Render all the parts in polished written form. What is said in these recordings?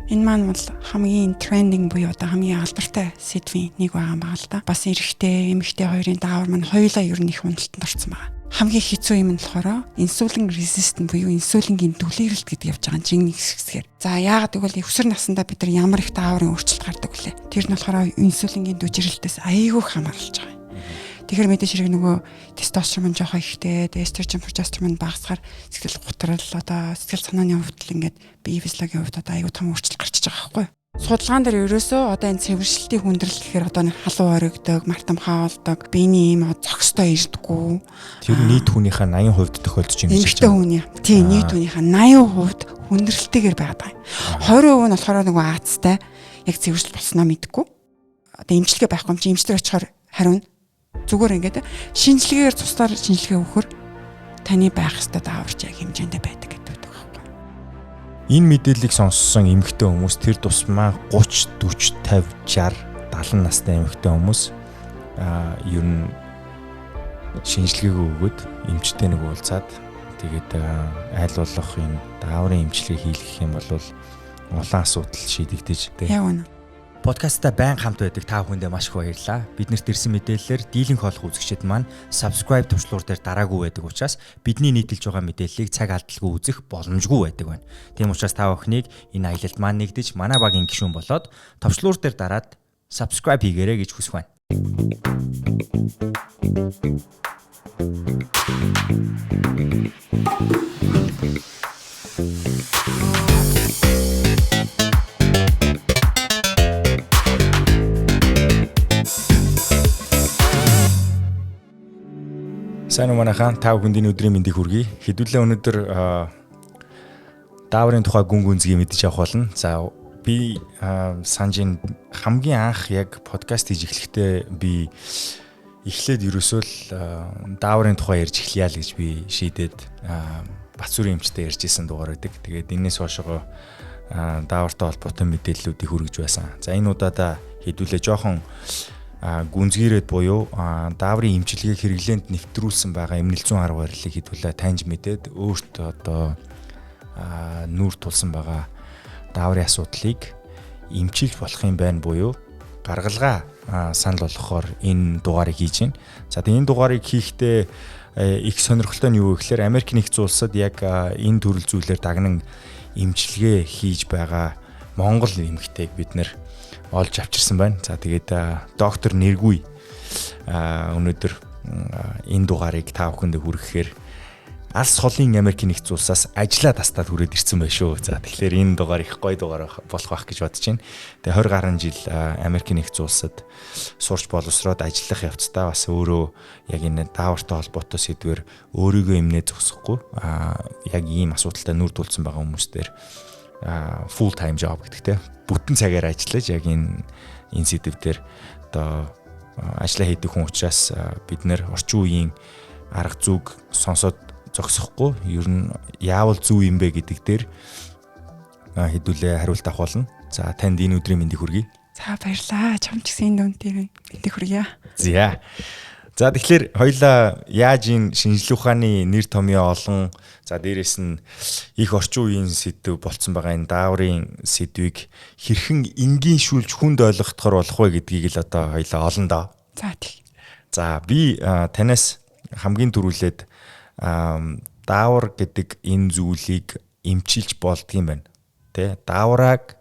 Энэ маань бол хамгийн trending буюу одоо хамгийн алдартай сэдвийн нэг байгаа юм байна л да. Бас эрэгтэй, эмэгтэй хоёрын даавар маань хоёулаа ер нь их уналтанд орсон байгаа. Хамгийн хэцүү юм нь болохоор инсулин resistant буюу инсулингийн дүлээрэлт гэдэг явж байгаа жин хэсгээр. За, яагаад гэвэл өсвөр насндаа бид нар ямар их дааврын өөрчлөлт гардаг вүлээ. Тэр нь болохоор инсулингийн дүжирэлтээс айгүй их хамааралж байгаа юм. Тэгэхээр мэдээж хэрэг нөгөө тестостерон жоохон ихтэй, эстрожен, прогестерон багасгаар сэтгэл гутрал, одоо сэтгэл санааны хувьд л ингээд бие физиологийн хувьд одоо айгүй том өөрчлөлт гарчиж байгаа байхгүй юу? Судалгаан дээр ерөөсөө одоо энэ цэвэршилтийн хүндрэл гэхээр одоо нэг халуун оригдог, мартамхаа болдог, биений ийм зохистой ирдэггүй. Тэр нийт хүнийхээ 80% тохиолдож байна гэж. Эмэгтэй хүний. Тийм, нийт хүнийхээ 80% хүндрэлтэйгээр байгаад байгаа юм. 20% нь болохоор нөгөө аацтай, яг цэвэршилт болсноо мэдэхгүй. Одоо эмчилгээ байхгүй юм чи эмчилгээ очихоор хариуна. Зүгээр ингээд шинжилгээгээр, цусаар шинжилгээ өгөхөр таны байх ёстой дааварч яг хэмжээндээ байдаг гэдэг үг байхгүй. Энэ мэдээллийг сонссон эмэгтэй хүмүүс, тэр тусмаа 30, 40, 50, 60, 70 настай эмэгтэй хүмүүс ер нь шинжилгээг өгөөд, эмчтэй нэг уулзаад, тэгээд аль болох энэ дааврын эмчилгээ хийлгэх юм бол улаан асуудал шийдэгдэж тэ. Яг үнэ. Подкастта байн хамт байдаг та бүхэндээ маш их баярлалаа. Биднэрт ирсэн мэдээллээр дийлэнх олох үзэгчид маань subscribe товчлуур дээр дараагүй байдаг учраас бидний нийтэлж байгаа мэдээллийг цаг алдалгүй үзэх боломжгүй байдаг байна. Тийм учраас та бүхнийг энэ аялалд маань нэгдэж, манай багийн гишүүн болоод товчлуур дээр дараад subscribe хийгээрэй гэж хүсэх байна. Сайн уу, манайхаа, та бүхэнд энэ өдрийн мэндийг хүргэе. Хэдүүлээ өнөөдөр дааврын тухай гүн гүнзгий мэдэж авах болно. За, би санжин хамгийн анх яг подкаст хийж эхлэхдээ би эхлээд ерөөсөө л дааврын тухай ярьж эхлэе л гэж би шийдээд Бацүрийн эмчтэй ярьж исэн дугаар байдаг. Тэгээд энэс хойшоо даавартай холбоотой мэдээллүүдийг хүргэж байсан. За, энэ удаадаа хэдүүлээ жоохон гүнзгийрээд буюу дааврын эмчилгээг хэрэглээнд нэвтрүүлсэн байгаа эмнэл зүүн арга барилыг хэдүүлээ таньж мэдээд, өөрт одоо нүүр тулсан байгаа дааврын асуудлыг эмчилж болох юм байна буюу гаргалгаа санал болгохоор энэ дугаарыг хийж байна. За, тэгээ энэ дугаарыг хийхдээ их сонирхолтой нь юу вэ гэхээр Америк нэгдсэн улсад яг энэ төрөл зүйлээр дагнан эмчилгээ хийж байгаа Монгол эмэгтэйг бид нэр олж авчирсан байна. За, тэгээд доктор Нэргүй өнөөдөр энэ дугаарыг та бүхэнд хүргэхээр алс холын Америкийн нэгдсэн улсаас ажлаа тастаад хүрээд ирсэн байх шүү. За, тэгэхээр энэ дугаар их гоё дугаар болох байх гэж бодож байна. Тэгээ 20 гаруй жил Америкийн нэгдсэн улсад сурч боловсроод ажиллах явцдаа бас өөрөө яг энэ даавартай холбоотой сэдвэр өөрийгөө эмнээ зогсохгүй, яг ийм асуудалтай нүр тулцсан байгаа хүмүүстээр full time job гэдэг те, бүтэн цагаар ажиллаж, яг энэ сэдв дээр одоо ажиллаа хийдэг хүн учраас бид нэр орчин үеийн арга зүг сонсоод зогсохгүй, ер нь яавал зөв юм бэ гэдэг дээр хэдүүлээ хариулт авах болно. За, танд энэ өдрийн мэндийг хүргэе. За, баярлаа. Чам ч гэсэн энэ дүнтэй мэндийг хүргье. За. За, тэгэхээр хоёлаа яаж энэ шинжлэх ухааны нэр томьёо олон, за, дээрэс нь их орчин үеийн сэдв болцсон байгаа энэ дааврын сэдвийг хэрхэн энгийн шүүлж хүнд ойлгохтохор болох вэ гэдгийг л одоо хоёлаа олон доо. За, тий. За, би танаас хамгийн түрүүлээд даавар гэдэг энэ зүйлийг эмчилж болдгийм байна. Тэ, даавраг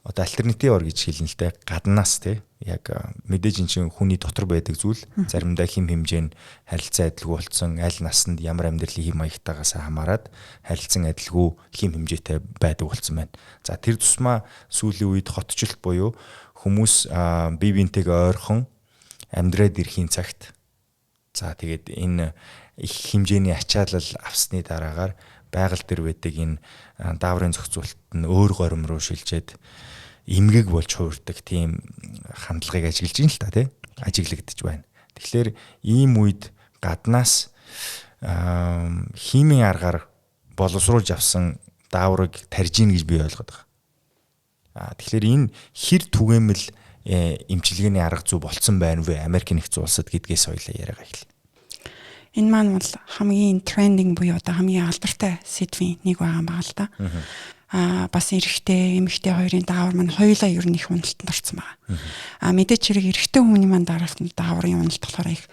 одоо альтернативор гэж хэлнэ л дээ. Гаднаас тэ, яг мэдээж эн чинь хүний дотор байдаг зүйл, заримдаа хэм хэмжээ нь харилцан адилгүй болцсон, аль насанд ямар амьдралын хэм маягтайгаас хамаарат харилцан адилгүй хэм хэмжээтэй байдаг болцсон байна. За, тэр тусмаа сүүлийн үед хотчлт буюу хүмүүс бие биентэйгээ ойрхон амьдраад ирэхийн цагт, за, тэгээд энэ их хэмжээний ачаалал авсны дараагаар байгаль дээр байдаг энэ дааврын зохицуулалт нь өөр горим руу шилжээд эмгэг болж хувирдаг тийм хандлагыг ажиглаж байна л та, тий, ажиглагдчих байна. Тэгэхээр ийм үед гаднаас химийн аргаар боловсруулж авсан дааврыг тарж ийн гэж би ойлгоод байгаа. Тэгэхээр энэ хэр түгээмэл эмчилгээний арга зүй болцсон байна вэ Америк нэгдсэн улсад гэдгээс хоёлаа яриагаа эхэлье. Энэ маань бол хамгийн trending буюу одоо хамгийн алдартай сэдвийн нэг байгаа юм байна л да. Бас эрэгтэй, эмэгтэй хоёрын даавар маань хоёулаа ер нь их уналтанд орсон байгаа. Мэдээч хэрэг эрэгтэй хүний маань дараалт дааврын уналт болохоор их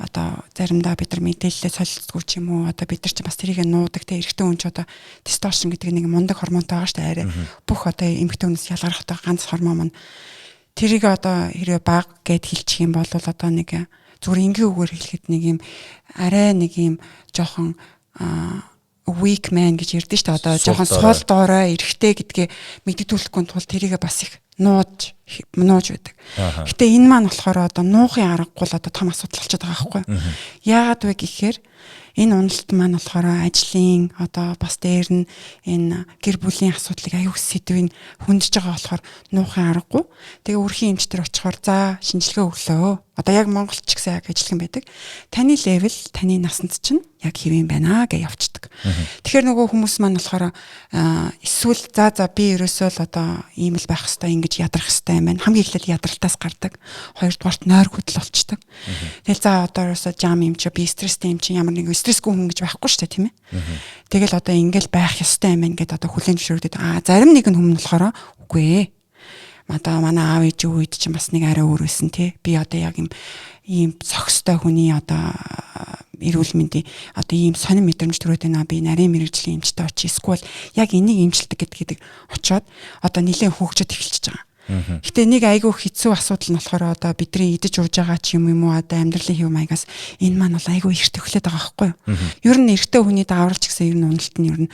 одоо заримдаа бид нар мэдээлэлээ солилцдгүй ч юм уу, одоо бид нар ч бас тэрийг нуудаг те, эрэгтэй хүн ч одоо тестостерон гэдэг нэг мундаг гормонтой байгаа шүү дээ. Арай бүх одоо эмэгтэй хүнээс ялгарх одоо ганц гормон маань тэрийг одоо хэрвээ баг гэд хэлчих юм бол одоо нэг зүгээр энгийн үгээр хэлэхэд нэг юм арай нэг юм жоохон weak man гэж ярьдэн шүү дээ. Одоо жоохон сул дорой эрэгтэй гэдгээ мэддэгдүүлэхгүй тул тэрийг бас их нууж нууж байдаг. Гэтэ энэ маань болохоор одоо нуухын аргагүй л одоо том асуудал болчиход байгаа байхгүй. Яагаад вэ гэхээр энэ уналт маань болохоор ажлын одоо бас дээр нь энэ гэр бүлийн асуудлыг аюул сэдвийг хөндөж байгаа болохоор нуухын аргагүй. Тэгээ өрхийн эмчтэр очихоор за шинжилгээ өглөө. Одоо яг Монголд ч гэсэн яг ажиллах юм байдаг. Таны level, таны насанд чинь яг хэвэн байна гэж явцдаг. Тэгэхээр нөгөө хүмүүс маань болохоор эсвэл за за би ерөөсөө л одоо ийм л байх хэвээр, ингэж ядрах хэвээр юм байна. Хамгийн эхлээд ядралтаас гардаг. Хоёрдугаарт нойр хөдөл болчдөг. Тэгэл за одоо ерөөсөө жам юм чи, би стресстэй юм чи, ямар нэг стрессгүй хүн гэж байхгүй шүү дээ, тийм ээ. Тэгэл одоо ингээл байх ёстой юм байна гэдээ одоо хүлээн зөвшөөрдөг. Зарим нэгэн хүмүүс болохоор үгүй ээ. Одоо манай аав ээжийн үед чинь бас нэг арай өөр байсан тий. Би одоо яг юм ийм цогцтой хүний одоо эрүүл мэндийн одоо ийм сонин мэдрэмж төрөөд байна. Би нарийн мэргэжлийн эмчтэй очие. Эсвэл яг энийг эмчилдэг гэдгийг очиод одоо нэлээд хөгжөд эхэлчихэж байгаа. Гэтэ нэг айгүй хэцүү асуудал нь болохоор одоо бидний идэж ууж байгаа ч юм уу, одоо амьдралын хэв маягаас энэ маань бол айгүй эрт эхлээд байгаа байхгүй юу? Ер нь эрэгтэй хүний даавралч гэсэн ер нь уналт нь ер нь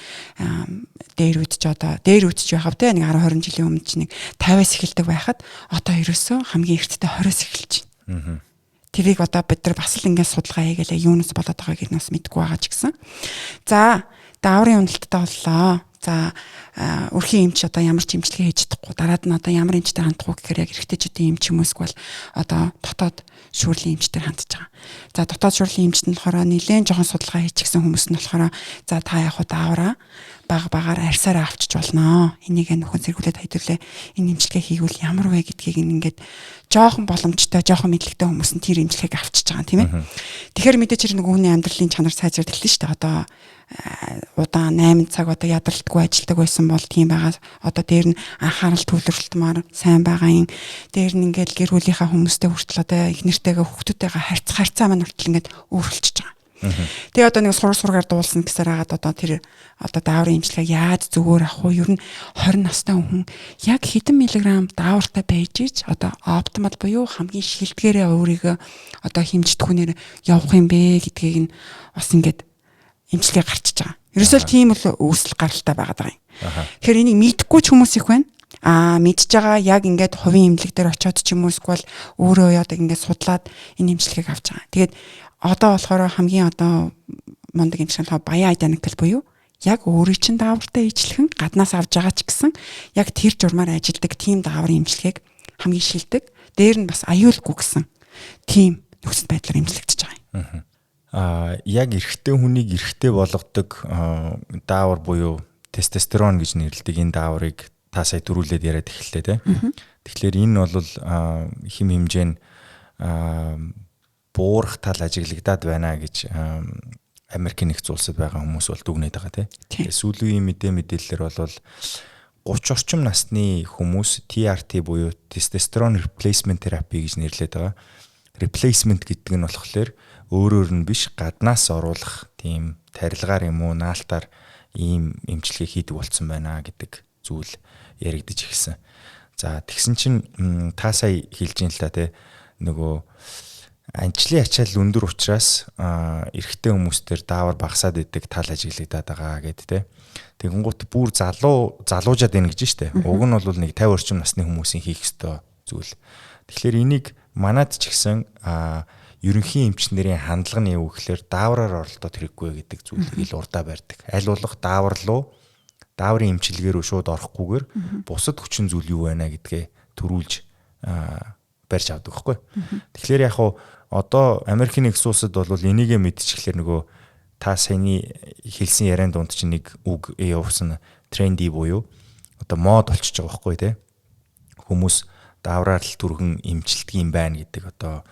дээр үед ч одоо дээр үед ч байхав те, нэг 10 20 жилийн өмнө ч нэг 50-аас эхэлдэг байхад одоо ерөөсөө хамгийн эрттэй 20-оос эхэлж байна. Тэрийг одоо бид нар бас л ингээд судалгаа хийгээл юунаас болоод байгааг нь бас мэдэхгүй байгаа ч гэсэн. За, дааврын уналттай боллоо. За, өрхийн эмч одоо ямар ч эмчилгээ хийж чадахгүй. Дараад нь одоо ямар эмчтэй хандах уу гэхээр яг эрэгтэйчүүдийн эмч юм уу эсвэл одоо дотоод шүүрлийн эмчтэр хандж байгаа. За, дотоод шүүрлийн эмчт нь болохоор нэлээд жоохон судалгаа хийчихсэн хүмүүс нь болохоор за та яг хуу даавраа баг багаар арьсаараа авчиж болно. Энийг нөхөн сэргүүлээд хэдүүлээ энэ эмчилгээ хийгвэл ямар вэ гэдгийг ингээд жоохон боломжтой, жоохон мэдлэгтэй хүмүүс нь тэр эмчилгээг авчиж байгаа юм, тийм ээ. Тэгэхээр мэдээч хэрэг нөгөө хүний амьдралын чанар сайжраад эхэлнэ шүү дээ. Одоо удаан 8 цаг одоо ядралтгүй ажилладаг байсан бол тийм байгаа. Одоо дээр нь анхаарал төвлөрөлт маар сайн байгаа юм. Дээр нь ингээд гэр бүлийнхаа хүмүүстэй хүртэл одоо их нэртэйгээ хүүхдүүдтэйгээ харьцах харьцаа маань хүртэл ингээд өөрчлөж байгаа. Тэгээ одоо нэг сураг сургаар дуулсан гэсээр хагаад одоо тэр одоо дааврын эмчилгээг яаж зүгээр авах вэ? Ер нь 20 настай хүн яг хэдэн миллиграмм даавартай байж ич одоо оптимал буюу хамгийн шилдгээрээ өөрийгөө одоо хэмждэг хүнээр явах юм бэ гэдгийг нь бас ингээд эмчилгээ гарчиж байгаа. Ерөөсөө л тийм л үүсэл гаралтай байгаад байгаа юм. Тэгэхээр энийг мэдхгүй ч хүмүүс их байна. Мэдж байгаа, яг ингээд хувийн эмнэлэг дээр очиод ч юм уу эсвэл өөрөө яадаг ингээд судлаад энэ эмчилгээг авч байгаа. Тэгээд одоо болохоор хамгийн одоо мундаг эмчилгээ нь bioidentical буюу яг өөрийн чинь даавартай ижилхэн гаднаас авч байгаа ч гэсэн яг тэр журмаар ажилдаг тийм дааврын эмчилгээг хамгийн шилдэг. Дээр нь бас аюулгүй гэсэн тийм нөхцөл байдлаар эмчлэгдэж байгаа юм. Яг эрэгтэй хүнийг эрэгтэй болгодог даавар буюу тестостерон гэж нэрлэдэг энэ дааврыг та сая дөрүүлээд яриад эхэллээ те. Тэгэхээр энэ бол хэм хэмжээ нь буурах тал ажиглагдаад байна гэж Америкийн нэгдсэн улсад байгаа хүмүүс бол дүгнээд байгаа тий. Сүүлийн үеийн мэдээллээр бол 30 орчим насны хүмүүс TRT буюу testosterone replacement therapy гэж нэрлэдэг байгаа. Replacement гэдэг нь болохоор өөрөөр нь биш, гаднаас оруулах тийм тарилгаар юм уу, наалтаар ийм эмчилгээ хийдэг болсон байна гэдэг зүйл яригдаж эхэлсэн. За, тэгсэн чинь та сая хэлж ин л та тий, нөгөө анчлын ачаал өндөр учраас эрэгтэй хүмүүс төр даавар багасаад идэг тал ажиглагдаад байгаа гэд тэ. Тэгэнгუთ бүр залуу залуужаад байна гэж штэ. Уг нь бол нэг 50 орчим насны хүмүүсийн хийх ёстой зүйл. Тэгэхээр энийг манад ч гэсэн ерөнхий эмчнэрийн хандлага нь юу гэхээр даавраар оролдоод хэрэггүй гэдэг зүйлийг ил урдаа барьдаг. Аль болох даавар руу, дааврын эмчилгээ рүү шууд орохгүйгээр бусад хүчин зүйл юу байна гэдгээ төрүүлж барьж авдаг байхгүй. Тэгэхээр яг хуу одоо Америкийн нэгдсэн улсад бол энийгээ мэдчихлээр нөгөө та саяны хэлсэн яриан дунд чинь нэг үг явсан, trendy буюу одоо мод болчихж байгаа байхгүй тий. Хүмүүс даавраар л түргэн эмчилдэг юм байна гэдэг одоо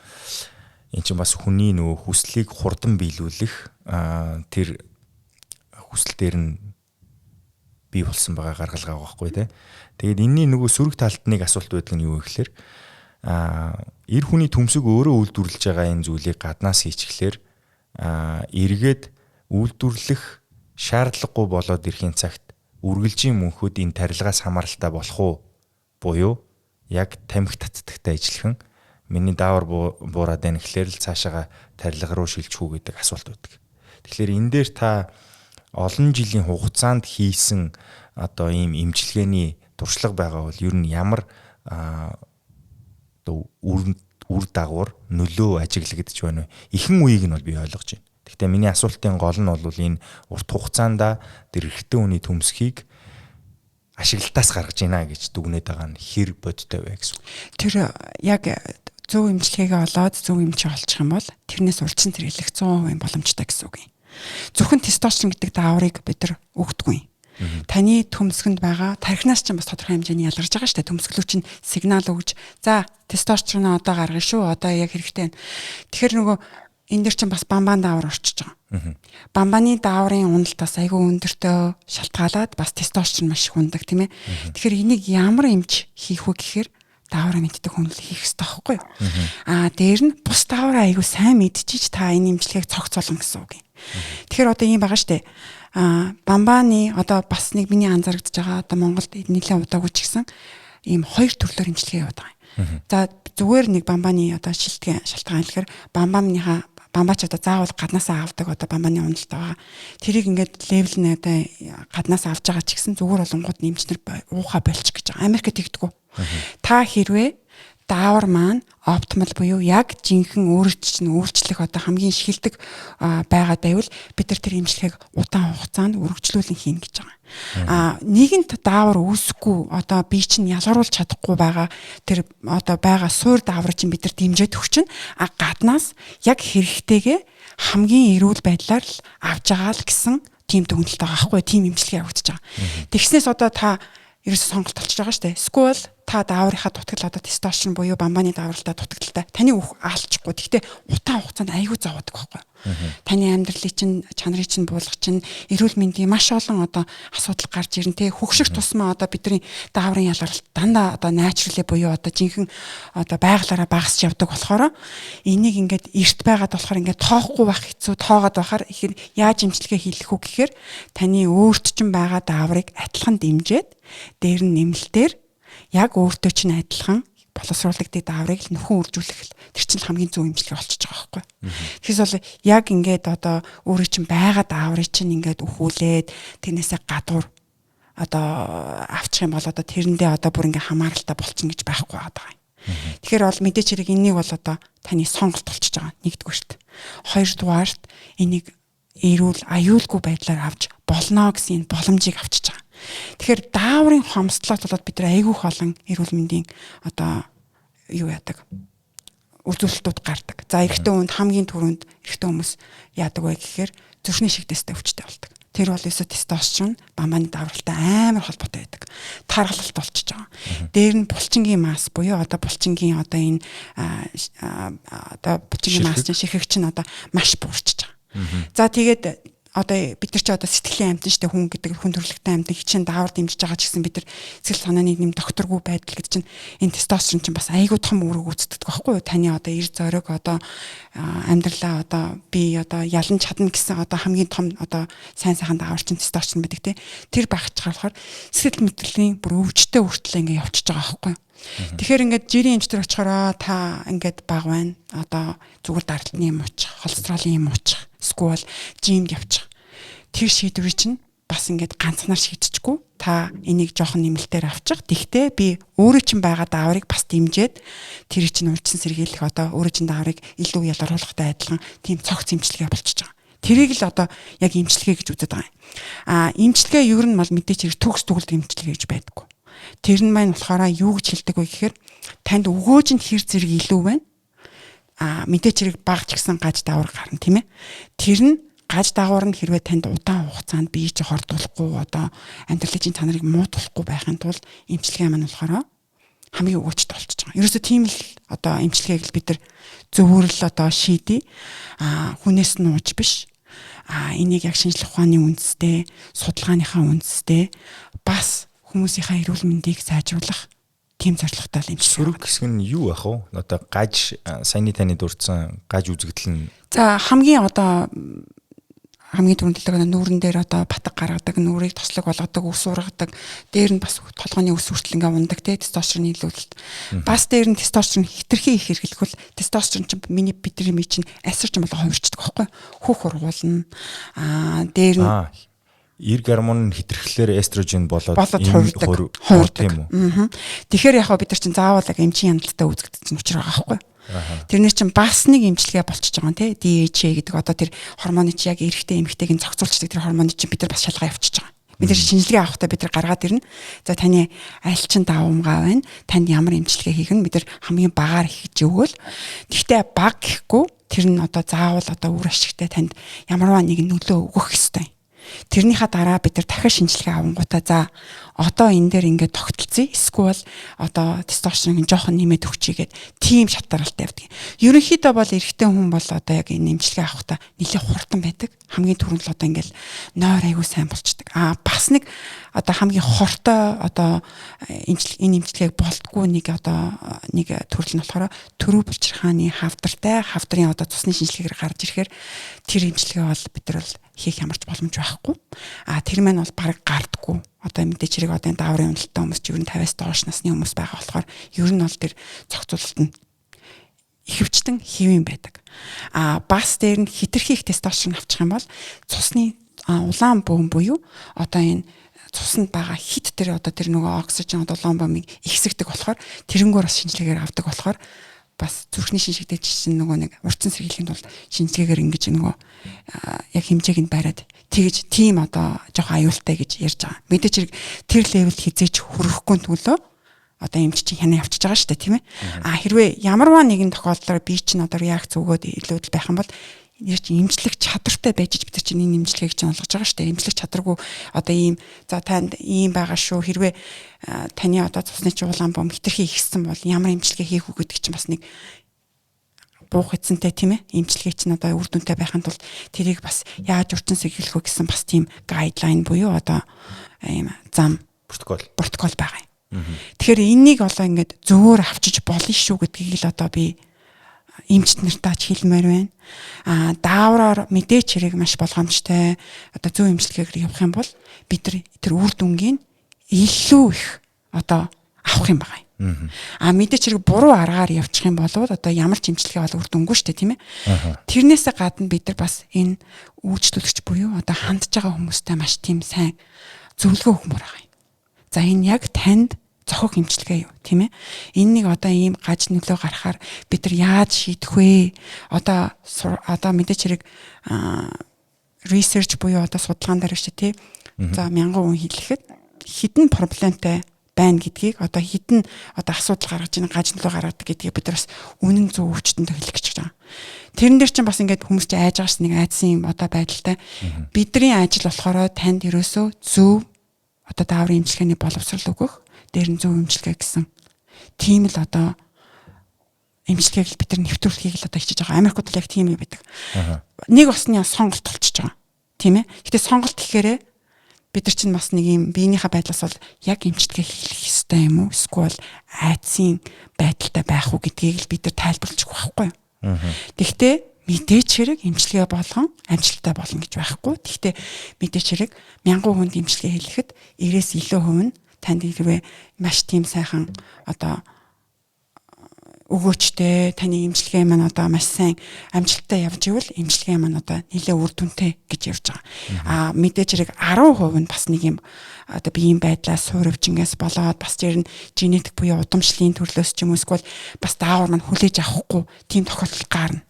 эн чинь бас хүний нөгөө хүслийг хурдан биелүүлэх тэр хүсэл дээр нь бий болсон байгаа гаргалгаа байгаа байхгүй тий. Тэгээд энэний нөгөө сөрөг талд нэг асуулт байдаг нь юу вэ гэхээр эр хүний төмсөг өөрөө үйлдвэрлэж байгаа энэ зүйлийг гаднаас хийчихлээр эргээд үйлдвэрлэх шаардлагагүй болоод ирэхийн цагт үргэлжийн мөнхөд энэ тарилгаас хамааралтай болох уу? Буюу яг тамхи татдагтай ижилхэн миний даавар буураад байна гэхлээр л цаашаага тарилга руу шилжих үү гэдэг асуулт байдаг. Тэгэхээр энэ дээр та олон жилийн хугацаанд хийсэн одоо ийм эмчилгээний туршлага байгаа бол ер нь ямар одоо үр дагавар нөлөө ажиглагдаж байна вэ? Ихэнх үеийг нь бол би ойлгож байна. Гэхдээ миний асуултын гол нь бол энэ урт хугацаанд тэр эрэгтэй хүний төмсгийг ашиглалтаас гаргаж ийна гэж дүгнээд байгаа нь хэр бодтой вэ гэсэн. Тэр яг зөв эмчилгээгээ олоод зөв эмчээ олчих юм бол тэрнээс урьдчилан сэргийлэх 100% боломжтой гэсэн үг юм. Зөвхөн тестостерон гэдэг дааврыг бид нар өгдөггүй. Таны төмсгөнд байгаа тархинаас ч бас тодорхой хэмжээний ялгарч байгаа шүү дээ. Төмсгөлөө чинь сигнал өгж, за тестостероноо одоо гаргана шүү. Одоо яг хэрэгтэй байна. Тэгэхээр нөгөө энэ дэр чинь бас бамбан даавар орчиж байгаа. Бамбаны дааврын уналт бас айгүй өндөртөө шалтгаалаад бас тестостерон маш их ундаг, тийм ээ. Тэгэхээр энийг ямар эмч хийх вэ гэхээр даавраа мэддэг хүн л хийх ёстой байхгүй юу? Дээр нь бус даавраа айгүй сайн мэдчихэж та энэ эмчилгээг цогцолно гэсэн үг юм. Тэгэхээр одоо ийм байгаа штэ. Бамбаны одоо бас нэг миний анзаарэгдэж байгаа, одоо Монголд нэлээд удаагүй ч гэсэн ийм хоёр төрлөөр эмчилгээ яваад байгаа юм. За, зүгээр нэг бамбаны одоо шалтгаан гэхээр бамбамныхаа бамбаач одоо заавал гаднаасаа авдаг, одоо бамбаны уналт байгаа. Тэрийг ингээд level нь одоо гаднаас авч байгаа ч гэсэн зүгээр болонгууд нэмчнэр ууха болчих гэж байгаа. Америкт тэгдэггүй. Та хэрвээ даавар маань optimal буюу яг жинхэнэ өөрөөр чинь өөрчлөх одоо хамгийн шилдэг байгаад байвал бид нар тэр эмчилгээг удаан хугацаанд үргэлжлүүлэн хийнэ гэж байгаа. Нийгэмд даавар үүсэхгүй, одоо бие чинь ялгаруулж чадахгүй байгаа тэр одоо байгаа суур даавар чинь бид нар дэмжиж өгч чинь гаднаас яг хэрэгтэйгээ хамгийн эрүүл байдлаар л авч байгаа л гэсэн тийм дүгнэлт байгаа байхгүй, тийм эмчилгээ явагдаж байгаа. Тэгснээс одоо та ерөөсө сонголт болчихж байгаа шүү дээ. Эсвэл та дааврынхаа дутагдал, одоо тестостерон буюу бамбаны даавралтай дутагдaltaй таны үх аалчихгүй. Гэхдээ удаан хугацаанд аягүй зовоодаг байхгүй. Таны амьдралын чинь чанарыг чинь буулгах чинь эрүүл мэндийн маш олон одоо асуудал гарч ирнэ те. Хөгших тусмаа одоо бидний дааврын ялгаралт дандаа одоо naturally буюу одоо жинхэнэ одоо байглаараа багасч явдаг болохоор энийг ингээд эрт байгаад болохоор ингээд тоохгүй байх хэцүү, тоогоод байхаар ихээр яаж эмчилгээ хийх үү гэхээр таны өөрт чинь байгаа дааврыг адилхан дэмжиж, дээр нь нэмэлтээр яг өөртөө чинь адилхан боловсруулагддаг дааврыг л нөхөн үржүүлэх л тэр чинь хамгийн зөв эмчилгээ болчихж байгаа байхгүй. Тэгэхээр бол яг ингээд одоо өөрийн чинь байгаа дааврыг чинь ингээд өхүүлээд тэрнээсээ гадуур одоо авчих юм бол одоо тэрэндээ одоо бүр ингээд хамааралтай болчихно гэж байхгүй байгаа юм. Тэгэхээр бол мэдээч хэрэг энийг бол одоо таны сонголт болчихж байгаа нэгдүгüрт. Хоёрдугаарт энийг эрүүл аюулгүй байдлаар авч болно гэсэн энэ боломжийг авчиж байгаа. Тэгэхээр дааврын хомсдлоос болоод бид нар айгүйх олон эрүүл мэндийн одоо юу яадаг үзүүлэлтүүд гардаг. За, эрэгтэй хүнд хамгийн түрүүнд эрэгтэй хүмүүс яадаг вэ гэхээр зүрхний шигдээстэй өвчтэй болдог. Тэр бол ерөөсө тестостерон, бамбаны даавралтай амар холбоотой байдаг. Таргалалт болчихж байгаа. Дээр нь булчингийн масс буюу одоо булчингийн одоо энэ одоо булчингийн масс чинь, ширхэг чинь одоо маш буурчиж байгаа. За, тэгээд одоо бид нар чи одоо сэтгэлийн амьтан штэ, хүн гэдэг хүн төрөлхтөн амьтан хичээн даавар дэмжиж байгаа ч гэсэн бид нар сэтгэл санааны нэм докторгүй байдал гэдэг чинь энэ тестостерон чинь бас айгүй том үүрэг гүйцэтгэдэг байхгүй юу? Таны одоо эр зориг, одоо амьдралаа одоо би одоо ялан чадна гэсэн одоо хамгийн том одоо сайн сайхан даавар чинь тестостерон байдаг те. Тэр байх чагаар болохоор сэтгэл мэдрэлийн бүр өвчтөй хүртэл ингээ явчихж байгаа байхгүй юу? Тэгэхээр ингээд жирийн эмчтэр очихороо та ингээд баг байна. Одоо зүгээр дарлтны юм уучих, холестеролын юм уучих, эсвэл gym д явчих. Тэр шийдвэрийг чинь бас ингээд ганцхнаар шийдчихгүй. Та энийг жоохон нэмэлтээр авчих. Тэгтээ би өөрөө чинь байгаа дааврыг бас дэмжиж тэр чинь урьдчилан сэргийлэх, одоо өөрөө чинь дааврыг илүү ялгаруулахтай адилхан тийм цогц эмчилгээ болчихж байгаа. Тэрийг л одоо яг эмчилгээ гэж үздэг байгаа юм. Эмчилгээ ер нь бол мэдээч хэрэг төгс дүгэлт эмчилгээ гэж байдаггүй. Тэр нь маань болохоор юу гэж хэлдэг вэ гэхээр танд өгөөж нь хэр зэрэг илүү байна. Мэдээч хэрэг баг ч гэсэн гаж даавар гарна, тийм ээ. Тэр нь гаж дагавар нь хэрвээ танд удаан хугацаанд бие чи хордуулахгүй, одоо амьдралын чинь чанарыг муудуулахгүй байхын тулд эмчилгээ маань болохоор хамгийн өгөөчтэй болчихж байгаа. Ерөөсө тийм л одоо эмчилгээг л бид нар зөвөр л одоо шийдээ. Хүнээс нууж биш. Энийг яг шинжлэх ухааны үндэстэй, судалгааныхаа үндэстэй бас хүмүүсийнхаа эрүүл мэндийг сайжруулах тийм зорилготой л эмчилгээ. Сөрөг хэсэг нь юу байх вэ? Одоо гаж, саяны таны дурдсан гаж үзэгдэл нь. За, хамгийн одоо хамгийн түрүүнд хэлдэг нүүрэн дээр одоо батг гаргадаг, нүүрийг тослог болгодог, үс ургадаг, дээр нь бас толгойн үс хүртэл ингээ ундаг те тестостерон нийлүүлэлт. Бас дээр нь тестостерон хэтэрхий их хэрэглэхвэл тестостерон чинь миний бидний ми чинь асарч болго хувирчдаг байхгүй. Хөх ургуулна. Дээр нь эр гормон хэтэрхлээр эстрожен болоод хувирдаг. Тийм үү. Тэгэхээр яг бид нар чинь заавал яг эмчийн хяналттай үзэгдсэн учир байгаа байхгүй. Тэрнэр чинь бас нэг эмчилгээ болчихж байгаа юм те. DHA гэдэг одоо тэр гормоны чи яг эрэгтэй эмэгтэйг нь зохицуулчихдаг тэр гормоны чинь бид нар бас шалгаа явуулчихж байгаа. Бид нар шинжилгээ авахдаа бид нар гаргаад ирнэ. За, таны аль чин давамгай байна? Танд ямар эмчилгээ хийх нь бид нар хамгийн багаар хийж өгөөл. Гэхдээ баг гэхгүй, тэр нь одоо заавал одоо үр ашигтай, танд ямарваа нэгэн нөлөө өгөх ёстой. Тэрнийхээ дараа бид нар дахин шинжилгээ авангуудаа, за, одоо энэ дээр ингээд тогтолцъё. Эсвэл одоо тестостерон жоохон нэмээд өгчийгээд тийм шатаралтай явдаг. Ерөнхийдөө бол эрэгтэй хүн бол одоо яг энэ эмчилгээ авахдаа нэлээд хурдан байдаг. Хамгийн түрүүнд л одоо ингээд нойр аягүй сайн болчдөг. Бас нэг одоо хамгийн хортой одоо энэ эмчилгээг болтгүй нэг одоо нэг төрөл нь болохоор төрөв булчирхааны хавдартай, хавдрын одоо цусны шинжилгээгээр гарч ирэхээр тэр эмчилгээ бол бид нар бол хийх ямар ч боломж байхгүй. Тэр маань бол бараг гардггүй. Одоо мэдээч хэрэг одоо энэ дааврын уналттай хүмүүс ч ер нь 50-аас доош насны хүмүүс байгаа болохоор ер нь бол тэр зохицуулалт нь ихэвчлэн хэвэн байдаг. Бас дээр нь хэтэрхий их тестостерон авчих юм бол цусны улаан бөөн буюу одоо энэ цуснд байгаа хит тэр одоо тэр нөгөө оксижен, одоо улаан бөөмийг ихсэгдэг болохоор тэрнгүүр бас шинжилгээгээр авдаг болохоор бас зүрхний шинжлэгдэж чинь нөгөө нэг урьдчилан сэргийлэхийн тулд шинжилгээгээр ингэж нөгөө яг хэмжээг нь бариад тэгж тийм одоо жоохон аюултай гэж ярьж байгаа. Мэдээч хэрэг тэр level хизээч хүрэхгүй төлөө одоо эмч чинь хянаа явчихж байгаа шүү дээ, тийм ээ. Хэрвээ ямарваа нэгэн тохиолдолд би чинь одоо реакц өгөөд илүүдэл байх юм бол нэр чинь эмчлэх чадвартай байж бид нар чинь энэ эмчилгээг чинь олгож байгаа шүү дээ. Эмчлэх чадваргүй одоо ийм, за, танд ийм байгаа шүү. Хэрвээ таны одоо цусны чуулган бом хэтэрхий ихссэн бол ямар эмчилгээ хийх үү гэдэг чинь бас нэг буух эзэнтэй, тийм ээ. Эмчилгээ чинь одоо үр дүнтэй байхын тулд тэрийг бас яаж урьдчилан сэргийлэх вэ гэсэн бас тийм guideline буюу одоо ийм зам протокол протокол байгаа юм. Тэгэхээр энэнийг одоо ингээд зөвөр авчиж болно шүү гэдгийг л одоо би эмчт нартаа ч хэлмээр байна. Даавраар мэдээч хэрэг маш болгоомжтой одоо зөв эмчилгээгээр явах юм бол бид нар тэр үр дүнгийн илүү их одоо авах юм байна. Мэдээч хэрэг буруу аргаар явчих юм бол одоо ямар ч эмчилгээ бол үр дүнгүй шүү дээ, тийм ээ. Тэрнээсээ гадна бид нар бас энэ үйлчлүүлэгч буюу одоо хандж байгаа хүмүүстэй маш тийм сайн зөвлөгөө өгмөр байгаа юм. За, энэ яг танд зохих эмчилгээ юу, тийм ээ. Энэ нэг одоо ийм гаж нөлөө гаргахаар бид нар яаж шийдэх вэ? Одоо мэдээч хэрэг research буюу одоо судалгаан дээр шүү дээ, тий. За, 1000 хүн хийлгэхэд хэдэн проблемтай байна гэдгийг, одоо хэдэн одоо асуудал гаргаж ийн, гаж нөлөө гаргадаг гэдгийг бид нар бас үнэн зөв өвчтөндөө хэлэх гэж байгаа. Тэрэн дээр чинь бас ингээд хүмүүс чинь айж байгаа ш, нэг айдсан юм одоо байдалтай. Бидний ажил болохоор танд ерөөсөө зөв одоо дааврын эмчилгээний боловсрол өгөх, дээр нь зөв эмчилгээ гэсэн. Тийм л одоо эмчилгээг бид нар нэвтрүүлэхийг л одоо хичээж байгаа. Америкууд л яг тийм юм байдаг. Нэг осны сонголт болчихж байгаа. Тийм ээ. Гэтэ сонголт гэхээрээ бид нар чинь бас нэг юм биенийхээ байдлаас бол яг эмчилгээ хийх ёстой юм уу? Эсвэл айдсын байдалтай байх уу гэдгийг л бид нар тайлбарлаж өгөх байхгүй юу? Тэгтээ мэдээч хэрэг эмчилгээ болгон амжилттай болно гэж байхгүй. Тэгтээ мэдээч хэрэг 1000 хүнд эмчилгээ хийлгэхэд 90-ээс илүү хувь нь танд хэрвээ маш тийм сайхан одоо өгөөчтэй, таны эмчилгээ маань одоо маш сайн амжилттай явж ивэл эмчилгээ маань одоо нэлээ үр дүнтэй гэж явж байгаа. Мэдээж хэрэг 10% нь бас нэг юм одоо биеийн байдлаас, суурвчингээс болоод бас тэр нь генетик буюу удамшлын төрлөөс ч юм уу, эсвэл бас даавар маань хүлээж авахгүй тийм тохиолдол гарна.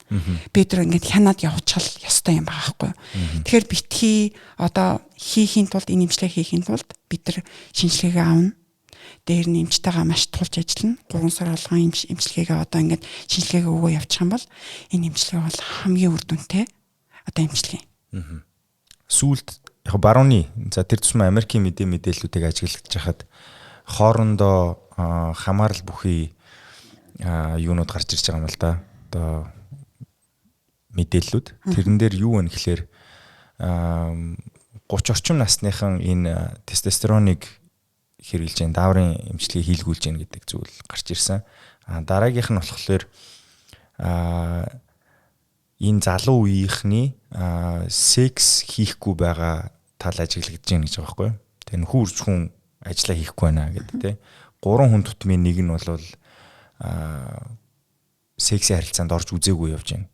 Бид нар ингээд хянаад явуучихал ёстой юм байгаа байхгүй юу. Тэгэхээр битгий одоо хийхийн тулд, энэ эмчилгээ хийхийн тулд бид нар шинжилгээгээ авна, дээр нь эмчтэйгээ маш тулж ажиллана. 3 сар болгон эмчилгээгээ одоо ингээд шинжилгээгээ өгөө явчих юм бол энэ эмчилгээ бол хамгийн үр дүнтэй одоо эмчилгээ. Сүүлд яг барууны, за, тэр тусмаа Америкийн мэдээллүүдийг ажиглаж хахад хоорондоо хамаарал бүхий юунууд гарч ирж байгаа юм л да. Одоо мэдээллүүд. Тэрэн дээр юу вэ гэхлээр 30 орчим насныхан энэ тестостероныг хэрэглэж байна, дааврын эмчилгээ хийлгүүлж байна гэдэг зүйл гарч ирсэн. А дараагийнх нь болохоор энэ залуу үеийнхний секс хийхгүй байгаа тал ажиглагдаж байна гэж байгаа байхгүй юу? Тэгээ нөхөн үрж хүн ажиллаа хийхгүй байна гэдэг те. 3 хүн тутмын нэг нь бол сексийн харилцаанд орж үзээгүй явж байна.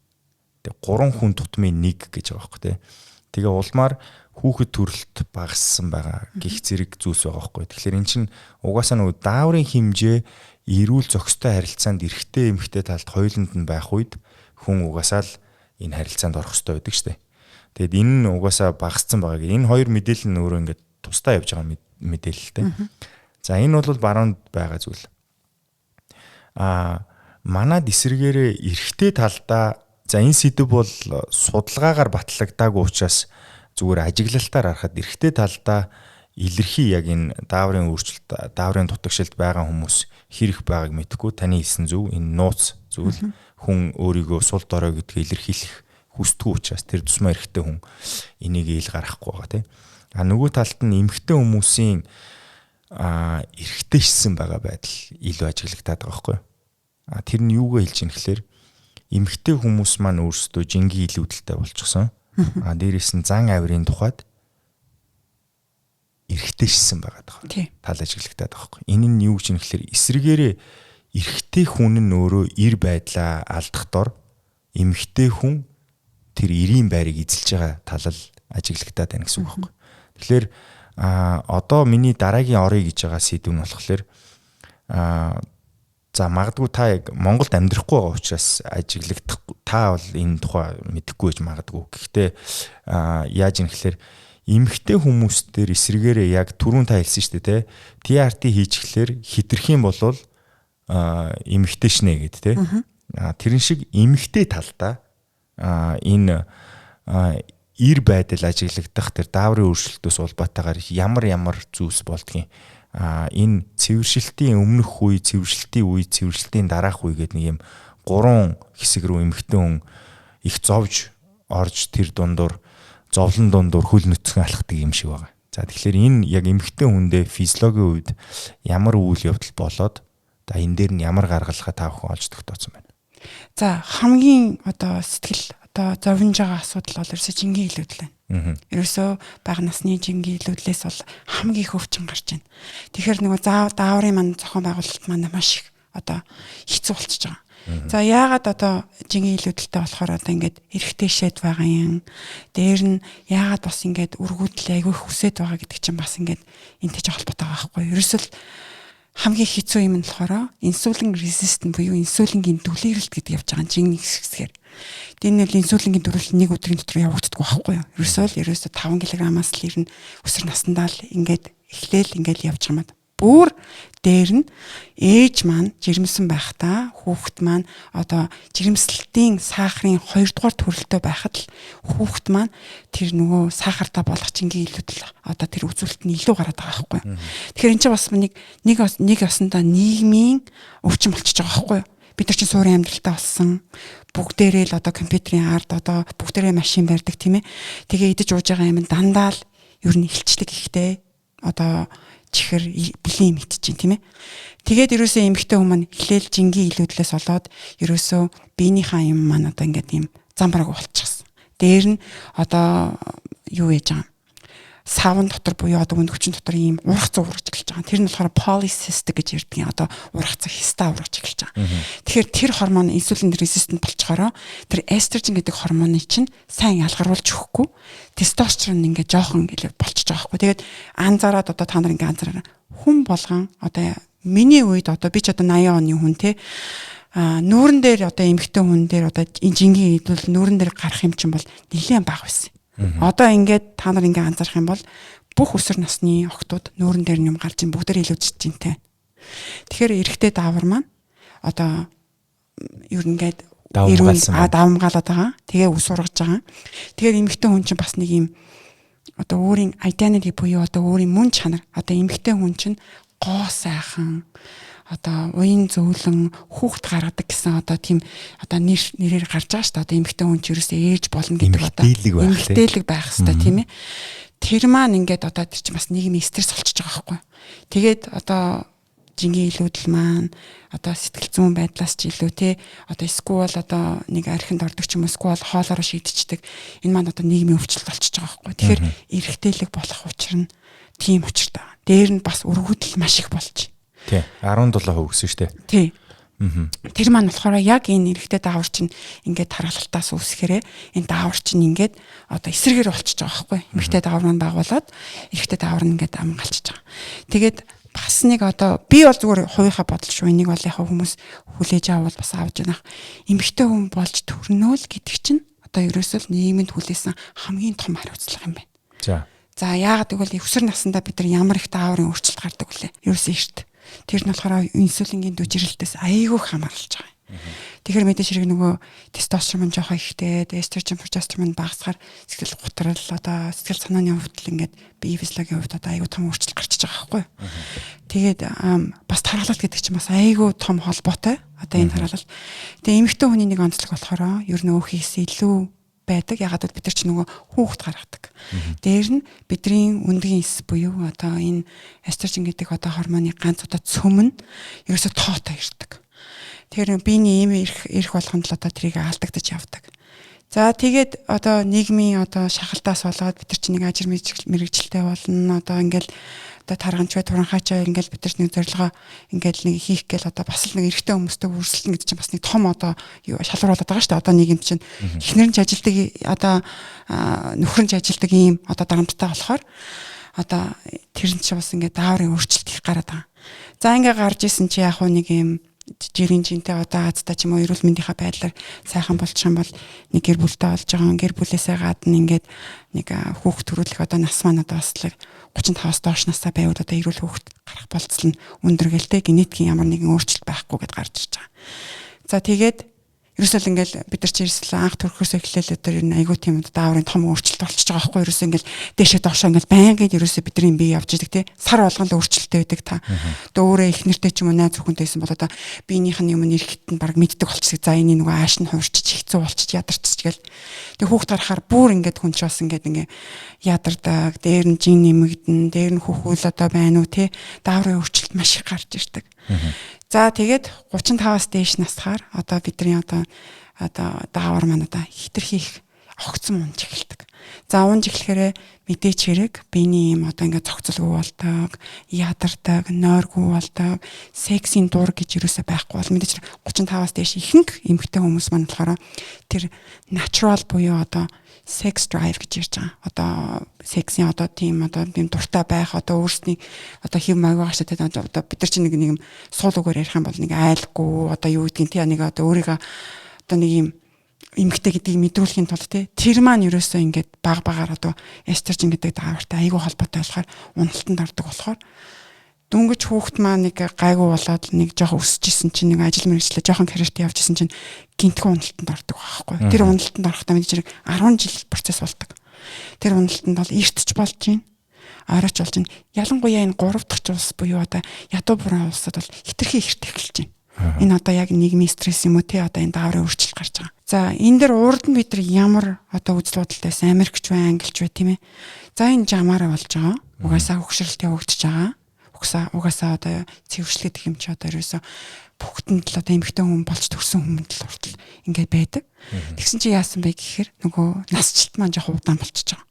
Тэгээ 3 хүн тутмын нэг гэж байгаа байхгүй те. Тэгээ улмаар хүүхэд төрөлт багассан байгаа гих зэрэг зүйлс байгаа байхгүй. Тэгэхээр эн чинь угаасаа нөгөө дааврын хэмжээ эрүүл зохистой харилцаанд эрэгтэй эмэгтэй талд хоёуланд нь байх үед хүн угаасаа л энэ харилцаанд орох ёстой байдаг шүү дээ. Тэгэд энэ нь угаасаа багассан байгаа. Энэ хоёр мэдээлэл нь өөрөө ингээд тусдаа явж байгаа мэдээлэл дээ. За, энэ бол баруунд байгаа зүйл. А манад эсрэгээрээ эрэгтэй талдаа, за, энэ сэдэв бол судалгаагаар батлагдаагүй учраас зүгээр ажиглалтаар харахад эрэгтэй талдаа илэрхий яг энэ дааврын өөрчлөлт, дааврын дутагшилд байгаа хүмүүс хэр их байгааг мэдэхгүй. Таны хэлсэн зөв, энэ нууц зүйл, хүн өөрийгөө сул дорой гэдгээ илэрхийлэх хүсдэггүй учраас тэр тусмаа эрэгтэй хүн энийг ил гаргахгүй байгаа тийм. А нөгөө талд нь эмэгтэй хүмүүсийн эрэгтэйшсэн байгаа байдал илүү ажиглагдаад байгаа байхгүй юу? А тэр нь юугаа хэлж ийм гэхлээр эмэгтэй хүмүүс маань өөрсдөө жингийн илүүдэлтэй болчихсон. А дээрээс нь зан авирын тухайд эрэгтэйшсэн байгаа даа. Тал ажиглагдаад байгаа байхгүй. Энэ нь юу гэж юм гэхлээр эсрэгээрээ эрэгтэй хүн нь өөрөө эр байдлаа алдах дор эмэгтэй хүн тэр эрийн байрыг эзэлж байгаа тал л ажиглагдаад байна гэсэн үг байхгүй. Тэгэхээр одоо миний дараагийн орё гэж байгаа сэдэв нь болохоор за, магадгүй та яг Монголд амьдрахгүй байгаа учраас ажиглагдах та бол энэ тухай мэдэхгүй байж магадгүй. Гэхдээ яаж юм гэхлээр эмэгтэй хүмүүс дээр эсрэгээрээ яг түрүүн та хэлсэн шүү дээ, те. TRT хийчихлээр хэтэрх юм бол эмэгтэй шнэ гэд, те. Тэрэн шиг эмэгтэй талдаа энэ эр байдал ажиглагдах тэр дааврын өөрчлөлтөөс улбаатайгаар ямар ямар зүйлс болдгийг, энэ цэвэршилтийн өмнөх үе, цэвэршилтийн үе, цэвэршилтийн дараах үе гэдэг нэг юм гурван хэсэг рүү эмэгтэй хүн их зовж орж, тэр дундуур, зовлон дундуур хөл нүцгэн алхдаг юм шиг байгаа. За, тэгэхээр энэ яг эмэгтэй хүндээ физиологийн үед ямар үйл явдал болоод за энэ дээр нь ямар гаргалгаа та бүхэн олж тогтоосон байна? За, хамгийн одоо сэтгэл одоо зовниж байгаа асуудал бол ерөөсөө жингийн илүүдэл байна. Ерөөсөө бага насны жингийн илүүдлээс бол хамгийн их өвчин гарч байна. Тэгэхээр нөгөө дааврын маань зохион байгуулалт маань маш их одоо хэцүү болчихж байгаа. За, яагаад одоо жингийн илүүдэлтэй болохоор одоо ингээд эрэгтэй шээд байгаа юм. Дээр нь яагаад бас ингээд үргүүтэл айгүй их үсээд байгаа гэдэг чинь бас ингээд энтэй ч холбоотой байгаа байхгүй. Ерөөсөө л хамгийн хэцүү юм нь болохоор инсулин resistant буюу инсулингийн дүлээрэлт гэдэг явж байгаа жин хэсгээр. Энэ нь инсулингийн дүлээрэлт нэг өдрийн дотор явагддаггүй байхгүй юу? Ерөөсөө 5 кг-аас л ирнэ, өсвөр насндаа л ингээд эхлээл ингээд явж байгаа юм. Бүр дээр нь ээж маань жирэмсэн байхдаа хүүхэд маань одоо жирэмслэлтийн сахарын 2 дугаар төрөлтөө байхад л хүүхэд маань тэр нөгөө сахартаа болох жингийн илүүдэл одоо тэр үзүүлэлт нь илүү гараад байгаа байхгүй юу. Тэгэхээр эн чинь бас нэг нэг нэг осондоо нийгмийн өвчин болчихж байгаа байхгүй юу. Бид нар чинь суурин амьдралтай болсон, бүгдээрээ л одоо компьютерийн ард, одоо бүгдээрээ машин барьдаг, тийм ээ. Тэгээ идэж ууж байгаа юм дандаа л ер нь илчлэг ихтэй, одоо чихэр, бэлэн юм идчихээн, тийм ээ. Тэгээд ерөөсөө эмэгтэй хүмүүс маань эхлээл жингийн илүүдлээс болоод ерөөсөө биенийхээ юм маань одоо ингээд юм замбрааг болчихсон. Дээр нь одоо юу яаж байгаа савн дотор буюу одоо өндөгчин дотор ийм ургац ургаж эхэлж байгаа. Тэр нь болохоор polycystic гэж ярьдаг. Одоо ургац хиста ургаж эхэлж байгаа. Тэгэхээр тэр гормон инсулин resistant болчхороо тэр эстрожен гэдэг гормоныг чинь сайн ялгаруулж өгөхгүй, тестостерон ингээд жоохон ингээд болчихж байгаа байхгүй. Тэгээд анзаараад одоо та нар ингээд анзаараа, хүн болгон одоо миний үед, одоо би ч одоо 80 оны хүн те, нүүрэн дээр одоо эмэгтэй хүн дээр одоо жингийн идвэл нүүрэн дээр гарах юм чинь бол нэлээд бага байсан. Одоо ингээд та нар ингээд анзаарах юм бол бүх өсвөр насны охтууд нүүрэн дээр юм гарч ин бүгдээр илүүжиж жинтэй. Тэгэхээр эрэгтэй даавар маань одоо ер нь ингээд эрүүл давамгаалаад байгаа. Тэгээ үс ургаж байгаа. Тэгэхээр эмэгтэй хүн чинь бас нэг юм одоо өөрийн identity буюу одоо өөрийн мөн чанар, одоо эмэгтэй хүн чинь гоо сайхан одоо уян зөөлөн хүүхд гаргадаг гэсэн одоо тийм одоо нэрээр гарч байгаа шүү дээ. Одоо эмэгтэй хүн ч ерөөсөө ээж болно гэдэг одоо эмэгтэйлэг байх хэрэгтэй, тийм ээ. Тэр маань ингээд одоо тэр чинь бас нийгмийн стресс болчихж байгаа байхгүй. Тэгээд одоо жингийн илүүдэл маань одоо сэтгэл зүйн байдлаас ч илүү те одоо эсвэл одоо нэг архинд ордог ч юм уу, эсвэл хоолоороо шийдчихдэг. Энэ маань одоо нийгмийн өвчлөлт болчихж байгаа байхгүй. Тэгэхээр эрэгтэйлэг болох учир нь тийм учиртай. Дээр нь бас өргөдөл маш их болж. Тий. 17% өссөн шүү дээ. Тий. Тэр маань болохоор яг энэ эрэгтэй даавар чинь ингээд тархалтаас үүсгэхээрээ энэ даавар чинь ингээд одоо эсрэгээр болчихж байгаа байхгүй. Эмэгтэй даавар маань байгуулад эрэгтэй даавар нь ингээд амгалчиж байгаа. Тэгээд бас нэг одоо би бол зүгээр хувийнхаа бодол шүү. Энийг бол яг хүмүүс хүлээж авал бас авч явах. Эмэгтэй хүн болж төрнөө л гэдэг чинь одоо ерөөсөө л нийгэмд хүлээсэн хамгийн том хариуцлага юм байна. За. За, яагаад гэвэл өсвөр насндаа бид нар ямар их дааврын өөрчлөлт гардаг вүлээ. Ерөөсөө эрт. Тэр нь болохоор инсулингийн дүжирэлтээс айгүй хамааралж байгаа юм. Тэгэхээр мэдээж хэрэг нөгөө тестостерон жоохон ихтэй, эстрожен, прогестерон багасгаар сэтгэл готрол, одоо сэтгэл санааны хувьд л ингээд бие физиологийн хувьд одоо айгүй том өөрчлөлт гарч иж байгаа байхгүй. Тэгээд бас тархалт гэдэг чинь бас айгүй том холбоотой. Одоо энэ тархалт. Тэгээ эмэгтэй хүний нэг онцлог болохоор ер нь өөхийс илүү байдаг. Ягаад гэвэл бид нар ч нөгөө хүүхд гаргадаг. Дээр нь бидний өндгийн эс буюу одоо энэ эстрожен гэдэг одоо гормоны ганц одоо цөм нь ерөөсө тоотой ирдэг. Тэгэхээр биений ийм эрх болгонд л одоо тэрийг алдагдаж явдаг. За, тэгээд одоо нийгмийн одоо шахалтаас болоод бид нар чинь нэг ажил мэргэжилтэй болно. Одоо ингээл одоо тарганч бай, туранхаач бай, ингээл бид нар нэг зорилгоо ингээл нэг хийх гээл одоо бас л нэг эрэгтэй хүмүүстэй өрсөлдөн гэдэг чинь бас нэг том одоо шалруу болоод байгаа шүү дээ. Одоо нийгэм чинь эхнэр нь ч ажилдаг, одоо нөхөр нь ч ажилдаг ийм одоо дарамттай болохоор одоо тэр нь ч бас ингээд дааврын өөрчлөлт их гараад байгаа. За, ингээ гарч исэн чи яг нэг юм жирийн жинтэй одоо Азтай ч юм уу эрүүл мэндийнхаа байдлаар сайхан болчих юм бол нэг гэр бүлтэй болж байгаа. Гэр бүлээсээ гадна ингээд нэг хүүхд төрүүлэх одоо нас маань одоо бас л 35-аас доош настай байвал одоо эрүүл хүүхд гарах болцол нь өндөр гэлтэй, генетикийн ямар нэгэн өөрчлөлт байхгүй гэдээ гарч ирж байгаа. За, тэгээд ерөөсөө л ингээл бид нар чи ерөөсөө анх төрөхөөс эхлээл өдөр энэ айгуу тийм дааврын том өөрчлөлт болчихж байгаа байхгүй. Ерөөсөө ингээл дээшээ доошоо ингээл байнгын ерөөсөө бидний бие явж идэг те, сар болгон л өөрчлөлттэй байдаг. Та одоо өөрөө их нэртэй ч юм уу найз хүүхэнтэй байсан бол одоо биенийх нь юм эрэхт нь баг мэддэг болчихсон. За, энэ нөгөө ааш нь хуурчиж, хэцүү болчих, ядарчиж гээл. Тэг хүүхд гарахаар бүр ингээд хүн ч бас ингээд ингээ ядардаг, дээр нь жин нэмэгдэн, дээр нь хөхүүл одоо байна уу те, дааврын өөрчлөлт маш их гарч ирдэг. За, тэгээд 35-аас дээш насхаар одоо бидний одоо даавар маань одоо хитрхи их огцом унж эхэлдэг. За, унж эхлэхээрээ мэдээч хэрэг биений юм одоо ингээд зохицолгүй болдог, ядардаг, нойргүй болдог, сексийн дур гэж юусаа байхгүй бол мэдээч 35-аас дээш ихэнх эмэгтэй хүмүүс маань болохоор тэр natural буюу одоо sex drive гэж ярьж байгаа. Одоо сексийн одоо тийм одоо тийм дуртай байх, одоо өөрсний одоо хэв маяг байгаа шүү дээ. Одоо бид нар чинь нэг нэг юм суул үгээр ярих юм бол нэг айлгүй одоо юу гэдгийг тий нэг одоо өөрийгөө одоо нэг юм эмэгтэй гэдгийг мэдрүүлэхийн тулд тий тэр маань ерөөсөө ингээд баг багаар одоо эстрожен гэдэг даавартай айгүй холбоотой болохоор уналтанд ордог болохоор дөнгөж хүүхэд маань нэг гайгүй болоод нэг жоохон өсөж исэн чинь, нэг ажил мэргэжлээ жоохон карьерт явж исэн чинь гинтхэн уналтанд ордог байхгүй. Тэр уналтанд орохдоо мэдээж хэрэг 10 жил процесс болдог. Тэр уналтанд бол эртч болж байна. Оройч болж байна. Ялангуяа энэ 3 дахь улс буюу одоо ядуу буран улсад бол хитрхи эрт эхэлж байна. Энэ одоо яг нийгмийн стресс юм уу те, одоо энэ дааврын өөрчлөлт гарч байгаа. За, энэ дэр урд нь бид нар ямар одоо үзэл бодолтой байсан, Америкч бай, Англич бай, тийм ээ. За, энэ жамаараа болж байгаа. Угаасаа хөгшрөлт явагдаж байгаа. Угаасаа одоо цэвэршлэг гэх юм чи одоо ерөөсө бүгдэнд л одоо эмэгтэй хүн болж төрсэн хүмүүнд л уртал ингээд байдаг. Тэгсэн чи яасан бэ гэхээр нөгөө насжилт маань жоохон удаан болчихж байгаа.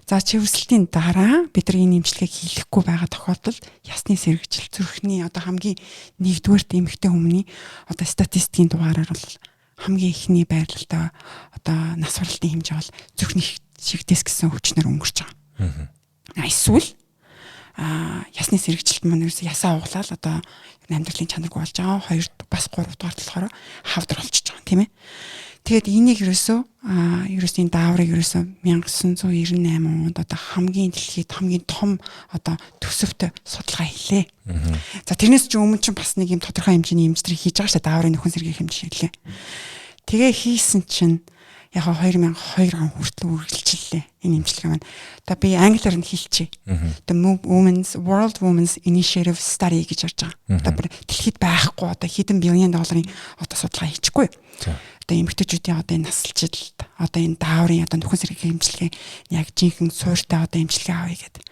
За, чивэрслэлтийн дараа бид нар энэ эмчилгээг хийлгэхгүй байгаа тохиолдолд ясны сэргэжил, зүрхний одоо хамгийн нэгдүгээрт эмэгтэй хүмүүний одоо статистикийн дугаараар бол хамгийн ихний байрлалтай одоо нас баралтын хэмжээ бол зүрхний шигдээс гэсэн өвчнөр өнгөрч байгаа. Эсвэл ясны сэргэжилт маань ерөөсөө ясаа углаал одоо амьдралын чанаргүй болж байгаа. Хоёр бас гурав дугаар болохоор хавдар болчихж байгаа, тийм ээ. Тэгээд энийг ерөөсөө ерөөсөө энэ дааврыг ерөөсөө 1998 онд одоо хамгийн дэлхийд хамгийн том одоо төсөвтэй судалгаа хийлээ. За, тэрнээс ч өмнө чинь бас нэг юм тодорхой хэмжээний эмчилгээ хийж байгаа шүү дээ. Дааврын нөхөн сэргээх хэмжээ хийлээ. Тэгээ хийсэн чинь Яг 2002 он хүртэл үргэлжиллээ энэ эмчилгээ маань. Одоо би англиар нь хэлчихье. The Women's World Women's Initiative Study гэж ярьж байгаа. Одоо бүр дэлхийд байхгүй одоо хэдэн billion долларын одоо судалгаа хийчихгүй. Одоо эмэгтэйчүүдийн одоо энэ насалчлалт, одоо энэ дааврын одоо нөхөн сэргээх эмчилгээ яг жинхэнэ суурьтай одоо эмчилгээ авъя гэдэг.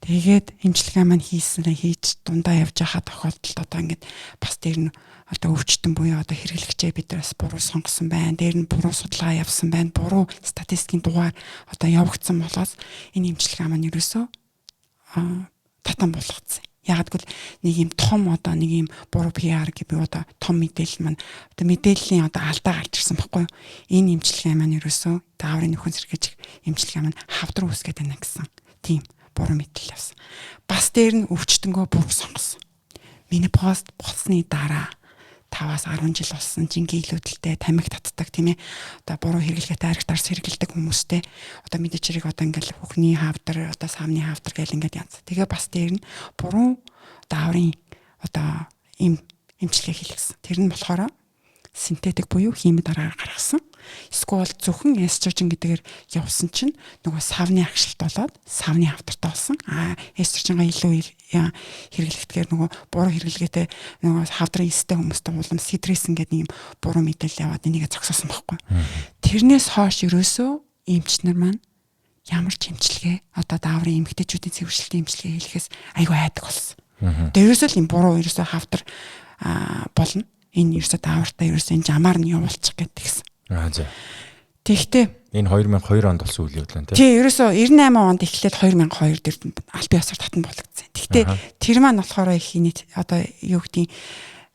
Тэгээд эмчилгээ маань хийсэн хийж дундаа явж байхад тохиолдолд одоо ингээд бас тэр нь одоо өвчтөн буюу одоо хэрэглэгчээ бид нар бас буруу сонгосон байна. Дээр нь буруу судалгаа явсан байна. Буруу статистикийн дугаар одоо явагдсан болохоос энэ эмчилгээ маань ерөөсөө татан болгоцсон. Яг гэвэл нэг юм том одоо нэг юм буруу PR гэх би одоо том мэдээлэл маань одоо мэдээллийн одоо алдаа гарч ирсэн баггүй юу? Энэ эмчилгээ маань ерөөсөө дааврын нөхөн сэргээж эмчилгээ маань хавдар үүсгээд байна гэсэн тийм буруу мэдээлэл явсан. Бас дээр нь өвчтөнгөө буруу сонгосон. Менопауз болсны дараа 5-аас 10 жил болсон жингийн илүүдэлтэй, тамхи татдаг, тийм ээ. Одоо буруу хэрэглэгээтэй, арх дарс хэрэглэдэг хүмүүстэй одоо мэдээч хэрэг одоо ингээл бүхний хавдар, одоо савны хавдар гэл ингээд янз. Тэгээ бас дээр нь буруу дааврын одоо им эмчилгээ хийлгэсэн. Тэр нь болохоор синтетик буюу химийн дараагаар гаргасан. Эсвэл зөвхөн эстрожен гэдгээр явсан чинь нөгөө савны агшилт болоод савны хавдартай болсон. А эстроженгаа илүү хэрэглэхдгээр нөгөө буруу хэрэглэгээтэй нөгөө хавдрын эстэй хүмүүстэй улам сэдрээсэн гэдэг нэг юм буруу мэдээлэл яваад энийг зогсоосон байхгүй. Тэрнээс хойш ерөөсөө эмч нар маань ямар ч эмчилгээ, одоо дааврын эмэгтэйчүүдийн цэвэршилтийн эмчилгээ хийлгэхээс айгүй айдаг болсон. Тэгээ ерөөсөө л юм буруу, ерөөсөө хавдар болно. Энэ ерөөсөө даавартай, ерөөсөө энэ жамаар нь явуулчих гэдгийгсэн. Аа за. Тэгтээ энэ 2002 онд болсон үйл явдал тийм. Тий, ерөөсөө 98 онд эхлээд 2002 дээр аль биесээр татан болгоцсон. Тэгтээ тэр маань болохоор их нийт одоо юу гэдгийг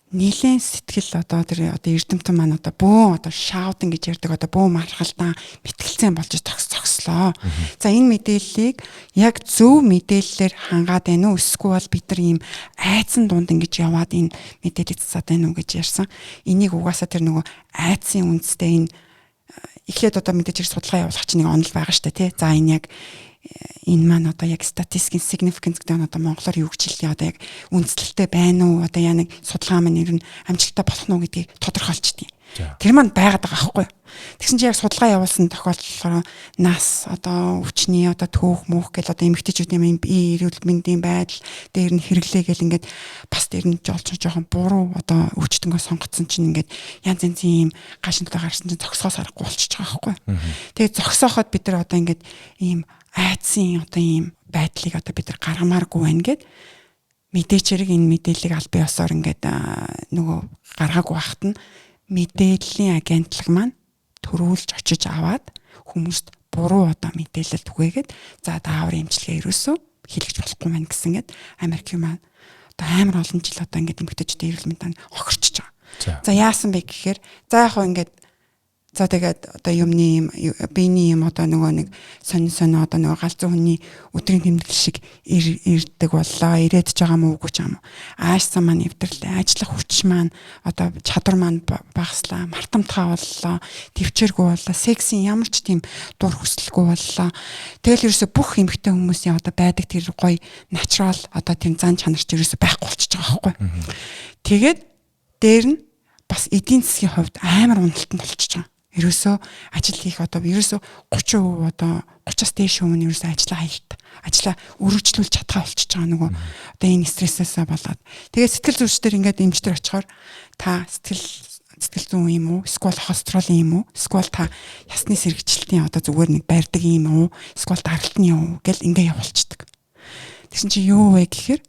нийлэн сэтгэл одоо тэр одоо эрдэмтэн маань одоо бөөн одоо шаудан гэж ярьдаг, одоо бөөн мархалдаан мэтгэлцэн болж зогслоо. За, энэ мэдээллийг яг зөв мэдээллээр хангаад байна уу, эсвэл бид нар ийм айдсан дунд ингэж яваад энэ мэдээллийг цацаад байна уу гэж ярьсан. Энийг угаасаа тэр нөгөө айдсын үндстэй энэ эхлээд одоо мэдээж хэрэг судалгаа явуулах чинь нэг онол байгаа штэ, тий. За, энэ яг энэ маань одоо яг статистикийн significance гэдэг нь одоо монголоор юу гэж хэлье, одоо яг үндслэлтэй байна уу, одоо яа нэг судалгаа маань ер нь амжилттай болох нь уу гэдгийг тодорхойлчихдээ. Тэр маань байгаад байгаа байхгүй юу. Тэгсэн чинь яг судалгаа явуулсан тохиолдол болохоор нас, одоо өвчний одоо түүх мөнх гэл, одоо эмэгтэйчүүдийн юм бие эрүүл мэндийн байдал дээр нь хэрэглээ гэл ингээд бас дээр нь жолч жоохон буруу одоо өвчтөнгөө сонгоцсон чинь ингээд янз янзын юм гашин төлөө гарсан чинь зогсоос аргагүй болчихж байгаа байхгүй юу. Тэгээд зогсооход бид нар одоо ингээд ийм айдсын одоо ийм байдлыг одоо бид нар гаргамааргүй байна гэд мэдээч хэрэг энэ мэдээллийг аль биесоор ингээд нөгөө гаргаагүй байхад нь мэдээллийн агентлаг маань төрүүлж очиж аваад хүмүүст буруу одоо мэдээлэл түгээгээд, за дааврын эмчилгээ ерөөсөө хийлгэж болохгүй маань гэсэн гээд Америк юм аа одоо амар олон жил одоо ингээд эмэгтэйчүүдийн эрүүл мэнд хохирчж байгаа. За, яасан бэ гэхээр, за яг хоо ингээд, за тэгээд одоо юмны юм биений юм одоо нөгөө нэг сонин сонин одоо нөгөө галзуу хүний өдрийн тэмдэглэл шиг ирдэг боллоо. Ирээд ч байгаа мó, үгүй ч юм уу. Аашсан маань эвдэрлээ. Ажиллах хүч маань одоо чадвар маань багаслаа. Мартамтгай боллоо. Тэвчээргүй боллоо. Сексийн ямар ч тийм дур хүсэлгүй боллоо. Тэгэл ерөөсө бүх эмэгтэй хүмүүсийн одоо байдаг тэр гоё natural одоо тийм зан чанар ч ерөөсө байхгүй болчихж байгаа байхгүй. Тэгээд дээр нь бас эдийн засгийн хувьд амар уналтанд болчихж байгаа. Ерөөсөө ажил хийх одоо ерөөсөө 30%, одоо 30-аас дээш хүмүүс ерөөсөө ажлаа хаялт, ажлаа өргөжлүүлж чадхаа болчихж байгаа нөгөө одоо энэ стрессээсээ болоод. Тэгээд сэтгэл зүйчдэр ингээд эмчтэр очихоор та сэтгэл зүйн юм уу, эсвэл холестеролын юм уу, эсвэл та ясны сэргийлтийн одоо зүгээр нэг барьдаг юм уу, эсвэл даралтны юм уу гэл ингээ явуулчихдаг. Тэгсэн чинь юу вэ гэхээр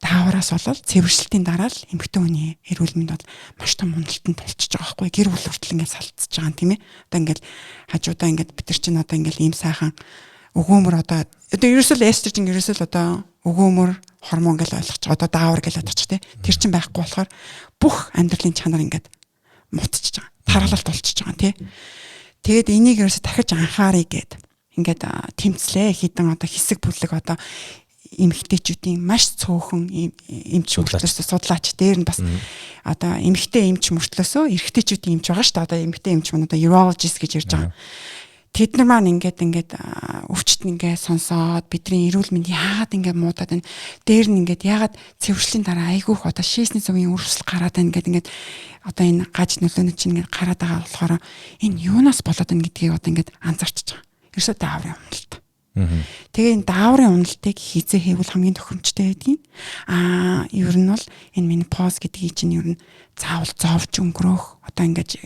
даавраас болол цэвэршилтийн дараа л эмэгтэй хүний эрүүл мэнд бол маш том уналтанд тулчж байгаа байхгүй, гэр бүл хүртэл ингээд салцж байгаа юм, тийм ээ. Одоо ингээд хажуудаа ингээд бид нар чинь одоо ингээд ийм сайхан өгөөмөр одоо ерөөсөө л эстрожен, ерөөсөө л одоо өгөөмөр гормон гэж ойлгочих, одоо даавар гэж ойлгочих, тийм. Тэр чинь байхгүй болохоор бүх амьдралын чанар ингээд мутчихж байгаа, таргалалт болчихж байгаа, тийм. Тэгээд энийг ерөөсөө дахиж анхаарыг гээд ингээд тэмцлээ, хідэн одоо хэсэг бүлэг одоо эмэгтэйчүүдийн маш цөөхөн эмч мөртлөөсөө судлаач, дээр нь бас одоо эмэгтэй эмч мөртлөөсөө эрэгтэйчүүдийн эмч байгаа шүү дээ. Одоо эмэгтэй эмч маань одоо urologist гэж ярьж байгаа. Тэд нар маань ингээд өвчт нь ингээд сонсоод бидний эрүүл мэнд яагаад ингээд муудаад байна. Дээр нь ингээд яагаад цэвэршлийн дараа айгүйх одоо шээсний зүгийн өрөвсөл гараад байна гэдэг ингээд одоо энэ гаж нөлөөнөд чинь ингээд гараад байгаа болохоор энэ юунаас болоод байна гэдгийг одоо ингээд анзаарчиж байгаа. Ерөөсөө дааврын уналт. Тэгээ энэ дааврын уналтыг хийзээ хийвэл хамгийн тохиромжтой байдгийг. Аа ер нь бол энэ менопауз гэдгийг чинь ер нь заавал зовж өнгөрөөх одоо ингээд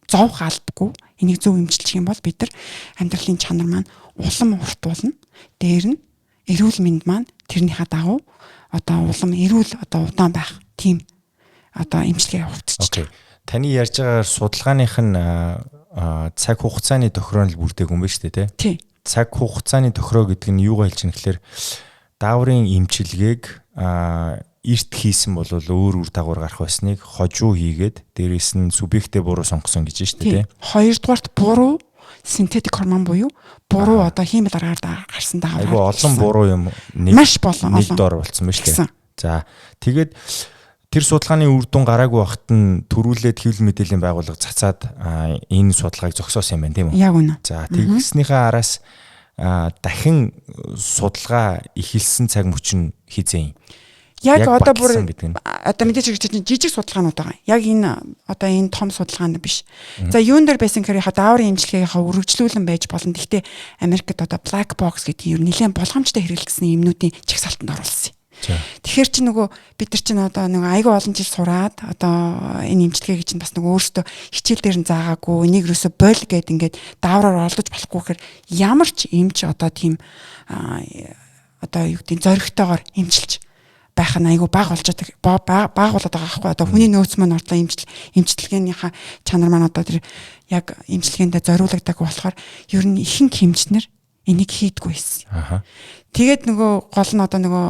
зовх албагүй. Энийг зөв эмчилчих юм бол бид нар амьдралын чанар маань улам уртуулна. Дээр нь эрүүл мэнд маань тэрнийхээ дагуу одоо улам эрүүл одоо удаан байх тийм одоо эмчилгээ явагдчих. Окей. Таны ярьж байгаа судалгааных нь цаг хугацааны тохироо нь л бүрдээг юм байна шүү дээ, тий? Цаг хугацааны тохироо гэдэг нь юугаа хэлж байгаа гэхээр дааврын эмчилгээг эрт хийсэн бол өөр үр дагавар гарах байсныг хожуу хийгээд дээрэс нь субъектээ буруу сонгосон гэж шүү дээ, тий? Хоёрдугаарт буруу синтетик гормон буюу буруу одоо хиймэл аргаар гарсан даавар. Айгу олон буруу юм нэг маш болон нэг дор болцсон байна шүү дээ. За тэгээд тэр судалгааны үр дүн гараагүй байхад нь төрүүлээд хэвлэл мэдээллийн байгууллага цацаад энэ судалгааг зогсоосон юм байна, тийм үү? Яг үнэ. За тэгснийхээ араас дахин судалгаа эхэлсэн цаг мөч нь хизээ юм? Яг одоо бүр одоо мэдээж хэрэг чинь жижиг судалгаанууд байгаа. Яг энэ одоо энэ том судалгаанд биш. За юун дээр байсан гэхээр яха дааврын эмчилгээгийнхаа үргэлжлүүлэн байж болно. Гэхдээ Америкт одоо black box гэдэг юм нэлээд болгоомжтой хэрэглэгдсэн юмнуудын чагсаалтанд оруулсан. Тэгэхээр чи нөгөө бид нар чинь одоо нөгөө айгүй олон жил сураад одоо энэ эмчилгээг чинь бас нөгөө өөртөө хичээл дээр нь заагаагүй энийг юусоо боль гэд ингээд даавраар олдож болохгүй гэхээр ямар ч эмч одоо тийм одоо юу гэдэг зоригтойгоор эмчилж байх нь айгүй бага болж байгаа бага болоод байгаа байхгүй. Одоо хүний нөөц маань орлоо эмчилгээнийхаа чанар маань одоо тэр яг эмчилгээндээ зориулагдаагүй болохоор ер нь ихэнх эмчнэр энийг хийдэггүй байсан. Тэгээд нөгөө гол нь одоо нөгөө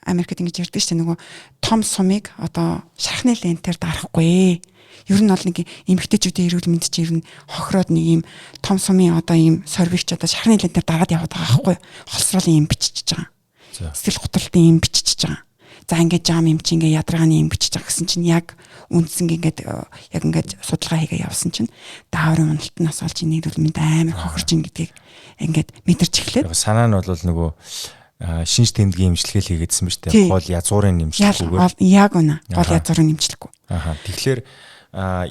Америкт ингэж ярьдаг шүү дээ, нөгөө том сумыг одоо шархны лентээр дарахгүй. Ер нь бол нэг эмэгтэйчүүдийн эрүүл мэнд чинь ер нь хохироод нэг юм том сумын одоо ийм сорвигч одоо шархны лентээр дараад яваад байгаа байхгүй. Холсруулын юм биччихэж байгаа. Сэтгэл готролтын юм биччихэж байгаа. За ингээд жам юм чи ингээд ядаргааны юм бичиж байгаа гэсэн чинь яг үндсэн ингээд яг ингээд судалгаа хийгээ явсан чинь дааврын уналтнаас олж энэ эрүүл мэнд амар хохирч ин гэдгийг ингээд мэдэрч эхлээд. Санаа нь бол нөгөө шинж тэмдгийн эмчилгээ л хийгээдсэн ба шүү дээ. Гол язгуурын нэмжлэггүйгээр. Яг үнэ. Гол язгуурын нэмжлэггүй. Аха. Тэгэхээр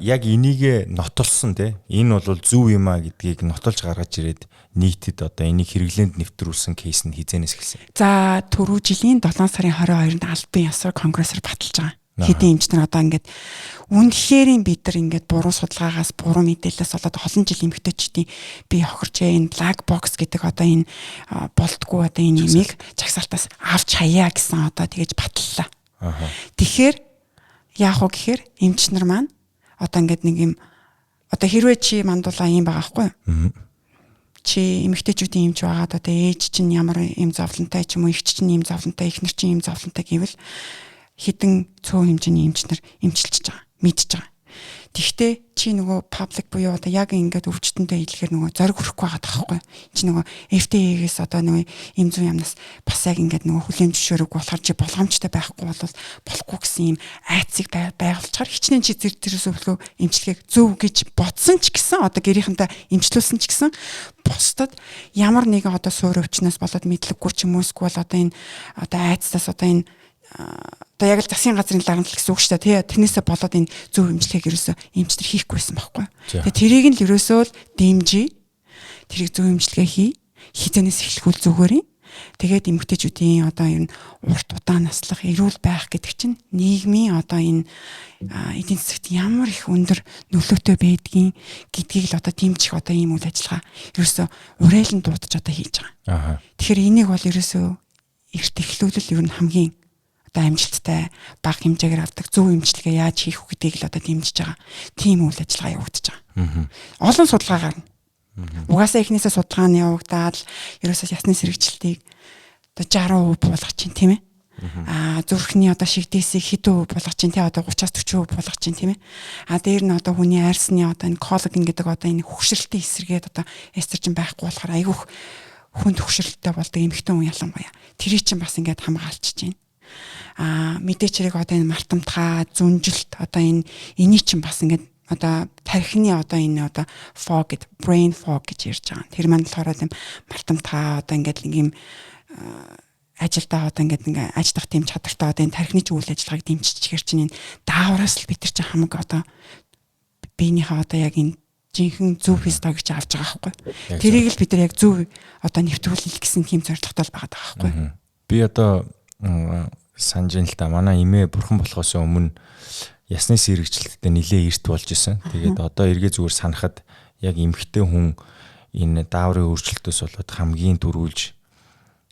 яг энийгээ нотолсон те. Энэ бол зөв юм а гэдгийг нотолж гаргаж ирээд нийтэд одоо энийг хэрэглээнд нэвтрүүлсэн кейс нь хизээнээс эхэлсэн. За түрүү жилийн 7 сарын 22-нд албан ёсоор конгрессор баталж байгаа. Хэдэн эмч нар одоо ингээд үнэхээр бид нар ингээд буруу судалгаагаас буруу мэдээлэлээс болоод олон жил эмэгтэйчүүдийн бие хохирчээ энэ black box гэдэг одоо энэ болдгоо одоо энэ юмыг жагсаалтаас авч хаяа гэсэн одоо тэгэж баталлаа. Тэгэхээр яах вэ гэхээр эмч нар маань одоо ингээд нэг юм одоо хэрвээ чи мандуулаа юм байгаа байхгүй юу? Чи эмэгтэйчүүдийн эмч байгаад одоо ээж чинь ямар юм зовлонтой ч юм уу эгч чинь юм зовлонтой эхнэр чинь юм зовлонтой гэвэл хідэн цөөн хэмжээний эмч нар эмчилж байгаа, мэдж байгаа. Тэгвэл чи нөгөө public буюу одоо яг ингээд өвчтөндөө хэлэхээр нөгөө зориг хүрэхгүй байгаа таахгүй. Чи нөгөө FDA-гээс одоо нөгөө эм зүйн яамнаас бас яг ингээд нөгөө хүлээн зөвшөөрөөгүй болохоор чи болгоомжтой байхгүй бол болохгүй гэсэн юм айцыг байгуулчихаар хичнээн чи зэр тэрээс өвлгөө эмчилгээг зөв гэж бодсон ч гэсэн одоо гэрийнхэнтэй эмчлүүлсэн ч гэсэн бусдад ямар нэгэн одоо суур өвчнөөс болоод мэдлэггүй ч юм уу эсвэл одоо энэ одоо айцтаас одоо энэ одоо яг л засгийн газрын дарамтлал гэсэн үг шүү дээ тий. Тэрнээсээ болоод энэ зөв эмчилгээг ерөөсөө эмчтэр хийхгүй байсан байхгүй. Тэгээ тэрийг нь л ерөөсөө л дэмжиж тэрийг зөв эмчилгээ хий. Хизэнээс эхлэхүүл зүгээр юм. Тэгээд эмэгтэйчүүдийн одоо ер нь урт удаан наслах, эрүүл байх гэдэг чинь нийгмийн одоо энэ эдийн засагт ямар их өндөр нөлөөтэй байдгийг гэдгийг л одоо дэмжих одоо ийм үйл ажиллагаа ерөөсөө уриалан дуудаж одоо хийж байгаа. Тэгэхээр энийг бол ерөөсөө эрт эхлүүлэл ер нь хамгийн одоо амжилттай бага хэмжээгээр авдаг зөв эмчилгээ яаж хийх вэ гэдгийг л одоо дэмжиж байгаа. Тийм үйл ажиллагаа явагдаж байгаа. Олон судалгаа гарна. Угаасаа эхнээсээ судалгаа нь явагдаад л ерөөсөө ясны сэргийлтийг одоо 60% буулгах чинь тийм ээ. Аа зүрхний одоо шигдээсийг хэдэн хувь болгох чинь тий одоо 30-аас 40% болгох чинь тийм ээ. А дээр нь одоо хүний арьсны одоо энэ коллаген гэдэг одоо энэ хөгшрөлтийн эсэргээд одоо эстрожен байхгүй болохоор айгүйх хүнд хөгшрөлттэй болдог эмэгтэй хүн ялангуяа. Тэрийг чинь бас ингээд хамгаалчих чинь. Аа мэдээч хэрэг одоо энэ мартамтгай, зүнжилт одоо энэ энийг чинь бас ингээд одоо тархины одоо энэ одоо fog гэд, brain fog гэж ярьж байгаа. Тэр маань болохоор тийм мартамтгай, одоо ингээд нэг юм ажилдаа одоо ингээд ингээ ажиллах тийм чадвартай, одоо энэ тархины ч үйл ажиллагааг дэмжчихээр чинь энэ даавраас л бид нар чинь хамаг одоо биенийхээ одоо яг энэ жинхэнэ зөв физиологийг чи авч байгаа байхгүй. Тэрийг л бид нар яг зөв одоо нэвтрүүлэх гэсэн тийм зорилготой л байгаа байхгүй. Би одоо санаж ин л та, манай эмээ бурхан болохоос өмнө ясны сэрэгчлэлттэй нилээ эрт болж исэн. Тэгээд одоо эргээ зүгээр санахад яг эмэгтэй хүн энэ дааврын өөрчлөлтөөс болоод хамгийн түрүүлж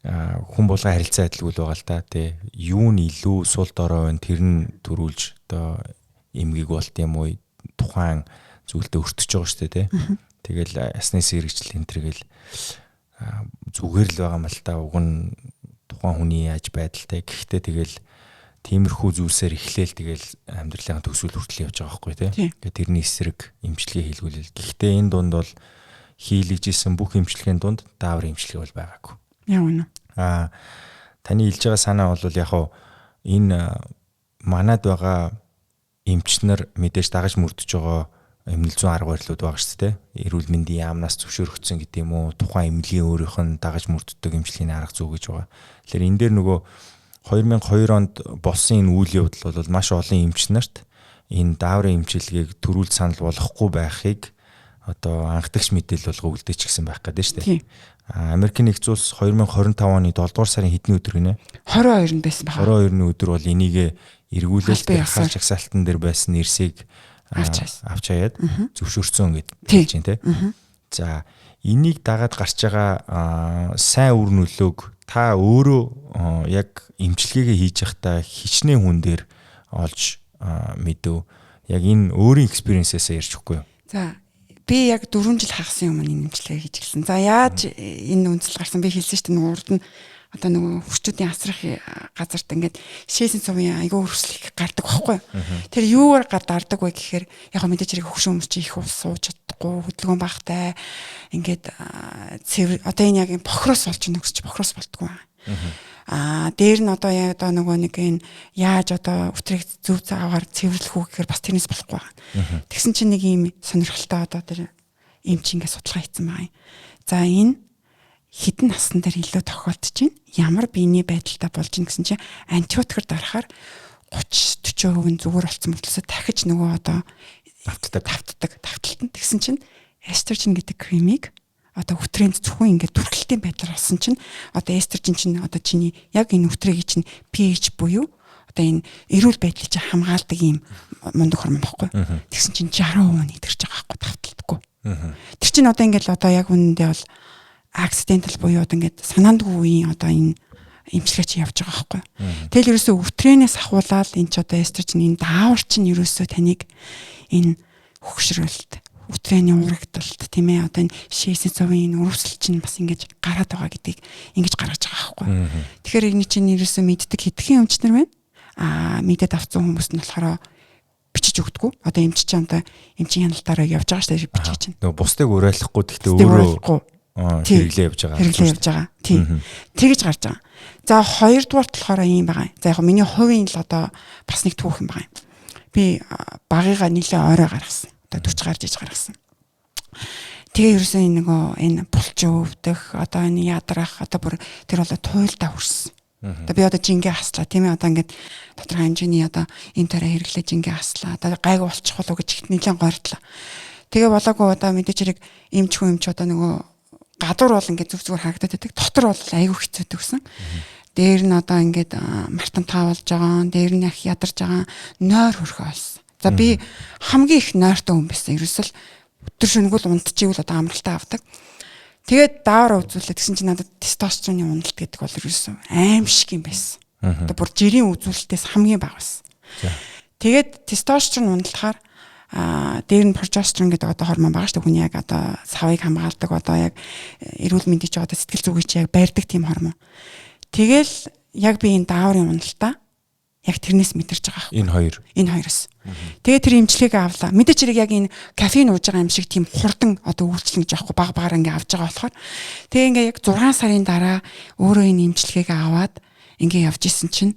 хүн болгон харилцаа адилгүй л байгаа л та, тий. Юу нь илүү сул дорой байна, тэр нь түрүүлж одоо эмгэг болт юм уу, тухайн зүйлдээ өртөж байгаа шүү дээ, тий. Тэгэл ясны сэрэгжил энэ төр гэл зүгээр л байгаа юм л та, уг нь тухайн хүний яаж байдалтай. Гэхдээ тэгэл тиймэрхүү зүйлсээр эхлээл тэгэл амьдралын төгсгөл хүртэл явж байгаа байхгүй, тий. Тэгээд тэрний эсрэг эмчилгээ хийлгүүлэл. Гэхдээ энэ дунд бол хийлгэж исэн бүх эмчилгээний дунд дааврын эмчилгээ бол байгаагүй. Яа, үнэ. Таны хэлж байгаа санаа бол яг хав энэ манад байгаа эмчнэр мэдээж дагаж мөрдөж байгаа эмнэл зүйн арга барилууд байгаа шүү дээ. Эрүүл мэндийн яамнаас зөвшөөрөгдсөн гэдэг юм уу, тухайн эмнэлгийн өөрийнх нь дагаж мөрддөг эмчилгээний арга зүй гэж байгаа. Тэгэхээр энэ дээр нөгөө 2002 онд болсон энэ үйл явдал бол маш олон эмч нарт энэ дааврын эмчилгээг төрүүлж санал болгохгүй байхыг одоо анхдагч мэдээлэл болго үлдээч гисэн байх гэдэг шүү дээ. Америкийн нэгдсэн улс 2025 оны 7 дугаар сарын хэдний өдөр гинэ? 22-нд байсан байна. 22-ны өдөр бол энийг эргүүлэл хар жагсаалтан дээр байсан нэрсийг авч хаяад зөвшөөрсөн гэд хэлж байна, те. За, энийг дагаад гарч байгаа сайн үр нөлөөг та өөрөө яг эмчилгээгээ хийж байхдаа хичнээн хүн дээр олж мэдв? Яг энэ өөрийн experience ээсээ ярьж өгөхгүй юу? За, би яг 4 жил хагасын өмнө энэ эмчилгээ хийж эхэлсэн. За, яаж энэ үндэслэл гарсан, би хэлсэн шүү дээ, нөгөө урд нь одоо нөгөө хөгшчүүдийн асрах газарт ингээд шээсэн цувын айгүй хөрслөх их гардаг байхгүй. Тэр юугаар дардаг вэ гэхээр яг мэдээж хэрэг хөгшин хүмүүс чи их ус сууж чадахгүй, хөдөлгөөн багтай, ингээд цэвэр одоо энэ яг энэ бохроос болж нөгсч бохроос болдгоо. Дээр нь одоо яг одоо нөгөө нэг энэ яаж одоо үтрийг зөв заваар цэвэрлэх үү гэхээр бас тэрнээс болохгүй байгаа. Тэгсэн чинь нэг ийм сонирхолтой одоо тэр эмч ингээд судалгаа хийсэн байгаа юм. За, энэ хэдэн насн дээр илүү тохиолдож байна? Ямар биений байдалтай болж байна гэсэн чинь антибиотикээр дарахаар 30 40% нь зүгээр болсон мөртлөөсөө дахиж нөгөө одоо давтдаг. Давтдаг, давталтан. Тэгсэн чинь эстрожен гэдэг кремийг одоо үтрээнд зөвхөн ингээд түрхэлтийн байдлаар олсон чинь одоо эстрожен чинь одоо чиний яг энэ үтрэгийг чинь pH буюу одоо энэ эрүүл байдлыг чинь хамгаалдаг ийм мундаг хормон баггүй. Тэгсэн чинь 60% нь идэрч байгаа байхгүй, давталтгүй. Тэр чинь одоо ингээд одоо яг үнэндээ бол accidental буюу одоо ингээд санаандгүй үеийн одоо энэ эмчилгээ чи явж байгаа байхгүй. Тэгэл ерөөсөө үтрэнээс ахуулаад энэ ч одоо эстрожен, энэ даавар чинь ерөөсөө таныг энэ хөгшрөлт, үтрээний урагдалт, тийм ээ, одоо энэ шээсэн цовын энэ өрөвсөл чинь бас ингэж гараад байгаа гэдгийг ингэж гаргаж байгаа байхгүй. Тэгэхээр энэ чинь ерөөсөө мэддэг хэдхэн эмч нар байна. Мэдээд авсан хүмүүс нь болохоор бичиж өгдөггүй. Одоо эмч чинь одоо эмчийн хяналтаараа явж байгаа шүү дээ, бичиж чинь. Нөгөө бусдыг уриалахгүй, гэхдээ өөрөө хэрэглээ явж байгаа. Хэрэглээ явж байгаа. Тийм. Тэгэж гарч байгаа. За, хоёрдугаарт болохоор ийм байгаа. За, яг миний хувийн л одоо бас нэг түүх юм байгаа юм. Би багыгаа нэлээ орой гаргасан. Одоо 40 гарч иж гаргасан. Тэгээ ерөөсөө энэ нөгөө энэ булч өвдөх, одоо энэ ядрах, одоо бүр тэр болоо туйлдаа хүрсэн. Одоо би одоо жингээ хаслаа, тийм ээ, одоо ингээд тодорхой хэмжээний одоо энэ тарай хэрэглээ, жингээ хаслаа. Одоо гайгүй болчих болов гэж нэлээд гойртлаа. Тэгээ болоогүй. Одоо мэдээж хэрэг эмчхүү эмч одоо нөгөө гадуур бол ингээд зүг зүгээр харагдаад байдаг. Дотор бол айгүй хэцүү гэсэн. Дээр нь одоо ингээд мартамтгаа болж байгаа, дээр нь ах ядарч байгаа, нойр хөрхөө болсон. За, би хамгийн их нойртой хүн байсан. Ерөөсөл өдөр шөнөгүй л унтчихвэл одоо амралтаа авдаг. Тэгээд даавар үзүүлээд тэгсэн чинь надад тестостероны уналт гэдэг бол ерөөсөө аим шиг юм байсан. Одоо бүр жирийн үзүүлэлтээс хамгийн бага байсан. Тэгээд тестостерон уналтахаар дээр нь прогестерон гэдэг одоо гормон байгаа шүү дээ. Хүний яг одоо савыг хамгаалдаг, одоо яг эрүүл мэндийн чи одоо сэтгэл зүгийг чи яг барьдаг тийм гормон. Тэгэл яг би энэ дааврын уналтаа яг тэрнээс мэдэрч байгаа байхгүй. Энэ хоёр. Энэ хоёроос. Тэгээ тэр эмчилгээг авлаа. Мэдээч хэрэг яг энэ кофеин ууж байгаа юм шиг тийм хурдан одоо үйлчлэн гэж аахгүй, баг багаар ингээ авч байгаа болохоор тэгээ ингээ яг 6 сарын дараа өөрөө энэ эмчилгээг аваад ингээ явж исэн чинь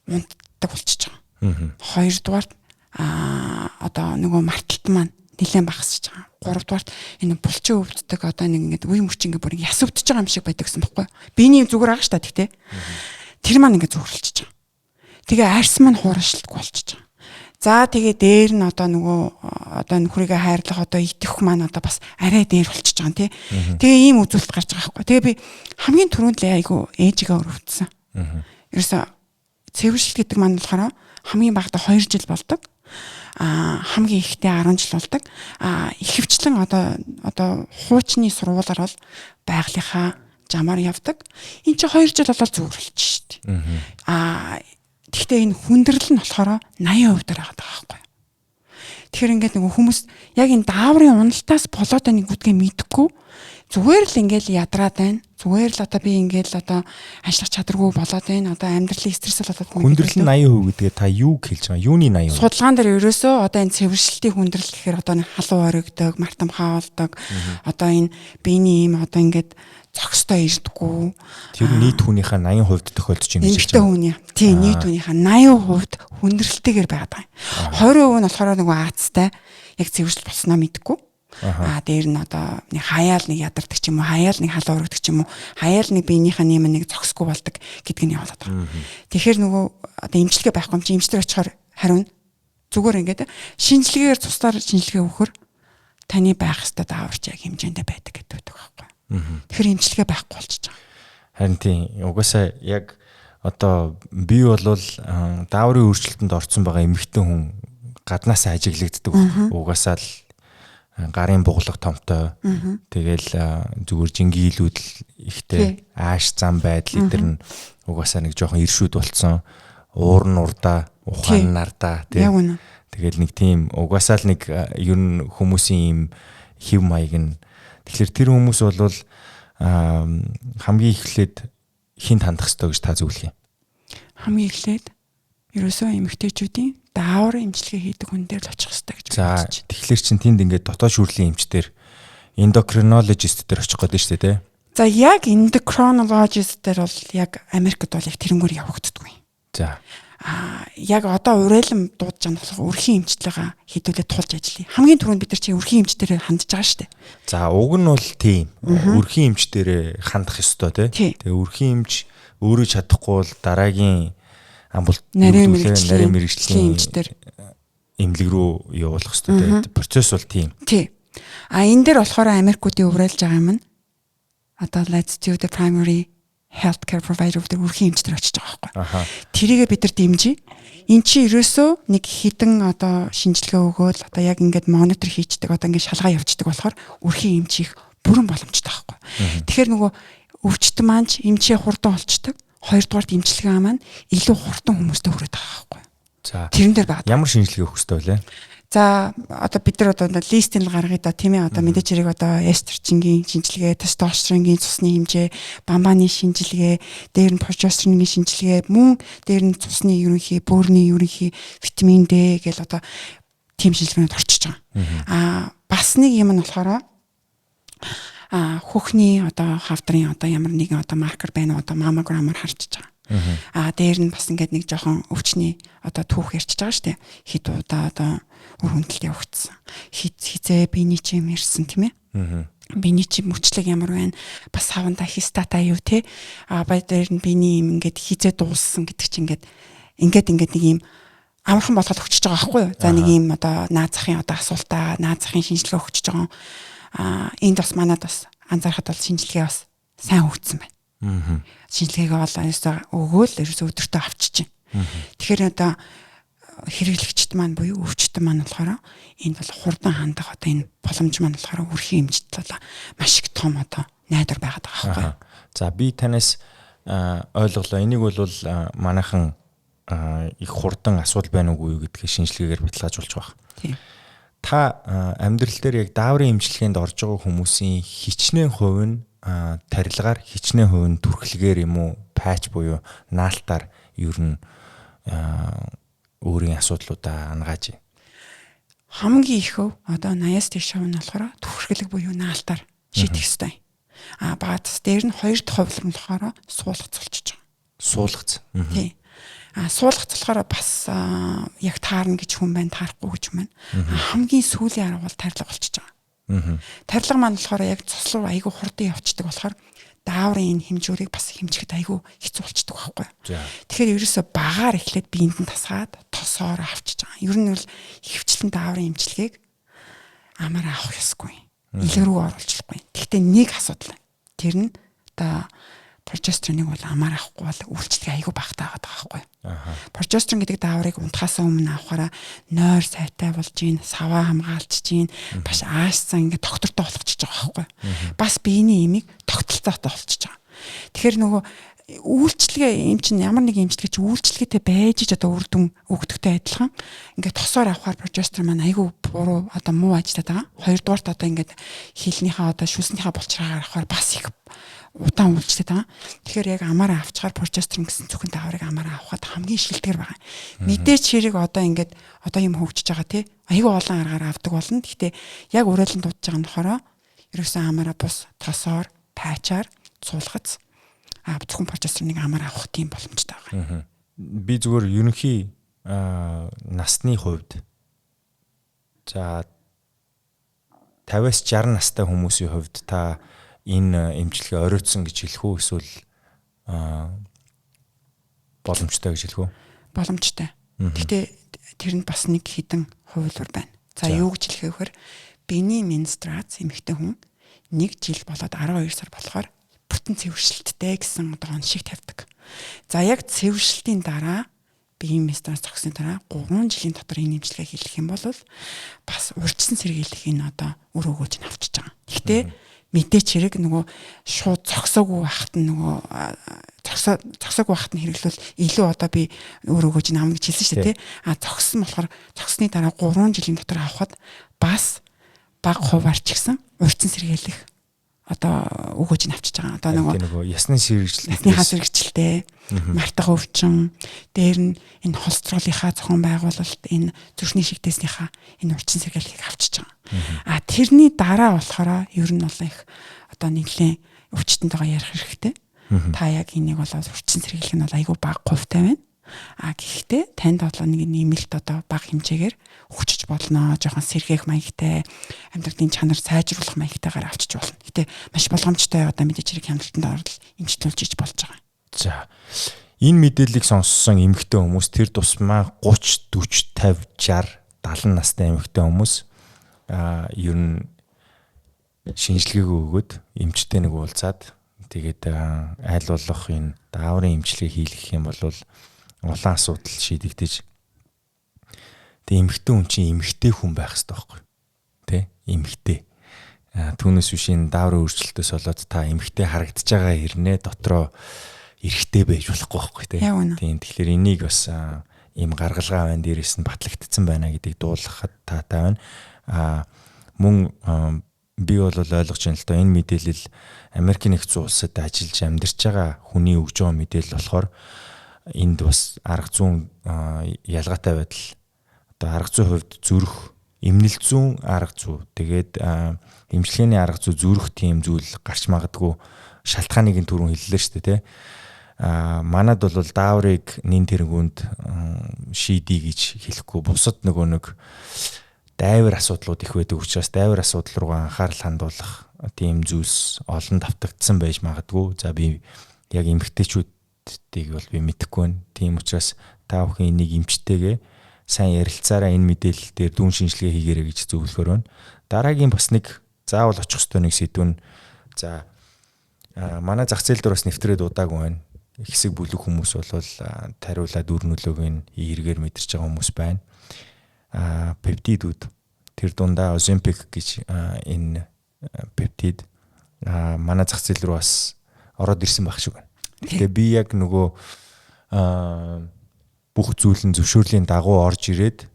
унтдаг болчихж байгаа. Хоёрдугаар Одоо нөгөө марталт маань нэлээд багасч байгаа. Гуравдугаарт энэ булчин өвддөг, одоо нэг ингээд үе мөч ингээд бүр яс өвдөж байгаа юм шиг байдаг гэсэн бохоггүй. Биений зүгээр байгаа шүү дээ, тэгтээ. Тэр маань ингээд зүгөрлөж байгаа. Тэгээ арьс маань хуурашилтгүй болчихж байгаа. За, тэгээ дээр нь одоо нөгөө одоо нөхрийгээ хайрлах одоо итгэх маань одоо бас арай дээр болчихж байгаа юм, тий. Тэгээ ийм үзүүлэлт гарч байгаа байхгүй. Тэгээ би хамгийн түрүүнд л айгу ээжигээ өрөвдсөн. Ерөөсө цэвэршилт гэдэг маань болохоор хамгийн багадаа 2 жил болдог. Хамгийн ихдээ 10 жил болдог. Ихэвчлэн одоо хуучны сургуулаар бол байгалийнхаа жамаар явдаг. Энд чи 2 жил болоод зүгөрлөж шít. Гэхдээ энэ хүндрэл нь болохоор 80% дээр байгаа байхгүй. Тэгэхээр ингээд нөгөө хүмүүс яг энэ дааврын уналтаас болоод байна гэдгээ мэдэхгүй зүгээр л ингээл ядраад байна. Зүгээр л одоо би ингээл одоо ажиллах чадваргүй болоод байна. Одоо амьдралын стресс болоод байна. Хүндрэл нь 80% гэдгээ та юу хэлж байгаа? Юуны 80%? Судалгаан дээр ерөөсөө одоо энэ цэвэршилтийн хүндрэл гэхээр одоо нэг халуун оригдог, мартамхаа болдог. Одоо энэ биений юм одоо ингээд зохистой ирдэггүй. Тэр нийт хүнийхээ 80% тохиолдож юм гэж байна. Хүний. Тийм, нийт хүнийхээ 80% хүндрэлтэйгээр байгаад байгаа юм. 20% нь болохоор нөгөө аацтай, яг цэвэршил болсноо мэдэхгүй. Дээр нь одоо нэг хаяал нэг ядардаг ч юм уу, хаяал нэг халуун өргөдөг ч юм уу, хаяал нэг биенийхээ нэм нэг зогсгүй болдог гэдг нь явуулаад байгаа. Тэгэхээр нөгөө одоо эмчилгээ байхгүй юм чи эмчлэг очихоор хариуна. Зүгээр ингээд шинжилгээгээр, цусаар шинжилгээ өгөхөр таны байх ёстой дааварч яг хэмжээндээ байдаг гэдэг байхгүй. Тэгэхээр эмчилгээ байхгүй болчихж байгаа. Харин тийм, угаасаа яг одоо би болвол дааврын өөрчлөлтөнд орцсон байгаа эмэгтэй хүн гаднаасаа ажиглагддаг. Угаасаа л гарын буглах томтой. Тэгэл зүгээр жингийлүүд л ихтэй, ааш зам байдал эдэр нь угаасаа нэг жоохон иршүүд болцсон. Уур нь урдаа, ухаан нь ардаа, тий. Тэгэл нэг тийм угаасаа л нэг ер нь хүмүүсийн ийм хэв маяг нь. Тэгэхээр тэр хүмүүс бол хамгийн эхлээд хинт хандах ёстой гэж та зөвлөх юм? Хамгийн эхлээд ерөөсөө эмэгтэйчүүдийн даавар эмчилгээ хийдэг хүн дээр л очих ёстой гэж бодож байна. Тэгэхээр чин тэнд ингээд дотоод шүрлийн эмчтэр, endocrinologist дээр очих гэдэг нь шүү дээ, тий? За, яг endocrinologist дээр бол яг Америкт бол яг тэрнгээр явагддаггүй. Яг одоо урайлан дуудаж байгаа нь болохоор өрхийн эмчилгээ хэдүүлээ тулж ажиллая. Хамгийн түрүүнд бид нар чи өрхийн эмч дээр хандж байгаа шүү дээ. За, уг нь бол тийм. Өрхийн эмч дээр хандах ёстой, тий. Тэгээ өрхийн эмч өөрөө чадахгүй бол дараагийн амбул нарийн мэргэжлийн эмч дээр эмнэлэг рүү явуулах ёстой, тий. Процесс бол тийм. Тий. А энэ дээр болохоор Америкуудын уриалж байгаа юм нь одоо let's do the primary healthcare provider гэдэг өрхийн эмч дээр очиж байгаа байхгүй. Тэрийгээ бид нар дэмжиж. Эн чи ерөөсөө нэг хідэн одоо шинжилгээ өгөөл одоо яг ингээд monitor хийчдэг, одоо ингээд шалгаа явуулдаг болохоор өрхийн эмч хийх бүрэн боломжтой байхгүй. Тэгэхээр нөгөө өвчтөн маань ч эмчээ хурдан олчдаг. Хоёрдугаарт эмчилгээ маань илүү хурдан хүмүүстэй хүрээд байгаа байхгүй. За. Тэрэн дээр байгаа. Ямар шинжилгээ өгөх ёстой вэ? За, одоо бид нар одоо list ийг гаргая да, тийм ээ. Одоо мэдээч хэрэг одоо эстрочингийн шинжилгээ, тестостеронгийн цусны хэмжээ, бамбаны шинжилгээ, дээр нь прогестероны шинжилгээ, мөн дээр нь цусны ерөнхий, бөөрийн ерөнхий, витамин D гэл одоо тийм шинжилгээнүүд орчиж байгаа. Бас нэг юм нь болохоор хөхний одоо хавдрын одоо ямар нэгэн одоо маркер байна уу, одоо маммограмаар харчиж байгаа. Дээр нь бас ингээд нэг жоохон өвчний одоо түүх ярьчихж байгаа шүү дээ. Хэд удаа одоо үр хүндэлт явагдсан. Хэд хизээ биений чим ирсэн, тийм ээ. Биений чим мөчлөг ямар байна? Бас саванда хистата юу, те. Бай дээр нь биений юм ингээд хизээ дууссан гэдэг чинь ингээд нэг юм амархан болгоод өгчөж байгаа байхгүй юу? За, нэг юм одоо наад захын одоо асуултаа, наад захын шинжилгээ өгчөж байгаа. Энд бас манад бас анзаархад бол шинжилгээ бас сайн хөгжсөн байна. Шинжилгээгээ бол ерөөсөө өгөөл ерөөсөө өдөртөө авчиж. Тэгэхээр одоо хэрэглэгчд маань буюу өвчтөн маань болохоор энд бол хурдан хандах одоо энэ боломж маань болохоор өрхийн эмчт бол маш их том одоо найдвар байгаад байгаа байхгүй. За, би танаас ойлголоо. Энийг бол манайхан их хурдан асуудал байна уугүй юу гэдгийг шинжилгээгээр баталгаажуулж байгаа. Тийм. Та амьдрал дээр яг дааврын эмчилгээнд орж байгаа хүмүүсийн хичнээн хувь нь тарилгаар, хичнээн хувь нь түрхлэгээр юм уу, patch буюу наалтаар ер нь өөрийн асуудлуудаа ангааж? Хамгийн их өв одоо 80-аас дээш хувь нь болохоор түрхлэг буюу наалтаар шийдэх ёстой. А бааз дээр нь хоёр дахь хувилбар нь болохоор суулгац болчихж байгаа. Суулгац. Тий. А суулгац болохоор бас яг таарна гэж хүн байна, таарахгүй гэж хүн байна. Хамгийн сүүлийн арга бол тарилга болчихж байгаа. Тарилга маань болохоор яг цус руу айгүй хурдан явцдаг болохоор дааврын энэ хэмжүүрийг бас хэмжихэд айгүй хэцүү болчдөг байхгүй. Тэгэхээр ерөөсө багаар эхлээд биеинд нь тасгаад тосоор авчиж байгаа. Ер нь бол ихэвчлэн дааврын эмчилгээг амар авах ёсгүй. Илэг рүү оруулчихгүй. Гэхдээ нэг асуудал. Тэр нь одоо прогестероныг бол амар авахгүй бол үйлчлэгээ айгүй багтаа байгаа байхгүй. Прогестерон гэдэг дааврыг унтахаас өмнө авахаараа нойр сайтай болж гин, саваа хамгаалж гин, бас аашсан ингээд тогтвортой болгочихж байгаа байхгүй. Бас биений имийг тогтолцоотой болчихж байгаа. Тэгэхээр нөгөө үйлчлэгээ юм чинь ямар нэг эмчилгээ чи үйлчлэгээтэй байж ч одоо үр дүн өгдөгтэй адилхан ингээд тосоор авахар прогестерон маань айгүй буруу одоо муу ажиллаад байгаа. Хоёрдугаарт одоо ингээд хилнийхээ одоо шүлснийхээ булчирхаагаар авахар бас их удаан үйлчлээд байгаа. Тэгэхээр яг амаараа авчгаар прогестерон гэсэн зөвхөн дааврыг амаараа авахад хамгийн шилдэгэр байгаа. Мэдээч хэрэг одоо ингээд одоо юм хөгжиж байгаа тий. Айгүй олон аргаар авдаг болно. Гэхдээ яг уриалан дуудаж байгаа нь болохоор ерөөсөн амаараа бус тосоор, паачаар суулгац зөвхөн прогестероныг амаараа авах тийм боломжтой байгаа. Би зүгээр ерөнхий насны хувьд за 50-аас 60 настай хүмүүсийн хувьд та энэ эмчилгээ оройтсон гэж хэлэх үү эсвэл боломжтой гэж хэлэх үү? Боломжтой. Гэхдээ тэр нь бас нэг хідэн хувилбар байна. За юу гэж хэлэх вэ гэхээр биений менстрац эмэгтэй хүн 1 жил болоод 12 сар болохоор бүтэн цэвэршилттэй гэсэн одоо он шиг тавьдаг. За яг цэвэршилтийн дараа биеийн менстрац зогсны дараа 3 жилийн дотор энэ эмчилгээ хийх юм бол бас урьдчилан сэргийлэх энэ одоо үр өгөөж нь авчиж байгаа. Гэхдээ мэдээч хэрэг нөгөө шууд зогсоогүй байхад нь нөгөө зогсоогүй байхад нь хэрэглүүл илүү одоо би өөр өгөөж нам гэж хэлсэн шүү дээ тий. А зогссон болохоор зогсны дараа 3 жилийн дотор авахад бас баг хуваар ч гэсэн урьдчилан сэргийлэх одоо өгөөж нь авчиж байгаа. Одоо нөгөө ясны сэргийлэлт, ясныхаа сэргийлэлтэй, мартах өвчин, дээр нь энэ холестеролынхаа зохион байгуулалт, энэ зүрхний шигдээснийхаа энэ урьдчилан сэргийлэхийг авчиж байгаа. А тэрний дараа болохоор ер нь бол их одоо нэгэн өвчтөнтэйгээ ярих хэрэгтэй. Та яг энийг бол урьдчилан сэргийлэх нь бол айгүй бага хувьтай байна. А гэхдээ танд одоо нэг нэмэлт одоо бага хэмжээгээр өгчөж болно. Жохон сэргээх маягтай, амьдралын чанар сайжруулах маягтайгаар авчиж болно. Гэтэ маш болгоомжтой одоо мэдээч хэрэг хяналтанд орол эмчлүүлж иж болж байгаа. За энэ мэдээллийг сонссон эмэгтэй хүмүүс тэр тусмаа 30, 40, 50, 60, 70 настай эмэгтэй хүмүүс ер нь шинжилгээг өгөөд эмчтэй нэг уулзаад тэгээд айл болох энэ дааврын эмчилгээ хийлгэх юм бол улаан асуудал шийдэгдэж тэг эмэгтэй хүн чинь эмэгтэй хүн байх хэрэгтэй байхгүй тий эмэгтэй түүнээс биш энэ дааврын өөрчлөлтөөс болоод та эмэгтэй харагдаж байгаа хэрнээ дотроо эрэгтэй байж болохгүй байхгүй тий. Тийм тэгэхээр энийг бас ийм гаргалгаа байна, дээрээс нь батлагдсан байна гэдгийг дуулгахад таатай байна. Мөн би бол ойлгож байна л доо энэ мэдээлэл Америкийн нэгдсэн улсад ажиллаж амьдарч байгаа хүний өгж байгаа мэдээлэл болохоор энд бас арга зүйн ялгаатай байдал одоо арга зүйн хувьд зүрх эмнэл зүүн арга зүй тэгээд эмчилгээний арга зүй зүрх тийм зүйл гарч магадгүй шалтгааныг нь түрүүн хэллээ шүү дээ тий. Манад бол дааврыг нин тэргүүнд шийдий гэж хэлэхгүй бусад нөгөө нэг дайвар асуудлууд их байдаг учраас дайвар асуудал руугаа анхаарал хандуулах тийм зүйлс олон давтагдсан байж магадгүй. За би яг эмэгтэйчүүдийг бол би мэдэхгүй байна. Тийм учраас та бүхэн энийг эмчтэйгээ сайн ярилцаараа энэ мэдээлэл дээр дүүн шинжилгээ хийгээрэй гэж зөвлөхөр байна. Дараагийн бас нэг заавал очих ёстой нэг сэдв нь за манай зах зээл дээр бас нэвтрээд удаагүй байна. Хэсэг бүлэг хүмүүс бол тариулаад үр нөлөөг нь эргээр мэдэрч байгаа хүмүүс байна. Пептидүүд тэр дундаа Оземпик гэж энэ пептид манай зах зээл рүү бас ороод ирсэн байх шиг байна. Тэгэхээр би яг нөгөө бүх зүйл нь зөвшөөрлийн дагуу орж ирээд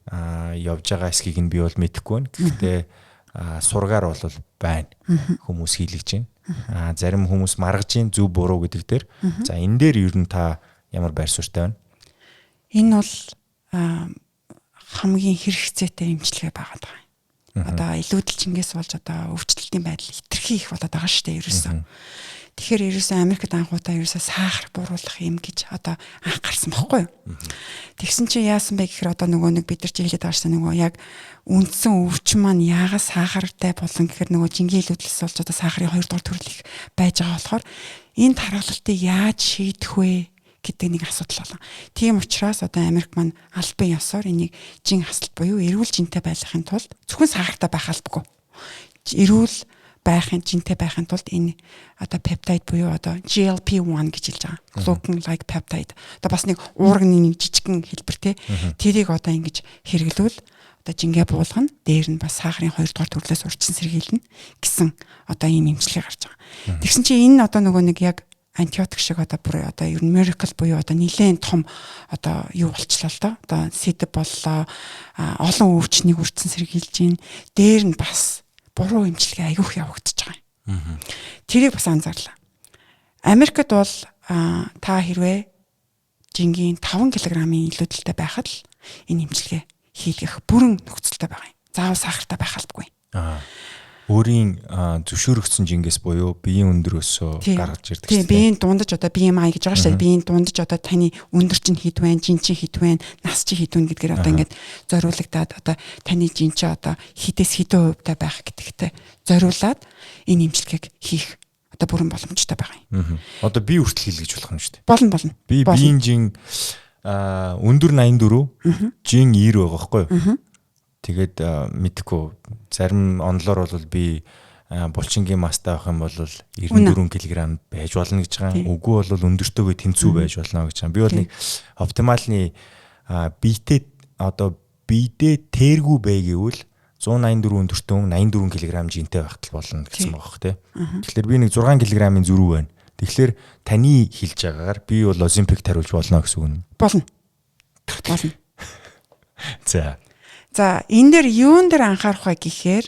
явж байгаа эсхийг нь би бол мэдэхгүй байна. Гэхдээ сургаар бол байна. Хүмүүс хийлгэж байна. Зарим хүмүүс маргаж байна зөв буруу гэдэг дээр. За энэ дээр ер нь та ямар байр суурьтай байна? Энэ бол хамгийн хэрэгцээтэй эмчилгээ байгаад байгаа юм. Одоо илүүдэлчингээс болж одоо өвчлөлтийн байдал хэтэрхий их болоод байгаа шүү дээ ерөөсөө. Тэгэхээр ерөөсөө Америкт анхудаа ерөөсөө сахар бууруулах юм гэж одоо анх гарсан бохгүй юу. Тэгсэн чинь яасан бэ гэхээр одоо нөгөө нэг бид нар чи хэлээд байгаа шээ, нөгөө яг үндсэн өвчин маань яагаад сахартай болон гэхээр нөгөө жингийн илүүдлээс болж одоо сахарын 2 дугаар төрөл их байж байгаа болохоор энэ тархалтыг яаж шийдэх вэ гэдэг нэг асуудал болон. Тийм учраас одоо Америк маань албан ёсоор энийг жин хасалт буюу эрүүл жинтэй байхын тулд, зөвхөн сахартай байх албагүй, эрүүл байхын, жинтэй байхын тулд энэ одоо пептид буюу одоо GLP-1 гэж хэлж байгаа. Glucagon like peptide. Одоо бас нэг уурганы нэг жижигхэн хэлбэр, те. Тэрийг одоо ингэж хэрэглүүл одоо жингээ буулгана. Дээр нь бас сахарын 2 дугаар төрлөөс урьдчилан сэргийлнэ гэсэн одоо ийм эмчилгээ гарч байгаа. Тэгсэн чинь энэ одоо нөгөө нэг яг антибиотик шиг одоо бүр одоо ер нь miracle буюу одоо нэлээд том одоо юу болчлоо л доо. Одоо сэдэв боллоо. Олон өвчнийг урьдчилан сэргийлж гин. Дээр нь бас буруу эмчилгээ айгүйх явагдаж байгаа юм. Тэрийг бас анзаарлаа. Америкт бол та хэрвээ жингийн 5 кг-ын илүүдэлтэй байхад л энэ эмчилгээ хийлгэх бүрэн нөхцөлтэй байгаа юм. Заавал сахартай байх албагүй. Өөрийн зөвшөөрөгдсөн жингээс буюу биеийн өндрөөсөө гаргаж ирдэг. Тийм, биеийн дундаж одоо BMI гэж байгаа шүү дээ. Биеийн дундаж одоо таны өндөр чинь хэд вэ, жин чинь хэд вэ, нас чинь хэд вэ гэдгээр одоо ингээд зориулагдаад, одоо таны жин чинь одоо хэдээс хэдэн хувьтай байх гэдэгтээ зориулаад энэ эмчилгээг хийх одоо бүрэн боломжтой байгаа юм. Одоо би хүртэл хийлгэж болох юм шүү дээ. Болно, болно. Би биеийн жин өндөр 84, жин 90 байгаа байхгүй юу? Тэгээд мэдхгүй, зарим онолоор бол би булчингийн масстай авах юм бол 94 кг байж болно гэж байгаа. Үгүй бол өндөртөөгөө тэнцүү байж болно гэж байгаа. Би бол нэг оптималны биетэй, одоо биедээ тэргүй бай гэвэл 184 өндөртөн 84 кг жинтэй байхад л болно гэсэн байгаа хөх, тий. Тэгэхээр би нэг 6 кг-ын зөрүү байна. Тэгэхээр таны хэлж байгаагаар би бол Оземпик тариулж болно гэсэн үг нь. Болно. Болно. За. За, энэ дээр юун дээр анхаарах вэ гэхээр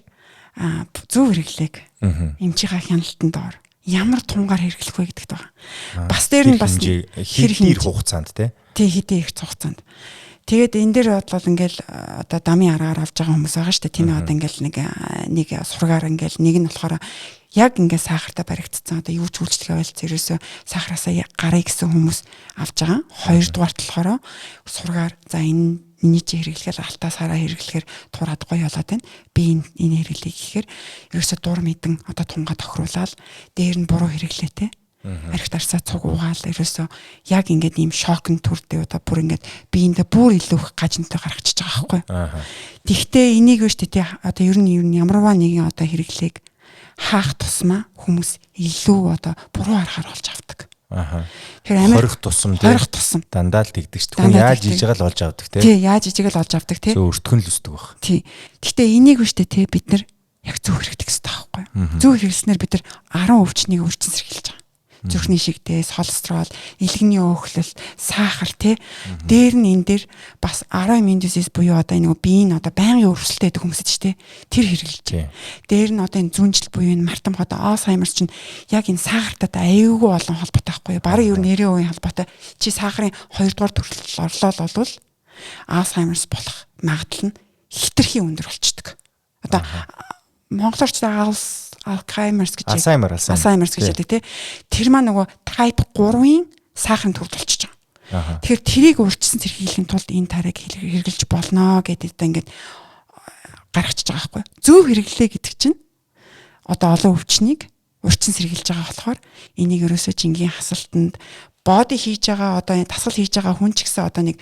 зөв хэрэглээг, эмчийнхаа хяналтанд доор ямар тунгаар хэрэглэх вэ гэдэгт байгаа. Бас дээр нь бас хэр хэр хугацаанд, те? Тий, хэдий их хугацаанд. Тэгээд энэ дээр бодлол ингээл одоо дамын аргаар авч байгаа хүмүүс байгаа шүү дээ. Тийм ээ, одоо ингээл нэг нэг сургаар ингээл нэг нь болохоор яг ингээд сахартай баригдсан, одоо юу ч үйлчлэгээ байлц ерөөсөө сахараасаа гарыг гэсэн хүмүүс авч байгаа. Хоёрдугаарт болохоор сургаар, за, энэ миний чи хэрэглэхээр алтаа сараа хэрэглэхээр тураад гоё болоод байна. Би энэ хэрэглэе гэхээр ерөөсөө дур мэдэн одоо тунгаа тохируулаад, дээр нь буруу хэрэглээтэй. Архи тарсаа цуг угаал ерөөсөө яг ингээд ийм шок нь төрдөө, одоо бүр ингээд биеиндээ бүр илүү их гажинтай гаргачихж байгаа байхгүй. Тэгтээ энийг биш тий, одоо ер нь ямарваа нэгэн одоо хэрэглээг хаах тусмаа хүмүүс илүү одоо буруу аргаар олж авдаг. Тэгэхээр Америк хорих тусам, тий. Хорих тусам. Дандаа л тэгдэг шүү дээ. Хүн яаж хийж байгаа л олж авдаг, тий. Тий, яаж хийж байгаа л олж авдаг, тий. Зөв өртгөн л өсдөг баг. Тий. Гэхдээ энийг биш тий, бид нар яг зөв хэрэглэх хэрэгтэй байхгүй юу? Зөв хэрэглэснээр бид нар 10 өвчнийг урьдчилан сэргийлж байгаа. Зүрхний шигдээс, холестерол, илгэний өөхлөл, сахар, тий. Дээр нь энэ дээр бас autoimmune disease буюу одоо энэ нөгөө биеийн одоо байнгын өрсөлдөд байдаг хүмүүс ч тий. Тэр хэрэглэж. Дээр нь одоо энэ зүүнжил буюу энэ мартамх, одоо Alzheimer's чинь яг энэ сахартай аюулгүй олон холбоотой байхгүй юу? Бараг ер нь 90% холбоотой. Чи сахарын 2 дугаар төрөл орлоо бол Alzheimer's болох магадлал нь хэтэрхий өндөр болчдөг. Одоо монголоор ч Alzheimer's гэж Alzheimer. Alzheimer's гэж хэлдэг, тий. Тэр маань нөгөө type 3-ын сахарын төрөл болчихж байгаа. Тэгэхээр тэрийг урьдчилан сэргийлэхийн тулд энэ тарыг хэрэглэж болно гэдэг одоо ингээд гаргачихж байгаа байхгүй. Зөв хэрэглээ гэдэг чинь одоо олон өвчнийг урьдчилан сэргийлж байгаа болохоор энийг ерөөсөө жингийн хасалтанд body хийж байгаа, одоо дасгал хийж байгаа хүн ч гэсэн одоо нэг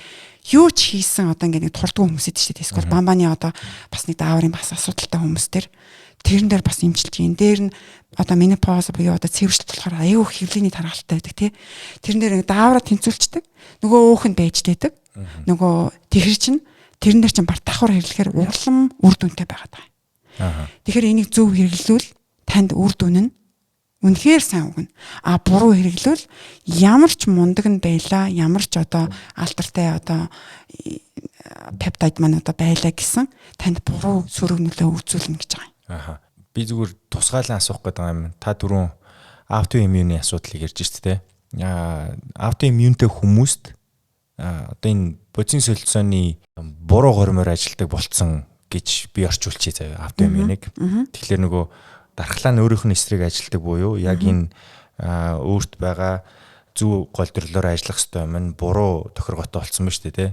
юу ч хийсэн одоо ингээд нэг турдгүй хүмүүс идэв шүү дээ. Эсвэл бамбаны одоо бас нэг дааврын бас асуудалтай хүмүүс төр тэрэн дээр бас эмчилж гин. Дээр нь одоо менопауз буюу одоо цэвэршлэлт болохоор аюу хэвлэний тархалтай байдаг, тий. Тэрэн дээр даавраа тэнцвүүлцдэг. Нөгөө өөх нь байж лээдэг. Нөгөө тэгэхэр чинь тэрэн дээр чинь бар давхар хэрэглэхээр улам үр дүнтэй байгаад байгаа. Тэгэхээр энийг зөв хэрэглүүл танд үр дүн нь үнэхээр сайн өгнө. А буруу хэрэглүүл ямар ч мундаг нь байла, ямар ч одоо алдартай одоо пептид маань одоо байлаа гэсэн танд буруу сөрөг нөлөө үзүүлнэ гэж байгаа юм. Аха. Би зүгээр тусгаалan асуух гэдэг юм. Та түрүүн autoimmune ы асуудлыг ярьж шүү дээ. Autoimmune тэй хүмүүст одоо энэ бодисын солилцооны буруу гормоор ажилтдаг болцсон гэж би орчуулчихъя заяа autoimmune ыг. Тэгэхээр нөгөө дархлаа нь өөрийнх нь эсрэг ажилтдаг буюу яг энэ Өөрт байгаа зөв голдрлоор ажиллах хэрэгтэй юм, буруу тохиргоотой болсон ба шүү дээ, тий.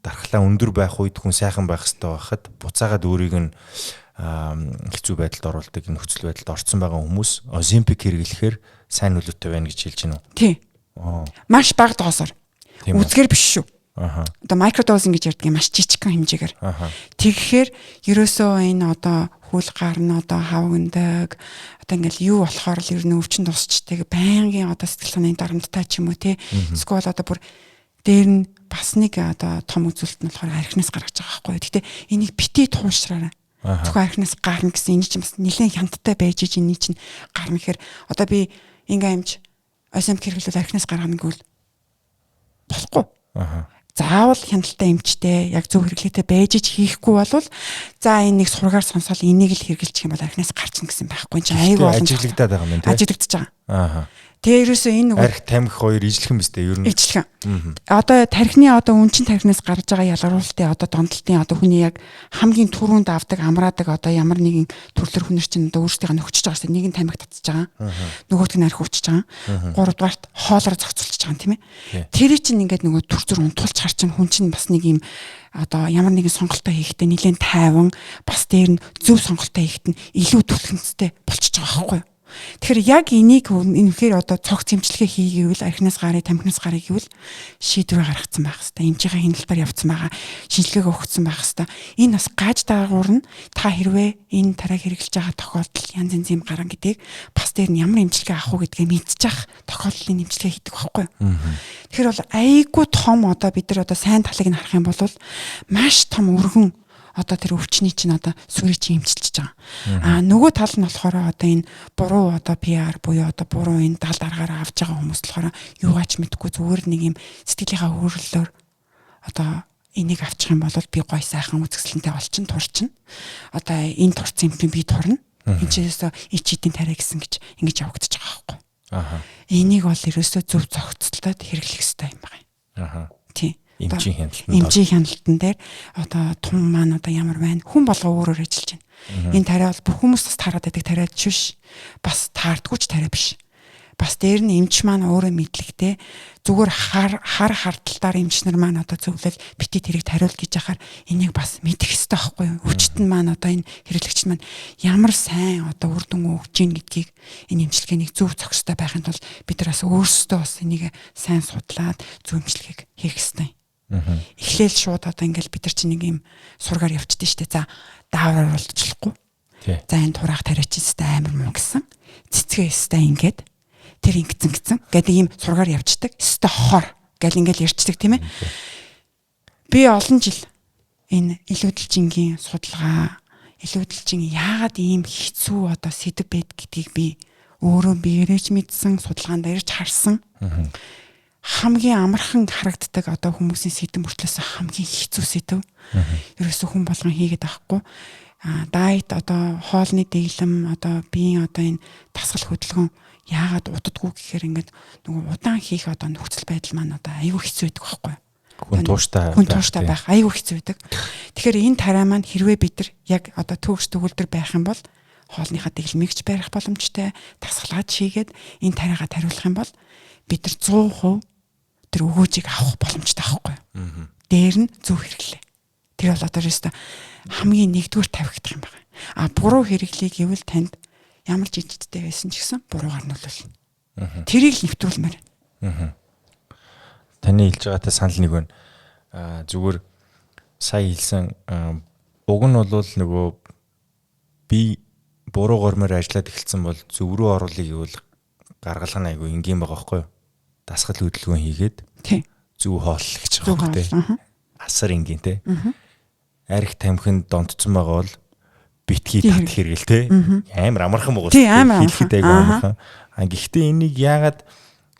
Дархлаа өндөр байх үед хүн сайхан байх хэрэгтэй байхад буцаагаад өөрийг нь хэцүү байдалд оруулдаг нөхцөл байдалд орцсон байгаа хүмүүс Ozempic хэрэглэхээр сайн нөлөөтэй байна гэж хэлж байна уу? Тий. Маш бага доосоор. Үзгээр биш шүү. Одоо microdosing гэж ярьдаг юм, маш жижигхэн хэмжээгээр. Тэгэхээр ерөөсөө энэ одоо хүл гарна, одоо хавгиндаг, одоо ингээл юу болохоор л ер нь өвчин тусчдаг, байнгын одоо сэтгэл санааны дарамттай ч юм уу те. Эсвэл одоо бүр дээр нь бас нэг одоо том үзүүлэлт нь болохоор архинаас гаргаж байгаа байхгүй юу. Гэхдээ энийг бити туушраарай. Зөвхөн архинаас гарна гэсэн энэ чинь бас нэлээд хяналттай байж иж энэ чинь гарна гэхээр одоо би ингээ амж Ozempic хэрэглүүл архинаас гаргана гэвэл болохгүй. Заавал хяналттай эмчтэй яг зөв хэрэглээтэй байж ич хийхгүй болвол за энэ нэг сургаар сонсоод энийг л хэрэглэчих юм бол архинаас гарчна гэсэн байхгүй чинь айгүй олон ажиглагдаад байгаа юм тийм ажиглагдаж байгаа. Тэгээ ерөөсөө энэ нөгөө арх тамхи хоёр ижлэхэн биз дээ ер нь. Ижлэхэн. Одоо тархины одоо үнчин тархинаас гарч байгаа ялгаруулалтын одоо донтолтын одоо хүний яг хамгийн түрүүнд авдаг амраадаг одоо ямар нэгэн төрлөр хүнэр чинь одоо өөрсдийнхөө нөхчөж байгаа шүү дээ. Нэг нь тамхи татж байгаа. Нөгөөх нь арх уучж байгаа. Гуравдугаарт хоолоор зохицуулж байгаа юм тийм ээ. Тэр чинь ингээд нөгөө төр зур унтуулж хар чинь хүн чинь бас нэг юм одоо ямар нэгэн сонголтоо хийхдээ нэлээд тайван бас дээр нь зөв сонголтоо хийхэд нь илүү түлхэнцтэй болчихж байгаа байхгүй юу? Тэгэхээр яг энийг үнэхээр одоо цогц эмчилгээ хийгээвэл архинаас гарыг, тамхинаас гарыг гэвэл шийдвэр гаргацсан байх хэвээр. Эмчийнхээ хяналтаар явцсан байгаа, шинжилгээг өгсөн байх хэвээр. Энэ бас гаж даагуур нь та хэрвээ энэ тариаг хэрэглэж байгаа тохиолдолд янз янз юм гарan гэдгийг бас дээр нь ямар эмчилгээ авах уу гэдгээ мэдчих тохиолдлын эмчилгээ хийдэг байхгүй юу. Тэгэхээр бол айгүй том одоо бид нар одоо сайн талыг нь харах юм бол маш том өргөн одоо тэр өвчний чинь одоо сүрийг чинь эмчилж байгаа. Аа нөгөө тал нь болохоор одоо энэ буруу одоо PR буюу одоо буруу энэ дал даргаараа авч байгаа хүмүүс болохоор юугаач мэдгүй зүгээр нэг юм сэтгэлийнхаа өөрлөлөөр одоо энийг авчих юм бол би гой сайхан үзэсгэлэнтэй болчин турчин. Одоо энэ турцсан юм би турна. Энд чинь ерөөсөө ичидийн тариа гэсэн гэж ингэж явагдаж байгаа байхгүй. Аа. Энийг бол ерөөсөө зөв зохицолтод хэрэглэх хэрэгтэй юм байна. Аа. Тийм. Эмчийн хяналтан эмчийн хяналтан дээр одоо тун маань одоо ямар байна хүн болго өөрөөр ажиллаж байна. Энэ тариа бол бүх хүмүүс бас таарад байдаг тариа биш. Бас таардгүй ч тариа биш. Бас дээр нь эмч маань өөрөө мэдлэгтэй зүгээр хар хар хардталтаар эмч нар маань одоо зөвлөл бити тэрийг тариул гэж яхаар энийг бас мэдэх ёстой байхгүй юу? Өвчтөн маань одоо энэ хэрэглэгч маань ямар сайн одоо үр дүн өгж гин гэдгийг энэ эмчилгээнийг зөв зохистой байхын тулд бид нар бас өөрсдөө бас энийг сайн судлаад зөв эмчилгээг хийх ёстой. Эхлээл шууд одоо ингээл бид нар чинь нэг юм сургаар явчихдээ штэ. За даавраар болчихлохгүй. За энэ тураах тариач өстэй амар муу гэсэн. Цэцгээ өстэй ингээд тэр ингэсэн гэсэн гэдэг ийм сургаар явцдаг. Өстэй хор гэл ингээл ярьцдаг тийм ээ. Би олон жил энэ илүүдэлжингийн судалгаа, илүүдэлжин яагаад ийм хэцүү одоо сэдв байд гэдгийг би өөрөө биеэрэж мэдсэн, судалгаанд ирж харсан. Хамгийн амархан харагддаг одоо хүмүүсийн сэдв мөртлөөс хамгийн хэцүү сэдв. Ерөөсөө хүн болгон хийгээд байхгүй. Дайет одоо хоолны дэглэм одоо биеийн одоо энэ дасгал хөдөлгөөн яагаад удадгүй гэхээр ингээд нөгөө удаан хийх одоо нөхцөл байдал маань одоо аюу хэцүү байдаг байхгүй юу? Хүн тууштай хүн тууштай байх аюу хэцүү байдаг. Тэгэхээр энэ тариа маань хэрвээ бид нар яг одоо төгс төгөлдөр байх юм бол хоолныхаа дэглэмийг ч барих боломжтой, дасгалгаач хийгээд энэ тариагаа тариулах юм бол бид нар 100% тэр өгөөжийг авах боломжтой байхгүй юу? Дээр нь зөв хэрэглээ. Тэр бол одоо ерөөсөө хамгийн нэгдүгээр тавигдах юм байна. А буруу хэрэглээ гэвэл танд ямар жижигтэй байсан ч гэсэн буруугаар нөлөөлнө. Тэрийг л нэвтрүүлмээр. Таны хэлж байгаатай санал нэг байна. Зүгээр сая хэлсэн уг нь бол нөгөө би буруу гормоор ажиллаад эхэлсэн бол зөв рүү оруулъя гэвэл гаргалгаа нь айгүй энгийн байгаа байхгүй юу? Дасгал хөдөлгөөн хийгээд зөв хооллох гэж байгаа байхгүй тий. Асар энгийн тий. Арх тамхинд донтцсон байгаа бол битгий тат хэрэгэл тий. Амар амархан байгаа хэлэхэд айгүй амархан. А гэхдээ энийг яагаад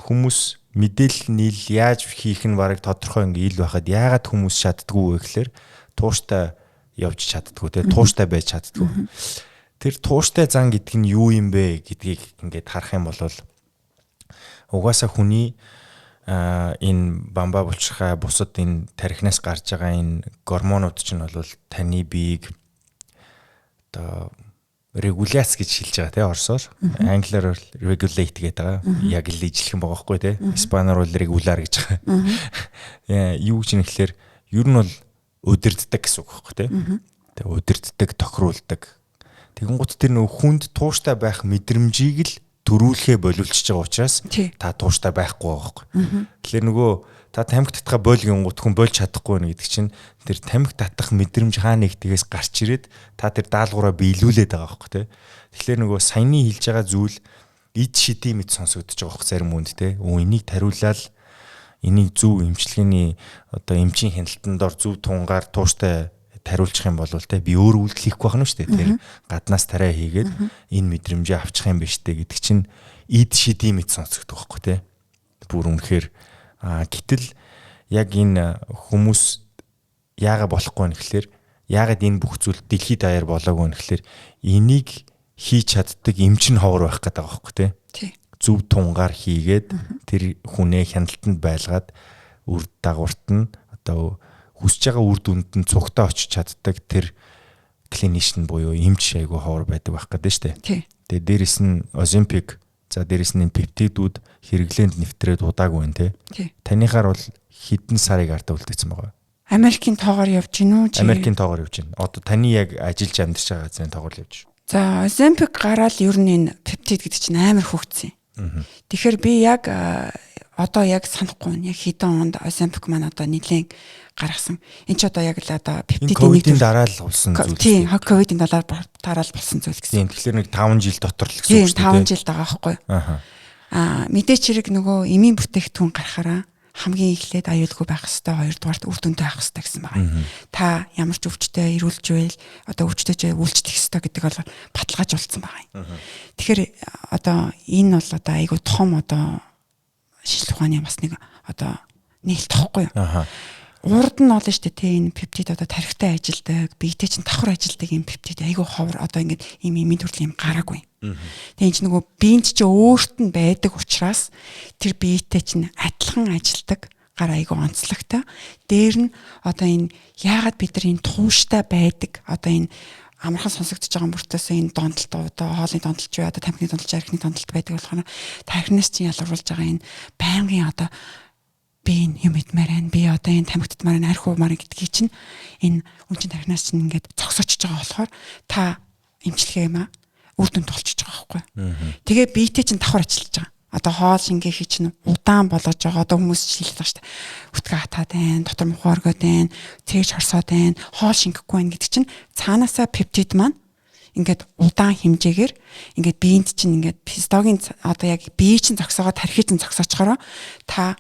хүмүүс мэдээлэл нийл яаж хийх нь бараг тодорхой ингээ ил байхад яагаад хүмүүс чаддгүй вэ гэхээр тууштай явж чаддгүй тий. Тууштай байж чаддгүй. Тэр тууштай зан гэдэг нь юу юм бэ гэдгийг ингээд харах юм бол угаасаа хүний энэ бамбаа булчирхай бусад энэ тархинаас гарч байгаа энэ гормонууд чинь бол таны биеийг одоо Регуляц гэж хэлж байгаа тий орсоор. Англиар бол regulate гэдэг байгаа. Яг л ижилхэн байгаа байхгүй тий. Испаниар бол regular гэж байгаа. Юу гэж нэхлээр ер нь бол удирддаг гэсэн үг байхгүй тий. Тэгээ удирддаг, тохируулдаг. Тэгэнгუთ тэр нөгөө хүнд тууштай байх мэдрэмжийг л төрүүлэхээ болиулчихж байгаа учраас та тууштай байхгүй байгаа байхгүй. Тэгэхээр нөгөө та тамхи татгаа бойлгингууд хүн болж чадахгүй байна гэдэг чинь тэр тамхи татах мэдрэмж хаа нэг тэгээс гарч ирээд та тэр даалгавраа биелүүлээд байгаа байхгүй тий. Тэгэхээр нөгөө саяны хэлж байгаа зүйл эд шидийн мэт сонсогдож байгаа байхгүй зарим хүнд тий. Өө энийг тариулаад энийг зөв эмчилгээний одоо эмчийн хяналтан дор зөв тунгаар тууштай тариулчих юм бол те би өөр үйлдэл хийхгүй байх нь шүү дээ. Тэр гаднаас тариа хийгээд энэ мэдрэмжээ авчих юм биш үү гэдэг чинь эд шидийн мэт сонсогдох байхгүй те. Бүр үнэхээр гэтэл яг энэ хүмүүс яага болохгүй нэ гэхлээр яагаад энэ бүх зүйл дэлхийд даяар болоогүй нэ гэхлээр энийг хийж чаддаг эмч нь ховор байх гэдэг байгаа байхгүй тий. Зөв тунгаар хийгээд тэр хүнээ хяналтанд байлгаад үр дагаварт нь одоо хүсэж байгаа үр дүнд нь цугтаа очиж чаддаг тэр clinician буюу эмч айгу ховор байдаг байх гэдэг нь шүү дээ. Тэгээ дээрэс нь Ozempic, за дээрэс нь пептидүүд хэрэглээнд нэвтрээд удаагүй байна те. Таныхаар бол хэдэн сарыг ардаа үлдээсэн байгаа. Америкийн тоогоор явж гин үү? Америкийн тоогоор явж байна. Одоо таны яг ажиллаж амьдарч байгаа газрын тоогоор л явж. За, Ozempic гараал ер нь энэ пептид гэдэг чинь амар хөгжсөн. Тэгэхээр би яг одоо яг санахгүй байна. Яг хэдэн онд Ozempic маань одоо нэлээд гаргасан. Энд ч одоо яг л одоо пептидийн нэг дараа л болсон зүйл. Тийм, ковидын дараа л болсон зүйл гэсэн. Тийм, тэгэхээр нэг 5 жил дотор л гэсэн үг шүү дээ. 5 жил байгаа байхгүй юу? Аа, мэдээч хэрэг нөгөө эмийн бүтээгдэхүүн гарахаараа хамгийн эхлээд аюулгүй байх хэвээр, хоёрдугаарт үр дүнтэй байх хэвээр гэсэн байгаа. Та ямар ч өвчтэй эрүүлж байл одоо өвчтэй ч үйлчлэх хэвээр гэдэг бол баталгаажуулсан байгаа юм. Тэгэхээр одоо энэ бол одоо айгүй том одоо шинжлэх ухааны бас нэг одоо нээлт тоохгүй юу? Урд нь болно шүү дээ тий, энэ пептид одоо тархитай ажилдаг, биетэй чинь давхар ажилдаг юм пептид айгүй ховор одоо ингээд ийм эмийн төрлийн юм гараагүй. Тэгээ энэ чинь нөгөө биенд чинь өөрт нь байдаг учраас тэр биетэй чинь адилхан ажилдаг гар айгүй онцлогтой. Дээр нь одоо энэ яагаад бид нар энэ тууштай байдаг одоо энэ амархан сонсогдож байгаа мөртөөсөө энэ донтолт одоо хоолны донтолч бай, одоо тамхины донтолч, архины донтолт байдаг болохоор тархинаас чинь ялгаруулж байгаа энэ байнгын одоо би энэ юм идмээр байна. Би одоо энэ тамхи татмаар байна, архи уумаар гэдгийг чинь энэ үн чин тархинаас чинь ингээд зогсоочж байгаа болохоор та эмчилгээ юм аа үр дүнд болчихж байгаа байхгүй. Тэгээ биетэй чинь давхар ажиллаж байгаа. Одоо хоол шингээхий чинь удаан болгож байгаа. Одоо хүмүүс ч хэлээд байгаа шүү дээ. Үтгэн хатаад байна, дотор мухаа оргоод байна, цээж хорсоод байна, хоол шингэхгүй байна гэдэг чинь цаанаасаа пептид маань ингээд удаан хэмжээгээр ингээд биеинд чинь ингээд физиологийн одоо яг бие чинь зогсоогоо тархи чинь зогсоочхороо та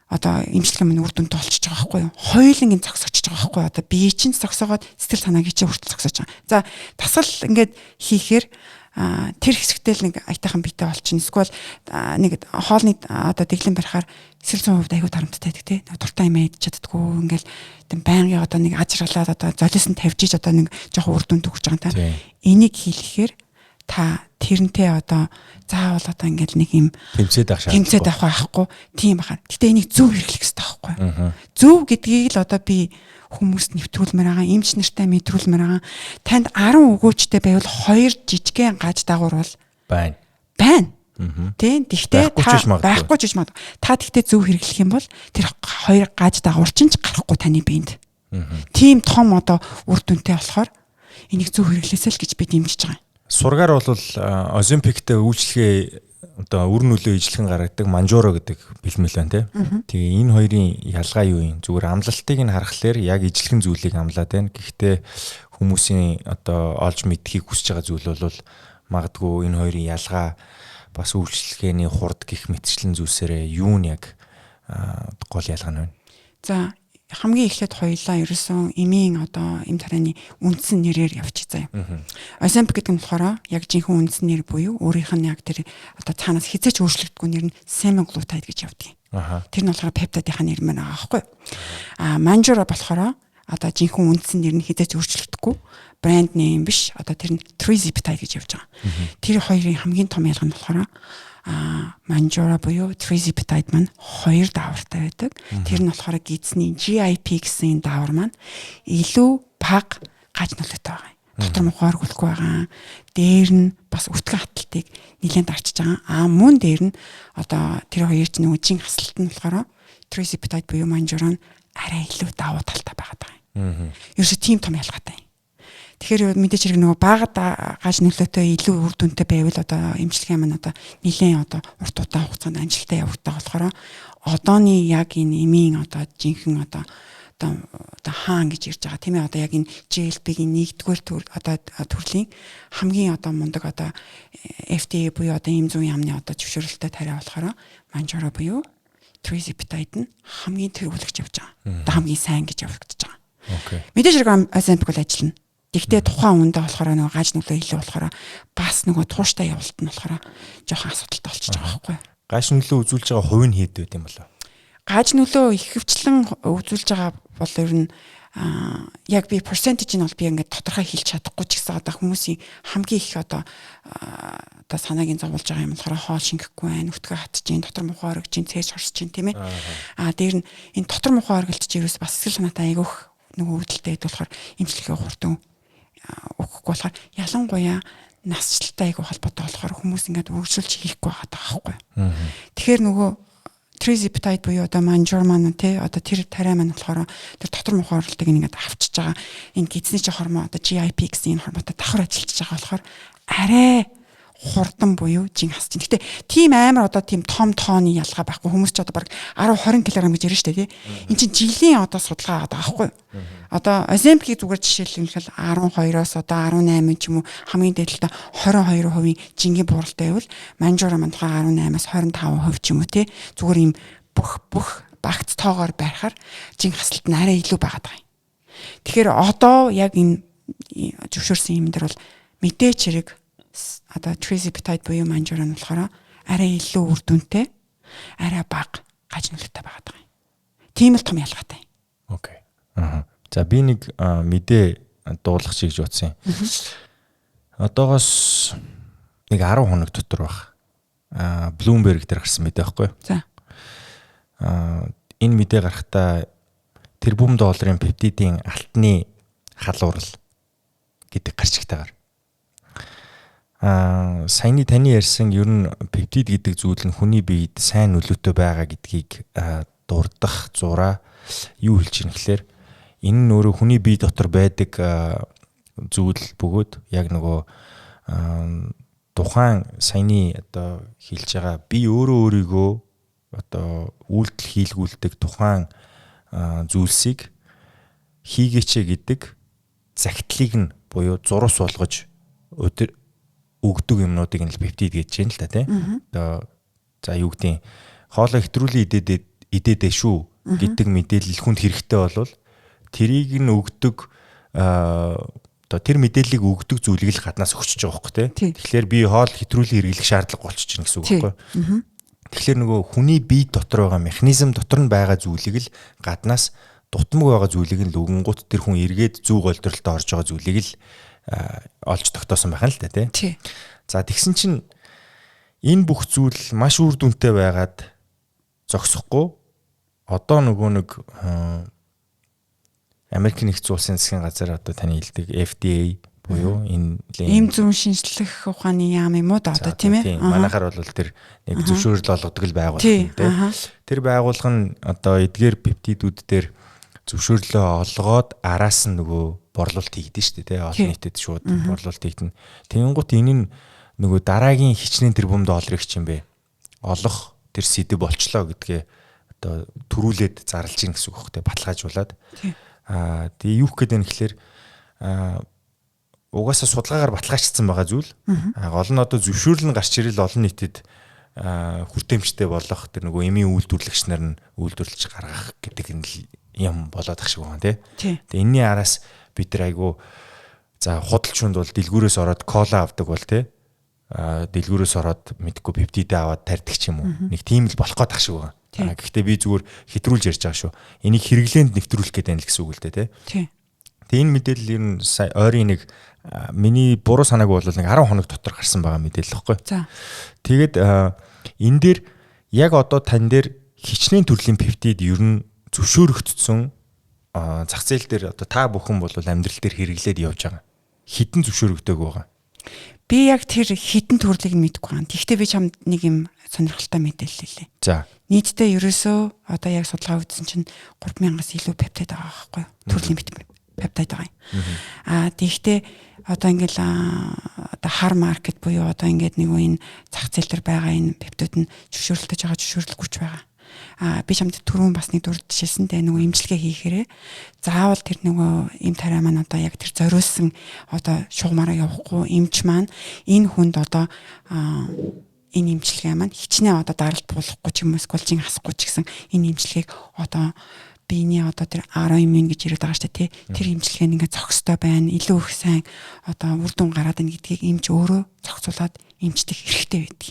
одоо эмчилгээ минь үр дүнтэй болчихж байгаа байхгүй юу? Хоёуланг нь зогсоочж байгаа байхгүй юу? Одоо бие чинь зогсоогоод сэтгэл санаагийн чинь хүртэл зогсоож байгаа. За, дасгал ингээд хийхээр тэр хэсэгтэл нэг аятайхан биетэй болчихно. Эсвэл нэг хоолны одоо дэглэм барихаар сэтгэл зүйн хувьд аягүй тарамттай байдаг тий. Дуртай юм идэж чаддггүй ингээл тийм байнгын одоо нэг аж аргалаад одоо золиос нь тавьж иж одоо нэг жоохон үр дүнд өгч байгаа юм та. Энийг хийлгэхээр та тэрнтэй одоо заавал одоо ингээл нэг юм тэмцээд авах шаардлагатай. Тэмцээд авах байхгүй тийм баха. Гэтэ энийг зөв хэрэглэх хэрэгтэй байхгүй. Зөв гэдгийг л одоо би хүмүүст нэвтрүүлмээр байгаа, эмч нартай мэдрүүлмээр байгаа. Танд 10 өгөөчтэй байвал 2 жижигхэн гаж дагавар бол байна. Байна. Тийм. Тэгтээ та байхгүй ч гэж магадгүй. Та тэгтээ зөв хэрэглэх юм бол тэр 2 гаж дагавар чинь ч гарахгүй таны биед. Тийм том одоо үр дүнтэй болохоор энийг зөв хэрэглээсэй л гэж би дэмжиж байгаа юм. Сургаар бол Оземпиктэй үйлчлэгээ одоо үр нөлөө ижлэхэн гаргадаг Манжуро гэдэг бэлмэл байна тий. Тэгээ энэ хоёрын ялгаа юу юм? Зүгээр амлалтыг нь харахаар яг ижлэхэн зүйлийг амлаад байна. Гэхдээ хүмүүсийн одоо олж мэдхийг хүсэж байгаа зүйл бол магадгүй энэ хоёрын ялгаа бас үйлчлэгээний хурд гих мэтчлэн зүйлсээрээ юу нь яг гол ялгаа нь вэ? За, хамгийн эхлээд хоёулаа ерөөсөн эмийн одоо эм тарианы үндсэн нэрээр явчих заяа. Оземпик гэдэг нь болохоор яг жинхэнэ үндсэн нэр буюу өөрийнх нь яг тэр одоо цаанаас хизээч өөрчлөгддөггүй нэр нь semaglutide гэж явдаг. Тэр нь болохоор пептидынхаа нэр маань байгаа байхгүй. А Manjaro болохоор одоо жинхэнэ үндсэн нэр нь хизээч өөрчлөгдөхгүй брэнд нэм биш. Одоо тэр нь trizepatide гэж явж байгаа. Тэр хоёрын хамгийн том ялгаа нь болохоор Manjaro буюу trizepatide маань хоёр даавартай байдаг. Тэр нь болохоор гидсний GIP гэсэн даавар маань илүү бага гаж нөлөөтэй байгаа юм. Дотор мухаар хөлөхгүй байгаа. Дээр нь бас өтгөн хаталтыг нэлээд дарчиж байгаа. Аа мөн дээр нь одоо тэр хоёр чинь нөгөө жин хасалт нь болохоор tirzepatide буюу Mounjaro нь арай илүү давуу талтай байгаад байгаа юм. Ерөөсө тийм том ялгаатай юм. Тэгэхээр мэдээж хэрэг нөгөө бага гаж нөлөөтэй илүү үр дүнтэй байвал одоо эмчилгээ маань одоо нэлээд одоо урт удаан хугацаанд амжилттай явагдах болохоор одооны яг энэ эмийн одоо жинхэнэ одоо одоо хаан гэж ирж байгаа, тийм ээ, одоо яг энэ GLP-ийн нэгдүгээр төр одоо төрлийн хамгийн одоо мундаг одоо FDA буюу одоо эм зүйн яамны одоо зөвшөөрөлтөй тариа болохоор Mounjaro буюу tirzepatide нь хамгийн тэргүүлэгч явж байгаа. Одоо хамгийн сайн гэж явагдаж байгаа. Okay. Мэдээж хэрэг Ozempic бол ажиллана. Тэгтээ тухайн үндэ болохоор нөгөө гаж нөлөө илүү болохоор бас нөгөө тууштай явуулт нь болохоор жоохон асуудалтай болчихж байгаа байхгүй юу? Гаж нөлөө үзүүлж байгаа хувь нь хэд байд юм болоо? Гаж нөлөө ихэвчлэн үзүүлж байгаа бол ер нь яг би percentage нь бол би ингээд тодорхой хэлж чадахгүй ч гэсэн одоо хүмүүсийн хамгийн их одоо одоо санааг нь зовуулж байгаа юм болохоор хоол шингэхгүй байна, өтгөө хатж чинь, дотор мухаа оргиж чинь, цээж хорсож чинь, тийм ээ. Аа дээр нь энэ дотор мухаа оргилт чи ерөөс бас сэтгэл санаатай айгүйх нөгөө үүдэлтэй байдаг болохоор эмчилгээ хурдан өгөхгүй болохоор, ялангуяа насжилттай айгүй холбоотой болохоор хүмүүс ингээд үргэлжлүүлж хийхгүй байгаа байхгүй. Тэгэхээр нөгөө tirzepatide буюу одоо Mounjaro маань, тий, одоо тэр тариа маань болохоор тэр дотор мухаа оролтыг ингээд авчиж байгаа энэ гидсний чи хормон одоо GIP гэсэн энэ хормонтой давхар ажиллаж байгаа болохоор арай хурдан буюу жин хасч. Гэтэ тийм амар одоо тийм том тооны ялгаа байхгүй. Хүмүүс ч одоо баг 10 20 кг гэж ярина шүү дээ, тий. Эн чинь жилийн одоо судалгаа байгаа байхгүй. Одоо Ozempic зүгээр жишээлбэл 12-оос одоо 18 ч юм уу, хамгийн дээд талдаа 22% жингийн бууралтай байвал Mounjaro маань 18-аас 25% ч юм уу, тий. Зүгээр ийм бүх бүх багц тоогоор байхаар жин хасалт нь арай илүү байгаад байгаа юм. Тэгэхээр одоо яг энэ зөвшөөрсөн юм дээр бол мэдээч хэрэг одоо tirzepatide буюу Mounjaro нь болохоор арай илүү үр дүнтэй, арай бага гаж нөлөөтэй байгаа юм. Тийм л том ялгаатай. Okay. Аа. За, би нэг мэдээ дуулгах чиг гэж бодсон юм. Одоогоос нэг 10 хоног дотор баг. Bloomberg дээр гарсан мэдээ байхгүй юу? За. Энэ мэдээ гарахдаа тэрбум долларын пептидийн алтны халуурал гэдэг гарчигтайгаар. Саяны таны ярьсан ер нь пептид гэдэг зүйл нь хүний биед сайн нөлөөтэй байгаа гэдгийг дурдах зураа юу хэлж ийм гэхлээр энэ нь өөрөө хүний бие дотор байдаг зүйл бөгөөд яг нөгөө тухайн саяны одоо хэлж байгаа би өөрөө өөрийгөө одоо үйлдэл хийлгүүлдэг тухайн зүйлсийг хийгээч гэдэг захидлыг нь буюу зурус болгож өгдөг юмнуудыг нь л пептид гэж байна л да, тий. Одоо за, юу гэдیں, хоолой хэтрүүлэн идээд идээдээ шүү гэдэг мэдээлэл хүнд хэрэгтэй болвол тэрийг нь өгдөг, одоо тэр мэдээллийг өгдөг зүйлийг л гаднаас өгчөж байгаа байхгүй, тий. Тэгэхээр би хоол хэтрүүлэн хэрэглэх шаардлага болчихж байна гэсэн үг байхгүй. Тэгэхээр нөгөө хүний бие дотор байгаа механизм дотор нь байгаа зүйлийг л гаднаас дутмаг байгаа зүйлийг нь л өгөнгүүт тэр хүн эргээд зүү голдролтой орж байгаа зүйлийг л олж тогтоосон байх нь л да, тий. За, тэгсэн чинь энэ бүх зүйл маш үр дүнтэй байгаад зогсохгүй одоо нөгөө нэг Америк нэгдсэн улсын засгийн газар, одоо таны хэлдэг FDA буюу энэ эм зүйн шинжлэх ухааны яам юм уу да одоо, тийм ээ. Манайхаар бол тэр нэг зөвшөөрөл олгодог л байгууллага, тийм. Тэр байгууллага нь одоо эдгээр пептидүүд дээр зөвшөөрлөө олгоод араас нь нөгөө борлуулалт хийгдэн шүү дээ, тийм, олон нийтэд шууд борлуулалт хийгдэн. Тэнгуут энэ нь нөгөө дараагийн хичнээн тэрбум долларыг ч юм бэ олох тэр сэдэв болчлоо гэдгээ одоо төрүүлээд зарлж ийн гэсэн үг хөөхтэй, баталгаажуулаад. Тэгээ юу гэх гээд байна гэхлээр угаасаа судалгаагаар баталгаажчихсан байгаа зүйл. Гол нь одоо зөвшөөрөл нь гарч ирэл олон нийтэд хүртээмжтэй болох тэр нөгөө эмийн үйлдвэрлэгч нар нь үйлдвэрлэж гаргах гэдэг нь юм болоод ах шиг байгаа, тий. Тэгээ энэний араас бид нар айгу за худалчунд бол дэлгүүрээс ороод кола авдаг бол, тий, дэлгүүрээс ороод мэдгүй пептидээ аваад тарьдаг ч юм уу. Нэг тийм л болох гээд ах шиг байгаа. Гэхдээ би зүгээр хэтрүүлж ярьж байгаа шүү. Энийг хэрэглээнд нэвтрүүлэх гээд байна л гэсэн үг л дээ, тий. Тэгээ энэ мэдээлэл ер нь ойрын нэг, миний буруу санаагүй бол нэг 10 хоног дотор гарсан байгаа мэдээлэл баггүй. Тэгээд энэ дээр яг одоо тань дээр хичнээн төрлийн пептид ер нь зөвшөөрөгдсөн зах зээл дээр одоо та бүхэн бол амьдрал дээр хэрэглээд явж байгаа. Хэдэн зөвшөөрөгдөөгүй байгаа? Би яг тэр хэдэн төрлийг нь мэдэхгүй байна. Тэгэхдээ би чамд нэг юм сонирхолтой мэдээлэл хэлье. За. Нийтдээ ерөөсөө одоо яг судалгаа үзсэн чинь 3000-аас илүү пептид байгаа байхгүй юу? Төрлийн пептид байгаа юм. Аа тэгэхдээ одоо ингээл одоо хар market буюу одоо ингээд нэг энэ зах зээл дээр байгаа энэ пептид нь зөвшөөрлөж байгаа, зөвшөөрлөхгүй ч байгаа. А би чамд түрүүн бас нэг дурдчихсэн дээ, нөгөө эмчилгээ хийхээрээ заавал тэр нөгөө эм тариа маань одоо яг тэр зориулсан одоо шугамаараа явахгүй, эмч маань энэ хүнд одоо энэ эмчилгээ маань хичнээн одоо даралт буулгахгүй ч юм уу, эсвэл чин хасахгүй ч гэсэн энэ эмчилгээг одоо биений одоо тэр autoimmune гэж яриад байгаа шүү дээ, тий. Тэр эмчилгээ нь ингээд зохистой байна, илүү их сайн одоо үр дүн гараад байна гэдгийг эмч өөрөө зохицуулаад эмчлэх хэрэгтэй байдаг.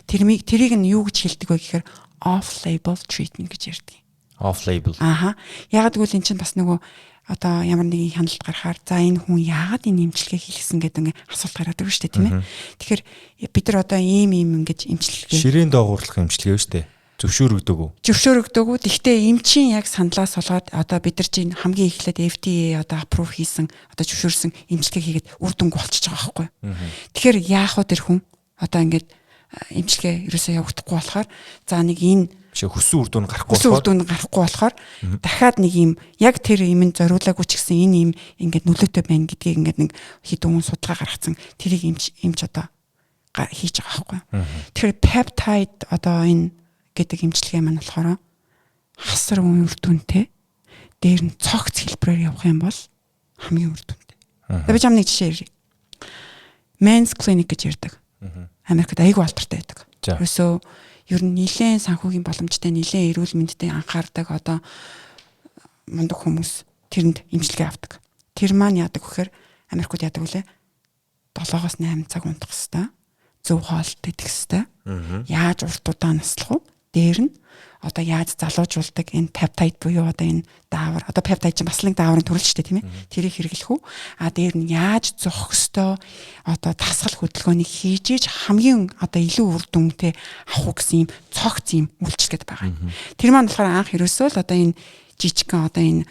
Тэрийг нь юу гэж хэлдэг вэ гэхээр off label treatment гэж ярьдаг. Off label. Ааха. Яг гэвэл эн чинь бас нөгөө одоо ямар нэгэн хяналт гарахаар, за, энэ хүн яагаад энэ эмчилгээ хийлгэсэн гэдэг ингээ асуулт гараад ирнэ шүү дээ, тийм ээ. Тэгэхээр бид нар одоо ийм ийм ингэж эмчилгээ Ширээн доогуурлах эмчилгээ шүү дээ. Зөвшөөрөгдөөгүй. Зөвшөөрөгдөөгүй. Гэхдээ эмчийн яг саналаас болоод одоо бид нар чинь хамгийн эхлээд FDA одоо approve хийсэн, одоо зөвшөөрсөн эмчилгээ хийгээд үр дүнгүй болчихж байгаа байхгүй. Тэгэхээр яах вэ, тэр хүн одоо ингээд эмчилгээ ерөөсөө явагдахгүй болохоор, за, нэг энэ Биш, хүссэн үр дүн гарахгүй болохоор, үр дүн гарахгүй болохоор дахиад нэг юм яг тэр юмд зориулаагүй ч гэсэн энэ юм ингээд нөлөөтэй байна гэдгийг ингээд нэг хэдэн хүн судалгаа гаргацсан, тэрийг эмч одоо хийж байгаа байхгүй. Тэгэхээр peptide одоо энэ гэдэг эмчилгээ маань болохоор хасар үр дүнтэй, дээр нь цогц хэлбэрээр явах юм бол хамгийн үр дүнтэй. Тэгээ би чам нэг жишээ ярья. Men's Clinic гэж ярьдаг. Америкт айгүй алдартай байдаг. Ерөөсөө ер нь нилээн санхүүгийн боломжтой, нилээн эрүүл мэндэд анхаардаг одоо мундаг хүмүүс тэрэнд эмчилгээ авдаг. Тэр маань яадаг вэхээр, Америкууд яадаг вүлээ? 7-оос 8 цаг унтах хэвээр. Зөв хоолт идэх хэвээр. Яаж урт удаан наслах уу? Дээр нь одоо яаж залуужуулдаг энэ peptide буюу одоо энэ даавар, одоо peptide чинь бас нэг дааврын төрөл шүү дээ, тийм ээ, тэрийг хэрэглэх үү, а дээр нь яаж зохих ёстой одоо дасгал хөдөлгөөнийг хийж иж хамгийн одоо илүү үр дүнтэй авах уу гэсэн юм цогц юм үйлчлэгэд байгаа. Тэр маань болохоор анх ерөөсөө л одоо энэ жижигхэн одоо энэ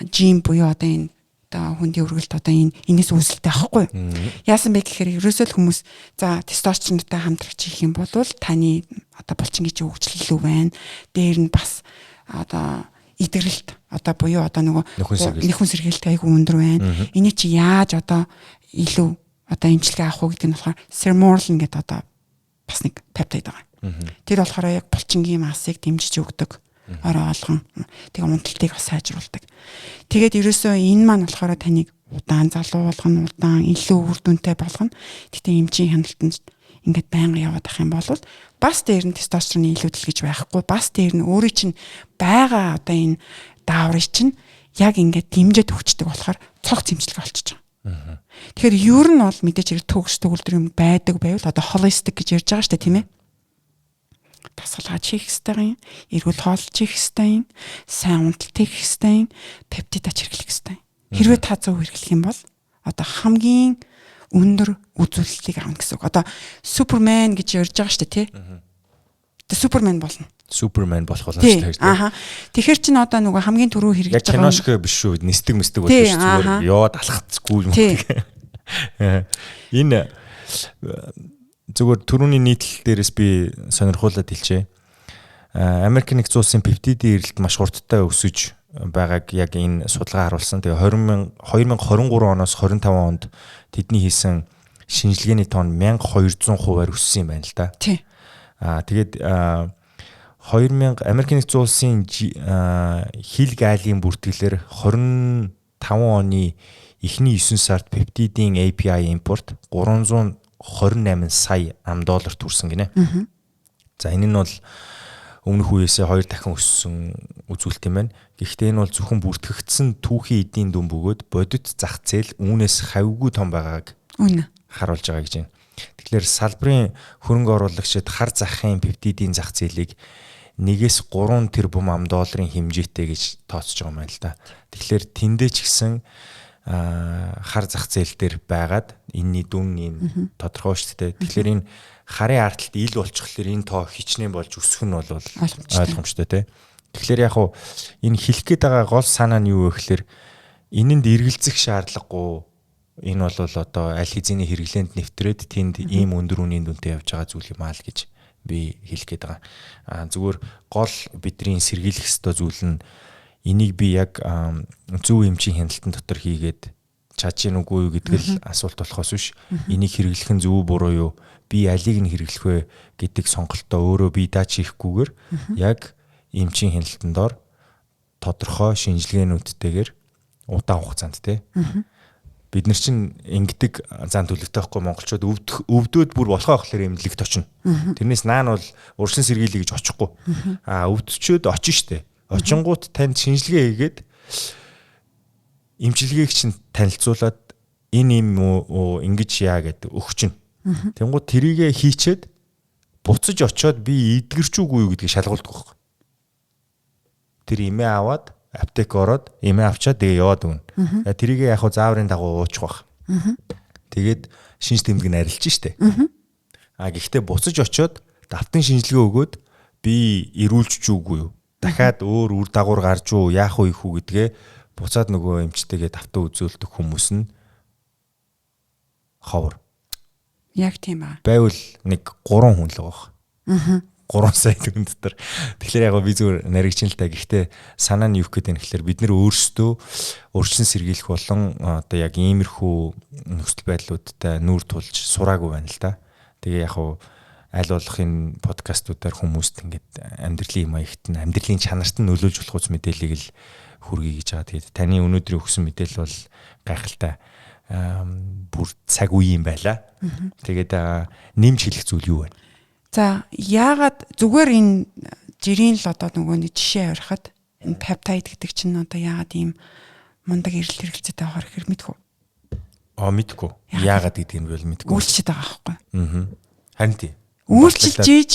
gym буюу одоо энэ одоо хүндийн өргөлт одоо энэ энэс үүсэлтэй байхгүй юу? Яасан бэ гэхээр ерөөсөө л хүмүүс, за, тестостеронтой хамтрагч хийх юм бол таны одоо булчингийн чинь хөгжил илүү байна. Дээр нь бас одоо эдгэрэлт одоо буюу одоо нөгөө нөхөн сэргийлэлт айгүй өндөр байна. Энийг чи яаж одоо илүү одоо эмчилгээ авах уу гэдэг нь болохоор sermorelin гэдэг одоо бас нэг пептид байгаа. Тэр болохоор яг булчингийн массыг дэмжиж өгдөг, орой олгон. Тэгээ унталтыг бас сайжруулдаг. Тэгээд ерөөсөө энэ маань болохоор таныг удаан залуу болгоно, удаан илүү үр дүнтэй болгоно. Гэтэ эмчийн хяналтанд ингээд байнга яваад ах юм бол бас дээр нь тестостероны илүүдэл гэж байхгүй. Бас дээр нь өөрийн чинь байгаа одоо энэ дааврыг чинь яг ингээд дэмжиж өгчдөг болохоор цогц эмчилгээ болчихж байгаа. Тэгэхээр ер нь бол мэдээж хэрэг төгс төгөлдөр юм байдаг байвал одоо holistic гэж ярьж байгаа шүү дээ, тийм ээ, дасгалгаа хийх ёстой юм, эрүүл хооллож хийх ёстой юм, сайн унталт хийх ёстой юм, пептид хэрэглэх ёстой юм. Хэрвээ та зөв хэрэглэх юм бол одоо хамгийн өндөр үзүүлэлтийг авна гэсэн үг. Одоо Супермен гэж ярьж байгаа шүү дээ, тий? Одоо Супермен болно. Супермен болох болно шүү дээ. Ааха. Тэгэхээр чин одоо нөгөө хамгийн түрүү хэрэглэж байгаа кино шиг биш шүү. Нисдэг мэсдэг бол биш, зүгээр яваад алхацгүй юм. Энэ зүгээр түрүүний нийтлэл дээрээс би сонирхуулаад хэлчихье. Америк нэгдсэн улсын пептидийн эрэлт маш хурдтай өсөж байгааг яг энэ судалгаа харуулсан. Тэгээ 2023 оноос 25 онд тэдний хийсэн шинжилгээний тоон 1200 хувиар өссөн юм байна л да. Тий. Аа, тэгээд 2000 Америк нэгдсэн улсын хил гайлын бүртгэлээр 25 оны эхний 9 сард пептидийн API импорт 328 сая ам доллар хүрсэн гинэ. За, энэ нь бол өмнөх үеэсээ хоёр дахин өссөн үзүүлэлт юм байна. Гэхдээ энэ бол зөвхөн бүртгэгдсэн түүхийн эдийн дүн бөгөөд бодит зах зээл үүнээс хавьгүй том байгааг Үнэ. харуулж байгаа гэж байна. Тэгэхээр салбарын хөрөнгө оруулагчид хар захын пептидийн зах зээлийг 1-ээс 3 тэрбум ам долларын хэмжээтэй гэж тооцож байгаа юм байна л да. Тэгэхээр тэндээ ч гэсэн хар зах зээл дээр байгаад энэний дүн ийм тодорхой шүү дээ. Тэгэхээр энэ харын арталт ил болчихлоор энэ тоо хичнээн болж өсөх нь бол ойлгомжтой, тий. Тэгэхээр яг хуу энэ хэлэх гээд байгаа гол санаа нь юу вэ гэхээр энэнд эргэлзэх шаардлагагүй. Энэ бол одоо аль хэзээний хэрэглээнд нэвтрээд тэнд ийм өндөр үнийн дүнтэй явж байгаа зүйл юм аа л гэж би хэлэх гээд байгаа. Зүгээр гол бидний сэргийлэх ёстой зүйл нь энийг би яг зөв эмчийн хяналтан дотор хийгээд чадж гин үгүй юу гэдэг л асуулт болохоос биш. Энийг хэрэглэх нь зөв буруу юу? Би алийг нь хэрэглэх вэ гэдэг сонголтоо өөрөө би даач хийхгүйгээр яг эмчийн хяналтан дор тодорхой шинжилгээнүүдтэйгээр удаан хугацаанд те. Бид нар чинь ингэдэг зан төлөвтэй байхгүй, монголчууд өвдөөд бүр болохоо болохоор эмнэлэгт очино. Тэрнээс наа нь бол урьдчилан сэргийлье гэж очихгүй. Өвдчөөд очин штэ. Очингууд танд шинжилгээ хийгээд эмчилгээг чинь танилцуулаад энэ юм уу, ингэж яа гэдэг өгчин. Тэнгууд тэрийгэ хийчээд буцаж очиод би эдгэрч үгүй юу гэдгийг шалгуулдаг байхгүй. Тэр эмээ аваад аптек ороод эмээ авчаад тэгээ яваад өгнө. Тэрийг яг хуу зааврын дагуу уучих бах. Тэгээд шинж тэмдэг нь арилж штэ. Гэхдээ буцаж очиод давтан шинжилгээ өгөөд би эрүүлж ч үгүй юу? Дахиад өөр үр дагавар гарч уу, яах вэ их үү гэдгээ буцаад нөгөө эмчтэйгээ давтан үзүүлдэг хүмүүс нь ховор. Яг тийм аа. Байвал нэг 3 хүн л байгаа. 3 сая төгрөг дотор. Тэгэхээр яг би зүгээр наригчин л та. Гэхдээ санаа нь юу гэдэг юм гэхээр бид нэр өөрсдөө урьдчилан сэргийлэх болон одоо яг иймэрхүү нөхцөл байдлуудтай нүүр тулж сураагүй байна л да. Тэгээ яг хуу аль болох энэ подкастуудаар хүмүүст ингээд амьдралын маягт нь, амьдралын чанарт нь нөлөөлж болох үс мэдээллийг л хүргэе гэж байгаа. Тэгээд таны өнөөдрийн өгсөн мэдээлэл бол гайхалтай, бүр цаг үе юм байла. Тэгээд нэмж хэлэх зүйл юу вэ? За, яагаад зүгээр энэ жирийн л одоо нөгөө нэг жишээ авирахад энэ пептид гэдэг чинь одоо яагаад ийм мундаг эрэлт хэрэгэлцээтэй байгаа гэхээр мэдхүү. Мэдгүй. Яагаад гэдгийг нь бол мэдгүй. Үйлчилж байгаа байхгүй. Харин тий. Үйлчилж ийж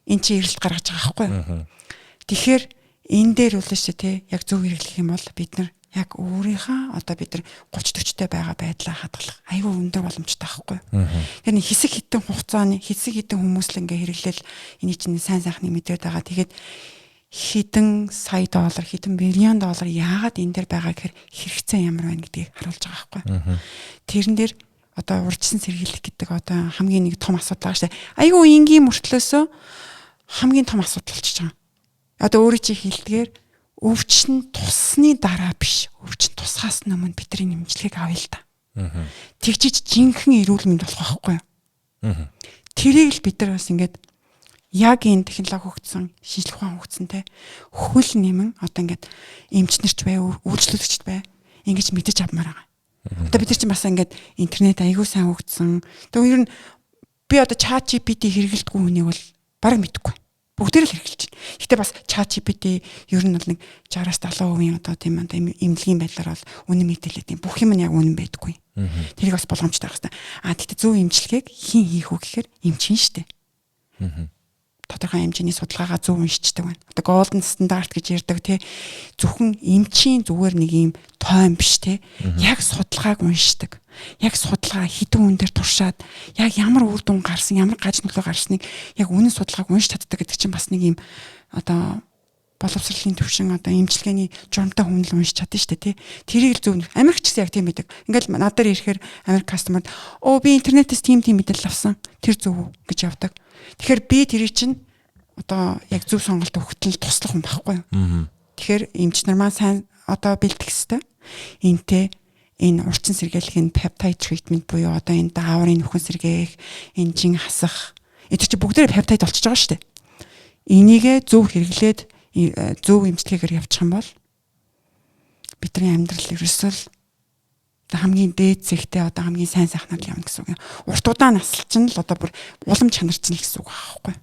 эн чинь эрэлт гаргаж байгаа байхгүй. Тэгэхээр энэ дээр үлээ шүү дээ, яг зөв хэрэглэх юм бол бид нар яг өөрийнхөө одоо бид нар 30 40-тэй байгаа байдлаа хадгалах айгүй өндөр боломжтой байхгүй. Тэгэхээр нэг хэсэг хитэн хугацааны хэсэг хитэн хүмүүс л ингээ хэрэглээл эний чинь сайн сайхны мэдээд байгаа. Тэгээд хэдэн сая доллар, хэдэн биллион доллар яагаад энэ дээр байгаа гэхээр хэрэгцээ ямар байна гэдгийг харуулж байгаа байхгүй. Тэрэн дээр одоо урьдчилан сэргийлэх гэдэг одоо хамгийн нэг том асуудал байгаа шүү дээ. Айгүй энгийн мөртлөөсөө хамгийн том асуудал болчихж байгаа. Одоо өөрөө чи хэлдгээр өвчин туссны дараа биш, өвчин тусахаас өмнө бидний нэмжлэгийг авъя л да. Тэгжиж жинхэнэ эрүүл мэнд болох байхгүй юу? Тэрийг л бид нар бас ингээд яг энэ технологи хөгжсөн, шинжлэх ухаан хөгжсөн те, хөл нэмэн одоо ингээд эмчнэрч бай, үйлчлүүлэгчд бай, ингэж мэдэж авмаар байгаа. Одоо бид нар чинь бас ингээд интернет айгүй сайн хөгжсөн. Тэгээ ер нь би одоо ChatGPT хэрэглэдэггүй хүнийг бол бараг мэдэхгүй. Бүгдээр л хэрэглэж байна. Гэтэ бас ChatGPT ер нь бол нэг 60-аас 70% одоо тийм одоо эмнэлгийн байдлаар бол үнэн мэдээлэл тийм бүх юм нь яг үнэн байдаггүй. Тэрийг бас болгоомжтой байх хэрэгтэй. Гэтэ зөв эмчилгээг хэн хийх үү гэхээр эмчин штэ. Тодорхой хэмжээний судалгаагаа зөв уншичдаг байна. Одоо golden standard гэж ярьдаг тий. Зөвхөн эмчийн зүгээр нэг юм тойм биш тий. Яг судалгааг уншдаг. Яг судалгаа хэдэн хүн дээр туршаад яг ямар үр дүн гарсан, ямар гаж нөлөө гарсныг яг үнэн судалгааг уншиж чаддаг гэдэг чинь бас нэг юм одоо боловсролын төвшин, одоо эмчилгээний журамтай хүн л уншиж чадна шүү дээ тий. Тэрийг л зөв. Америк ч гэсэн яг тийм байдаг. Ингээл над дээр ирэхээр Америк customer би интернетээс тийм тийм мэдээлэл авсан. Тэр зөв үү гэж явдаг. Тэгэхээр би тэрийг чинь одоо яг зөв сонголт өгөхтөл туслах юм байхгүй юу? Тэгэхээр эмч нар маань сайн одоо бэлтгэх хэвээр. Энтэй энэ урьдчилан сэргийлэх энэ peptide treatment буюу одоо энэ дааврын нөхөн сэргээх, энэ жин хасах. Энэ чинь бүгдээрээ peptide болчихж байгаа шүү дээ. Энийгээ зөв хэрэглээд зөв эмчилгээгээр явчих юм бол бидний амьдрал ерөөсөө л хамгийн дээд зэгтээ одоо хамгийн сайн сайхнаар л явна гэсэн үг юм. Урт удаан насалчин л одоо бүр улам чанарчин л гэсэн үг байхгүй.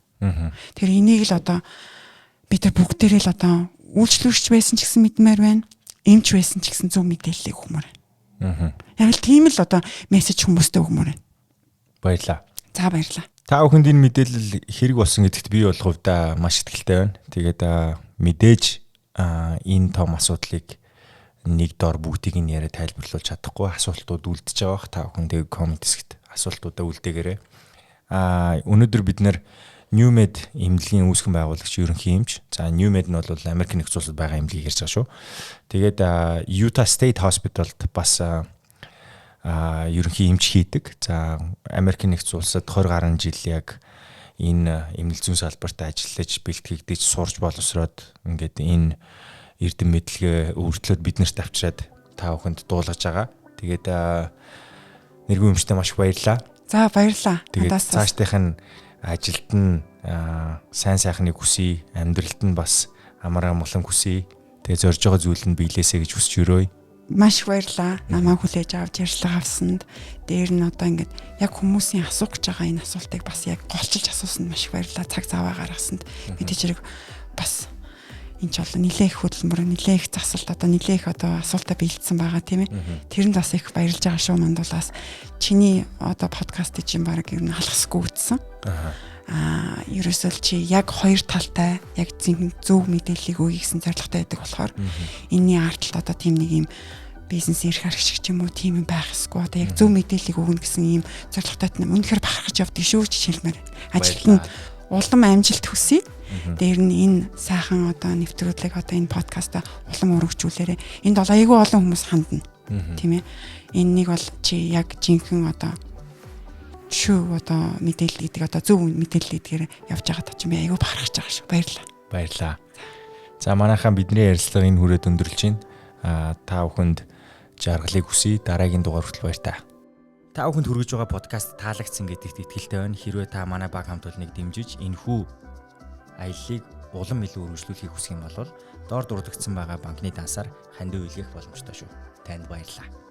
Тэгэхээр энийг л одоо бид нар бүгдээрээ л одоо үйлчлүүлэгч байсан ч гэсэн мэдмээр байна. Эмч байсан ч гэсэн зөв мэдээллийг өгмөр байна. Яг л тийм л одоо мессеж хүмүүстээ өгмөр байна. Баярлаа. За, баярлаа. Та бүхэнд энэ мэдээлэл хэрэг болсон гэдэгт би бол хувьдаа маш итгэлтэй байна. Тэгээд мэдээж энэ том асуудлыг нэг дор бүгдийг нь яриа тайлбарлуулж чадахгүй асуултууд үлдэж байгаа бах. Та бүхэн тэгээд коммент хэсэгт асуултуудаа үлдээгээрэй. Өнөөдөр бид нэр NewMed эмнэлгийн үүсгэн байгуулагч, ерөнхий эмч. За, NewMed нь бол Америк нэгдсэн улсад байгаа эмнэлгийг ярьж байгаа шүү. Тэгээд Utah State Hospital-д бас Ерөнхий эмч хийдэг. За, Америкийн нэгдсэн улсад 20 гаруй жил яг энэ эмнэл зүйн салбарт ажиллаж, бэлтгэгдэж, сурж боловсроод ингээд энэ эрдэм мэдлэгээ өртлөөд биднэрт авчираад та бүхэнд дуулгаж байгаа. Тэгээд нэргүй эмчтэй маш их баярлалаа. За, баярлалаа. Тэгээд цаашдынх нь ажилд нь сайн сайхныг хүсье, амьдралд нь бас амар амгалан хүсье. Тэгээ зорж байгаа зүйл нь биелээсэй гэж хүсч өрөөе. Маш их баярлалаа. Намайг хүлээж авч ярилцлага авсанд. Дээр нь одоо ингээд яг хүмүүсийн асуух гэж байгаа энэ асуултыг бас яг голчилж асуусанд маш их баярлалаа. Цаг заваа гаргасанд. Мэдээж хэрэг бас энэ ч бол нилээх их хөдөлмөр, нилээх их засалт, одоо нилээх их одоо асуултаа бэлдсэн байгаа, тийм ээ. Тэрэнд бас их баярлж байгаа шүү мандуулаас. Чиний одоо подкастыг чинь баг ер нь алгасгүй үтсэн. Ерөөсөө л чи яг хоёр талтай, яг зөв мэдээллийг өгье гэсэн зорилготой байдаг болохоор энэний ард талд одоо тийм нэг юм бизнес эрх арх шиг ч юм уу, тийм юм байх ёсгүй. Одоо яг зөв мэдээллийг өгнө гэсэн ийм зорилготой нь үнэхээр бахархаж явдаг шүү жишээлмээр. Ажилд нь улам амжилт хүсье. Дээр нь энэ сайхан одоо нэвтрүүлэг, одоо энэ подкаста улам өргөжүүлээрэ. Энд бол айгүй олон хүмүүс хандна. Тийм ээ. Энэнийг бол чи яг жинхэнэ одоо шүү одоо мэдээлэл гэдэг, одоо зөв мэдээлэл гэдгээр явж байгаад чинь би айгүй бахархаж байгаа шүү. Баярлалаа. Баярлалаа. За, манайхаа бидний ярилцлага энэ хүрээд өндөрлөж байна. Та бүхэнд жаргалыг хүсье. Дараагийн дугаар хүртэл баяртай. Та бүхэнд хүргэж байгаа подкаст таалагдсан гэдэгт итгэлтэй байна. Хэрвээ та манай баг хамт олныг дэмжиж энэхүү аяллыг улам илүү өргөжлүүлэхийг хүсэх юм бол доор дурдагдсан байгаа банкны дансаар хандив илгээх боломжтой шүү. Танд баярлалаа.